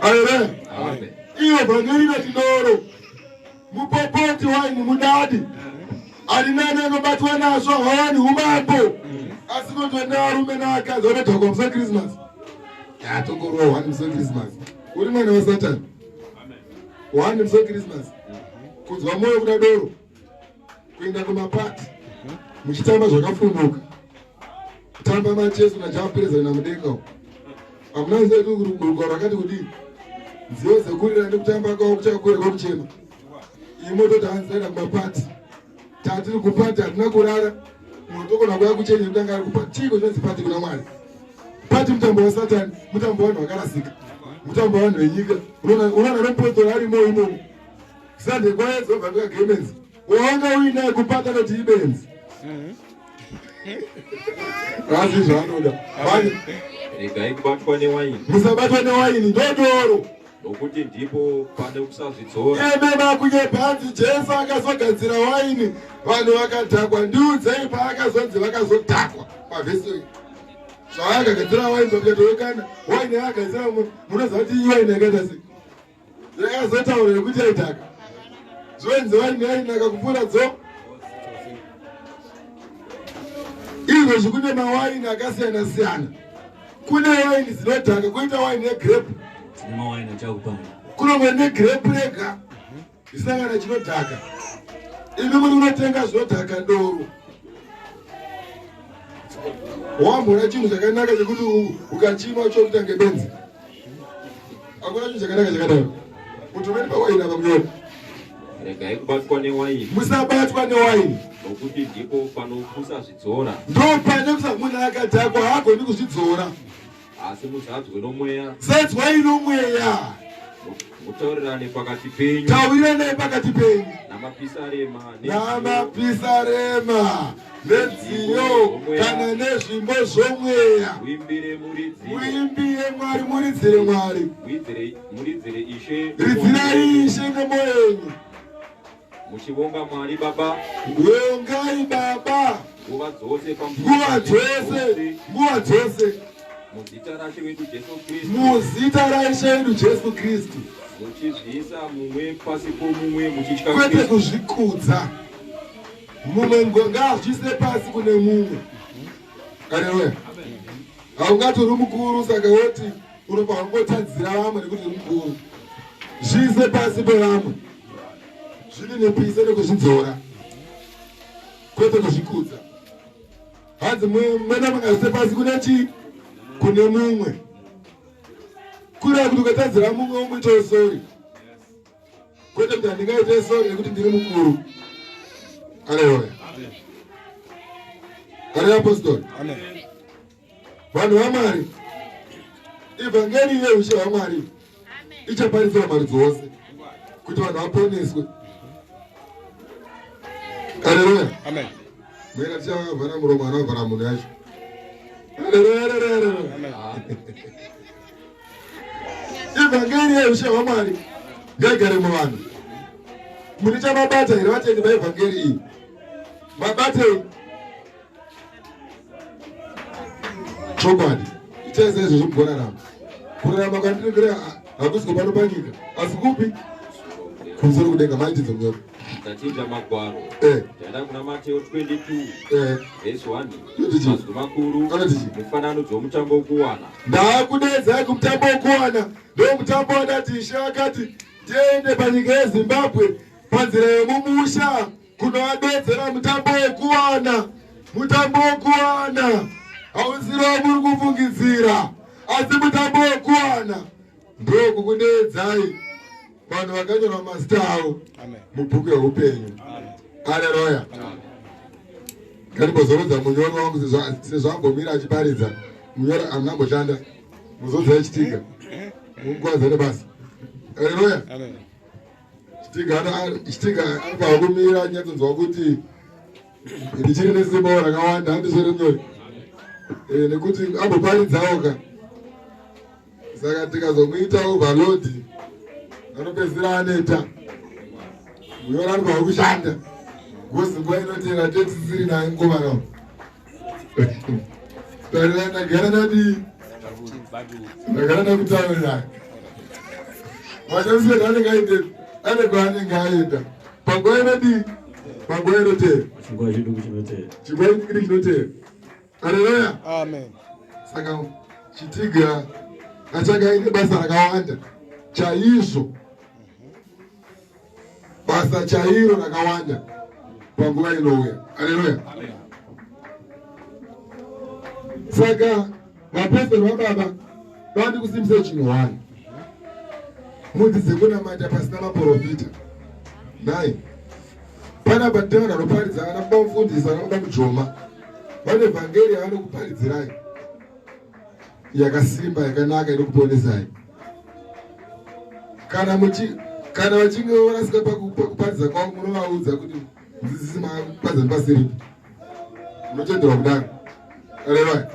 Amen. Iyo vhangeri inoti doro mupopoti waini mudadi ari nani anobatwa nazvo hawani umambo asi kunoti nevarume nevakadzi vanodhakwa musa Christmas. Yatongorowa one musi wechristmas. Uri mwana wasatani. One musi wechristmas. Kunzwa moyo kuda doro. Kuenda kumapati. Muchitamba zvakafunduka. Kutamba macheso naJapreza naMudenga uko. Hamuna kuziva kuti rugwaro rakati kudii. Nziyo dzekurira nekutamba kwavo kuchakure kwekuchema. Iyi mototi hanzi taenda kumapati. Tatiri kupati hatina kurara. Munhu togona kuuya kuchenje kuti anga ari kupati. Chiiko chinonzi pati kuna Mwari? Pati mutambo wasatani, mutambo wavanhu vakarasika. Mutambo wavanhu venyika. Unoona nomupostori arimo imomo. Sunday kwaedza obva ndikagemenzi. Wanga uinaye kupata anoti ibenzi. Asi zvaanoda. Regai kubatwa newaini. Musabatwa newaini ndodoro. Nokuti ndipo pane kusazvidzora. Eme makunyepa hanzi Jesu akazogadzira waini vanhu vakadhakwa. Ndiudzei paakazonzi vakazodhakwa pavhesi iyi. Zvaakagadzira waini pakatowekana waini yaakagadzira munoziva kuti iwaini yakaita sei? Yakazotaura yekuti yaidhaka. Zvoenzi waini yainaka kupfuura dzo. Izvozvi kune mawaini akasiyana siyana. Kune waini dzinodhaka, koita waini yegrape. Tine mawaini achakupai. Kunomwe negrape rega isina kana chinodhaka. Imi muri kunotenga zvinodhaka doro. Wamboona chinhu chakanaka chekuti ukachimwa chokuita ngebenzi. Hakuna chinhu chakanaka chakadaro. Mutumeni pawaini apa munyori. Regai kubatwa newaini. Musabatwa newaini. Nokuti ndipo pano kusazvidzora. Ndopane kusa munhu akadhakwa haagoni kuzvidzora. Asi muzadzwe nomweya. Zadzwai nomweya. Mutaurirane pakati penyu. Tauriranai pakati penyu. Namapisarema. Namapisarema. Nedziyo kana nezvimbo zvomweya. Muimbire muridzire. Muimbire Mwari, muridzire Mwari. Muridzire Ishe. Ridzirai Ishe nemwoyo yenyu. Muchivonga Mwari Baba. Vongai Baba. Nguva dzose nguva dzose, nguva dzose. Muzita raShe wedu Jesu Kristu. Muzita raIshe wedu Jesu Kristu. Muchizviisa mumwe pasi pomumwe muchitya Kwete kuzvikudza. Mumwe ngaazviise pasi kune mumwe. Haleluya. Haungati uri mukuru saka woti unofanira kungotadzira vamwe nekuti uri mukuru. Zviise pasi pevamwe. Zvininipise nekuzvidzora. Kwete kuzvikudza. Hanzi mwena mangazviise pasi kune chii? Kune mumwe. Kureva kuti ukatadzira mumwe womuitawo sori. Kwete kuti handingaite sori nekuti ndiri mukuru. Haleluya. Haleluya apostle. Amen. Vanhu vaMwari, ivhangeri yeushe hwaMwari ichaparidzirwa marudzi ose kuti vanhu vaponeswe. Haleluya. Amen. Mwera tichavhara muromo anovhara munhu yacho. Haleluya. Haleluya. Ivhangeri yeushe hwaMwari ngaigare muvanhu. Mune chamabata here vatendi vaevhangeri iyi? Mabatei? Chokwadi. Itai saizvozvo mugorarama. Kurarama kwandiri kureva hakusi kwepano panyika, asi kupi? Kumusoro kudenga. Maitidzo munyoro. Tachinja magwaro. Taenda kuna Mateo 22 verse 1. Anoti chii? Mazwi makuru. Anoti chii? Mufananidzo womutambo wokuwana. Ndakudeedzai kumutambo wokuwana. Ndomutambo wandati Ishe akati tiende panyika yeZimbabwe panzira yemumusha kunovadeedzera mutambo wokuwana. Mutambo wokuwana hausiro wamuri kufungidzira, asi mutambo wokuwana ndokukudeedzai vanhu vakanyorwa mazita avo mubhuku yeupenyu. Haleluya. Ngatimbozorudza munyori wangu sezvo ambomira achiparidza. Munyori hamuna muzodza yechitika. Mungwadza nebasa. Haleluya. Chitika anofanira kumira anyatsonzwa kuti ndichiri nesimba rakawanda, handizvo munyori. Nekuti amboparidzawo ka. Saka tikazomuita overload anopedzisira aneta. Munyori anofanira kushanda. Ngozi nguva inotera tetisiri naye mukomana. Tarira ndagara ndadii? Ndagara ndakutaurira. Machasiyana anenge aende ane kwaanenge aenda. Panguva inodii? Panguva inotera. Chinguva chiduku chinotera. Chinguva chiduku chinotera. Haleluya. Amen. Saka Chitiga Achange aine basa rakawanda chaizvo, basa chairo rakawanda panguva inouya. Aleluya. Saka vapostori vababa vandi kusimbisa chinhu hwani, mudzidze kunamata pasina maprofita. Nhai, panapa tine vanhu vanoparidza, vana baba mufundisi, vana baba mujoma, vane vhangeri yavanokuparidzirai yakasimba, yakanaka, inokuponesai. Kana muchi kana vachinge varasika pakuparidza kwavo, munovaudza kuti mudzidzisi maparidza nepasiripo. Munotenderwa kudaro. Revai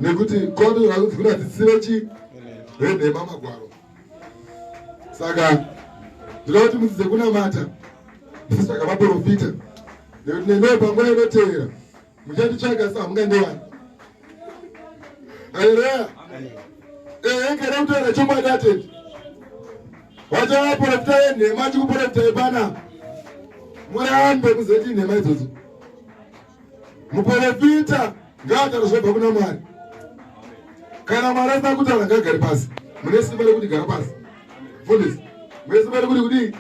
nekuti kwatonyorwa kunzi kune vadzidzisi vechi venhema magwaro. Saka ndinoda kuti mudzidze kunamata musitsvaga maprofita, nekuti nenoi panguva inoteera muchanditsvaga sa hamungandiwani. Haleluya. Ehe, kana kutaura chokwadi atendi vachavaprofita venhema achikuprofitai panapa, murambe muzoti inhema idzodzo. Muprofita ngaataura zvobva kuna Mwari. Kana Mwari asina kutaura, ngaagare pasi. Mune simba rekuti gara pasi, mfundisi. Mune simba rekuti kudii?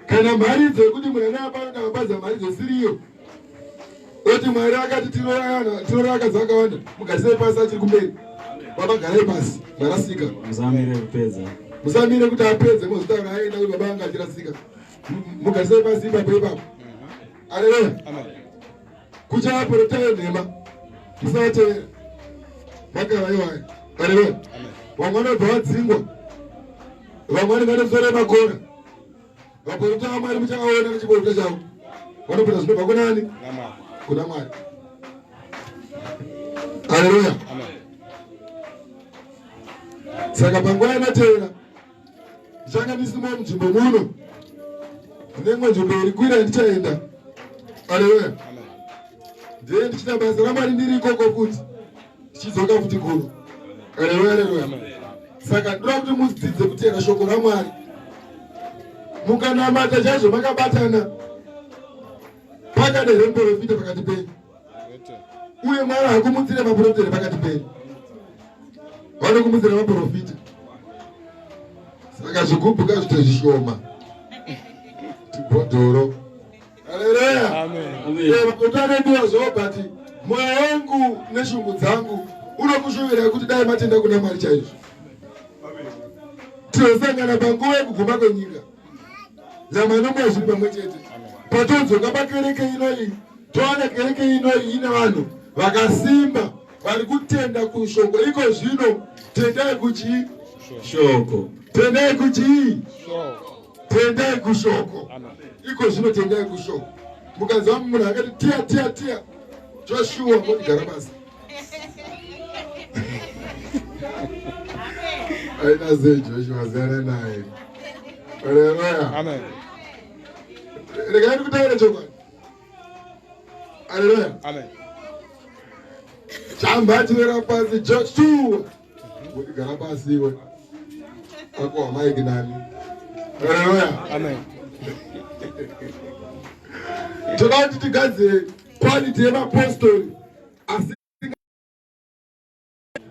Kana mharidzo yekuti munhu ane apano ndakaparidza mharidzo siriyo, oti Mwari akati tinorora akadzi akawanda, mugarisei pasi, achiri kumberi. Baba, garai pasi, marasika. Musamire kupedza. Musamire kuti apedze mozotaura aenda kuti baba anga achirasika. Mugarisei pasi ipapo ipapo. Aleluya. Kuchavaprofita venhema, musavatevera, makava iwaya. Aleluya. Vamwe vanobva vadzingwa, vamwe vanenge vane musoro yemakora. Vaprofita vaMwari muchavaona nechiprofita chavo, vanopinda zvinobva kunani? Kuna Mwari. Aleluya. Saka panguva inotevera ndichange ndisimo munzvimbo muno, ndine nzvimbo iri kwira ndichaenda. Aleluya. Ndiye ndichita basa raMwari ndiri ikoko futi, ndichidzoka futi kuno. Aleluya, aleluya. Saka ndoda kuti mudzidze kutenda shoko raMwari, mukanamata chaizvo makabatana. Pakadere muprofita pakati penyu, uye Mwari hakumutsire maprofita pakati penyu, vanokumutsira maprofita. Saka zvigubhu ngazviite zvishoma, tibhodhoro. Haleluya. Maprofita anodiwa zvavo, but mwoyo wangu neshungu dzangu unokushuvirai kuti dai matenda kuna Mwari chaizvo. Tinosangana panguva yekuguma kwenyika, nyama nomweya zviri pamwe chete. Patodzoka pakereke inoyi, towana kereke inoyi ine vanhu vakasimba vari kutenda kushoko. Iko zvino tendai kuchii? Shoko. Tendai kuchii? Tendai kushoko. Iko zvino tendai kushoko. Mukanzwa munhu akati tiya tiya tiya Joshua, mondigara basa aina sei Joshua, ziyana naye. Aleluya. Regai ndikutaure chokwadi. Aleluya. Chamba chirera pasi Joshua, mondigara pasi iwe ako hamaiki nani. Aleluya. Toda kuti tigadzire quality yemapostori, asi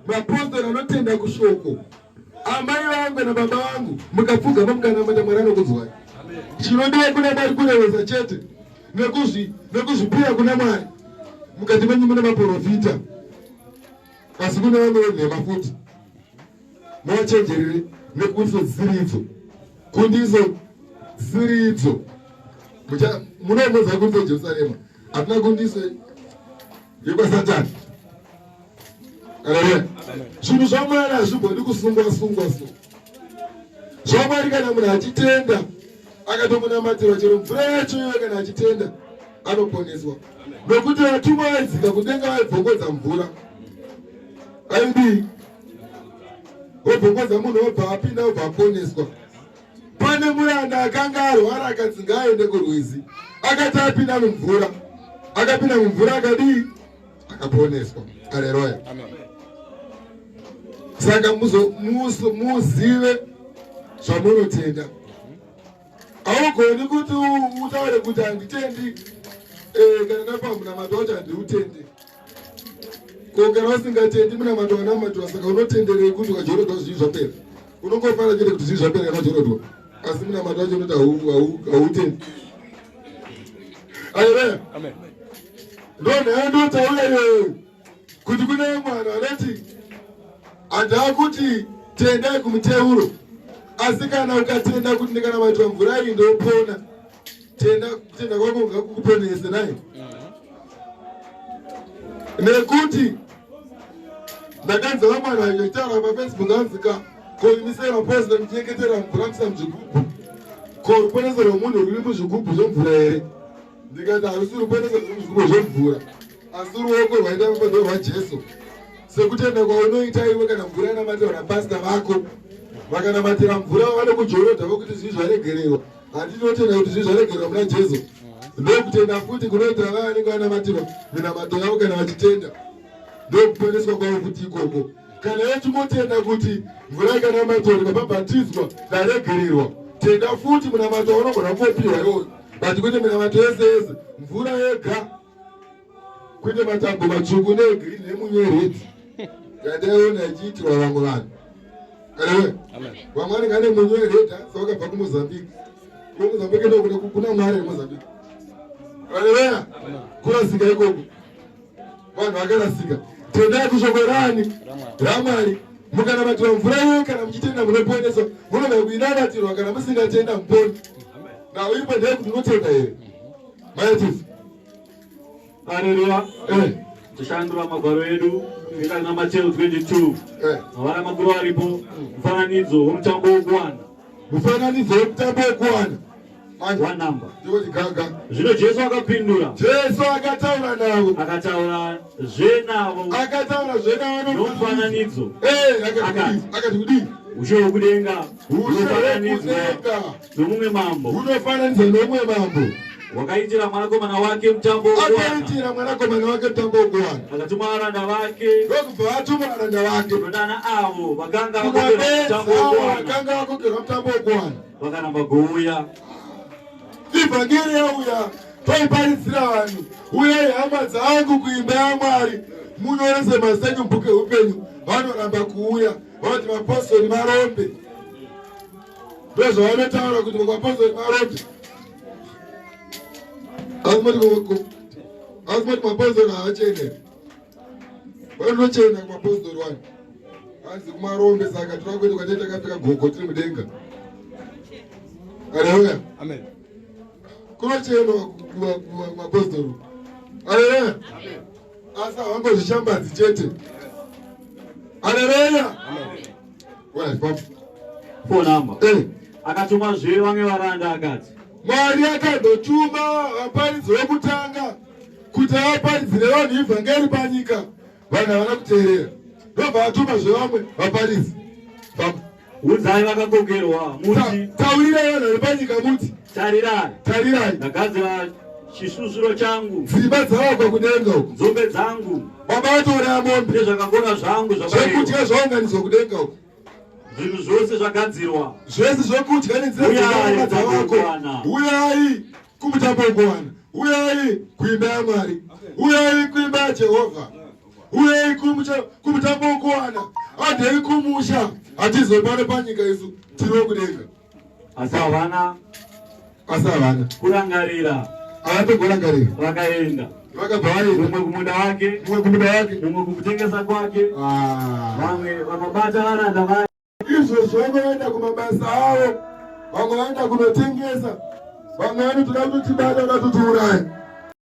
mapostori anotenda kushoko. Amai vangu nababa vangu, mukapfugama mukanamata, Mwari anokunzwai. Chinodiwa kuna Mwari kurevesa chete nekuzvipira kuna Mwari. Mukati menyu mune maprofita, asi kune vamwe venhema futi. Muvachenjerere nekundiso dzisiri idzo, kundiso dzisiri idzo. Munomuza kundiso Jerusarema, hatina kundiso yekwasatani. Aleluya. Zvinhu zvaMwari hazvigoni kusungwa sungwa so. ZvaMwari, kana munhu achitenda akatomunamatirwa, chero mvura yacho iyoyo, kana achitenda anoponeswa, nokuti vatumwa vaidzika kudenga vaibvongodza mvura. Aidii? Wobvongodza, munhu wobva apinda, wobva aponeswa. Pane muranda akanga arwara, akadzi ngaaende kurwizi. Akati apinda mumvura, akapinda mumvura, akadii? Akaponeswa. Aleluya. Saka muzive zvamunotenda. Haugoni kuti utaure kuti handitendi, kana ndapa munamato wacho handiutendi. Ko kana usingatendi munamato wanamatwa saka unotenderei kuti ukajorodwa zvivi zvapera? Unongofara chete kuti zvivi zvapera kana wajorodwa. Asi munamato wacho unoti hautendi. Amen. Amen. Ndonhaya ndotaura iyoyo kuti kune vamwe vanhu vanoti handaa kuti tendai kumuteuro asi kana ukatenda kuti ndikanamatwa mvura iyi ndopona tenda kutenda kwako ngakukuponese naye nekuti ndakanzi vamwe vanhu vachitaura pafacebook anzika ko imisei vaposita muchinyengetera mvura musa muzvigubhu ko ruponeso rwemunhu ruri muzvigubhu zvemvura here ndikati harusi ruponeso ruri muzvigubhu zvemvura asi ruoko rwaita mubato rwajesu sekutenda kwaunoita iwe kana mvura yanamatirwa napasita vako vakanamatira mvura vanokujorodha vokuti zvii zvaregererwa handinotenda kuti zvii zvaregererwa muna jesu ndokutenda futi kunoita vaya vanenge vanamatirwa minamato yavo kana vachitenda ndokuponeswa kwavo futi ikoko kana yachingotenda kuti mvura ikanamatirwa ndikabhabhatidzwa ndaregererwa tenda futi munamato waunogona kungopiwa iwoyo but kwete minamato yese yese mvura yega kwete matambo matsvuku neegreen nemunyu ered yandaiona ichiitirwa vamwe vanhu alewe vamwe vanenge ane munyu ered asi vakabva kumozambique kumozambique ndokune kuna mwari remozambique aleweya kurasika ikoko vanhu vakarasika tendai kushoko rani ramwari mukanamatirwa mvura iyoyo kana muchitenda munoponeswa munogona kuinamatirwa kana musingatenda muponi now iripo ndeyekuti unotenda here maitisi Haleluya. Eh. Tichandura magwaro edu kuenda kuna Mateo 22. Eh. Mavara makuru aripo mufananidzo womutambo wokuwana. Mufananidzo womutambo wokuwana. One number. Ndiko chigaga. Zvino Jesu akapindura. Jesu akataura navo. Akataura zve navo. Akataura zve navo nomufananidzo. Eh, akati akati kudii? Ushe hwokudenga Ushe hunofananidzwa hwokudenga nomumwe mambo. Hunofananidzwa nomumwe mambo. Wakaitira mwanakomana wake mutambo wokuwana. Akaitira mwanakomana wake mutambo wokuwana. Akatuma varanda vake. Ndokubva atuma varanda vake. Kunodana avo vakanga vakokerwa mutambo Kunabetsa wokuwana. vakanga vakokerwa mutambo wokuwana. Vakaramba kuuya. Ivhangeri yauya toiparidzira vanhu. Uyai hama dzangu kuimba yaMwari munyorese mazita enyu mubhuku eupenyu. Vanoramba kuuya vanoti vapostori marombe. Ndozvavanotaura kuti vapostori marombe. Asi mati mapostori haachene. Vanochena kumapostori wani. Hanzi kumarombe saka toda kuenda kwatei takapfeka gogo tiri mudenga. Haleluya. Amen. Kunochenwa kumapostori. Haleluya. Asi havangozvishambadzi chete. Haleluya. Amen. Wena papa. Phone number. Eh. Akatumazve vamwe varanda akati. Mwari akandotuma vaparidzi vokutanga kuti avaparidzire vanhu ivhangeri panyika. Vanhu havana kuteerera. Ndobva atuma zvevamwe vaparidzi. Baba. Udzai vakakokerwa muti. Taurirai vanhu vari panyika muti. Tarirai. Tarirai. Ndagadzira chisvusvuro changu. Dzimba dzavakwa kudenga uku. Nzombe dzangu. Baba vatouraya mombe. Nezvakakora zvangu zvakaerwa. Zvekudya zvaunganidzwa kudenga uku. Zvinhu zvose zvagadzirwa. Zvese zvekudya nenzira Uyai dzakanaka dzavako. kuwana. Uyai kumutambo wokuwana. Uyai kuimba yaMwari. Uyai kuimba yaJehovha. Uyai kumutambo wokuwana. Handei kumusha. Hatizopano panyika isu tiri wokudenga. Asi havana Asi havana. kurangarira. Havatogorangarira. Vakaenda. Vakabva vaenda. Mumwe kumunda wake. Mumwe kumunda wake. Mumwe kukutengesa kwake. Ah. Vamwe vakabata varanda vake. Izvozvo vamwe vaenda kumabasa avo, vamwe vaenda kunotengesa, vamwe vanotoda kutotibata voda kutotiuraya.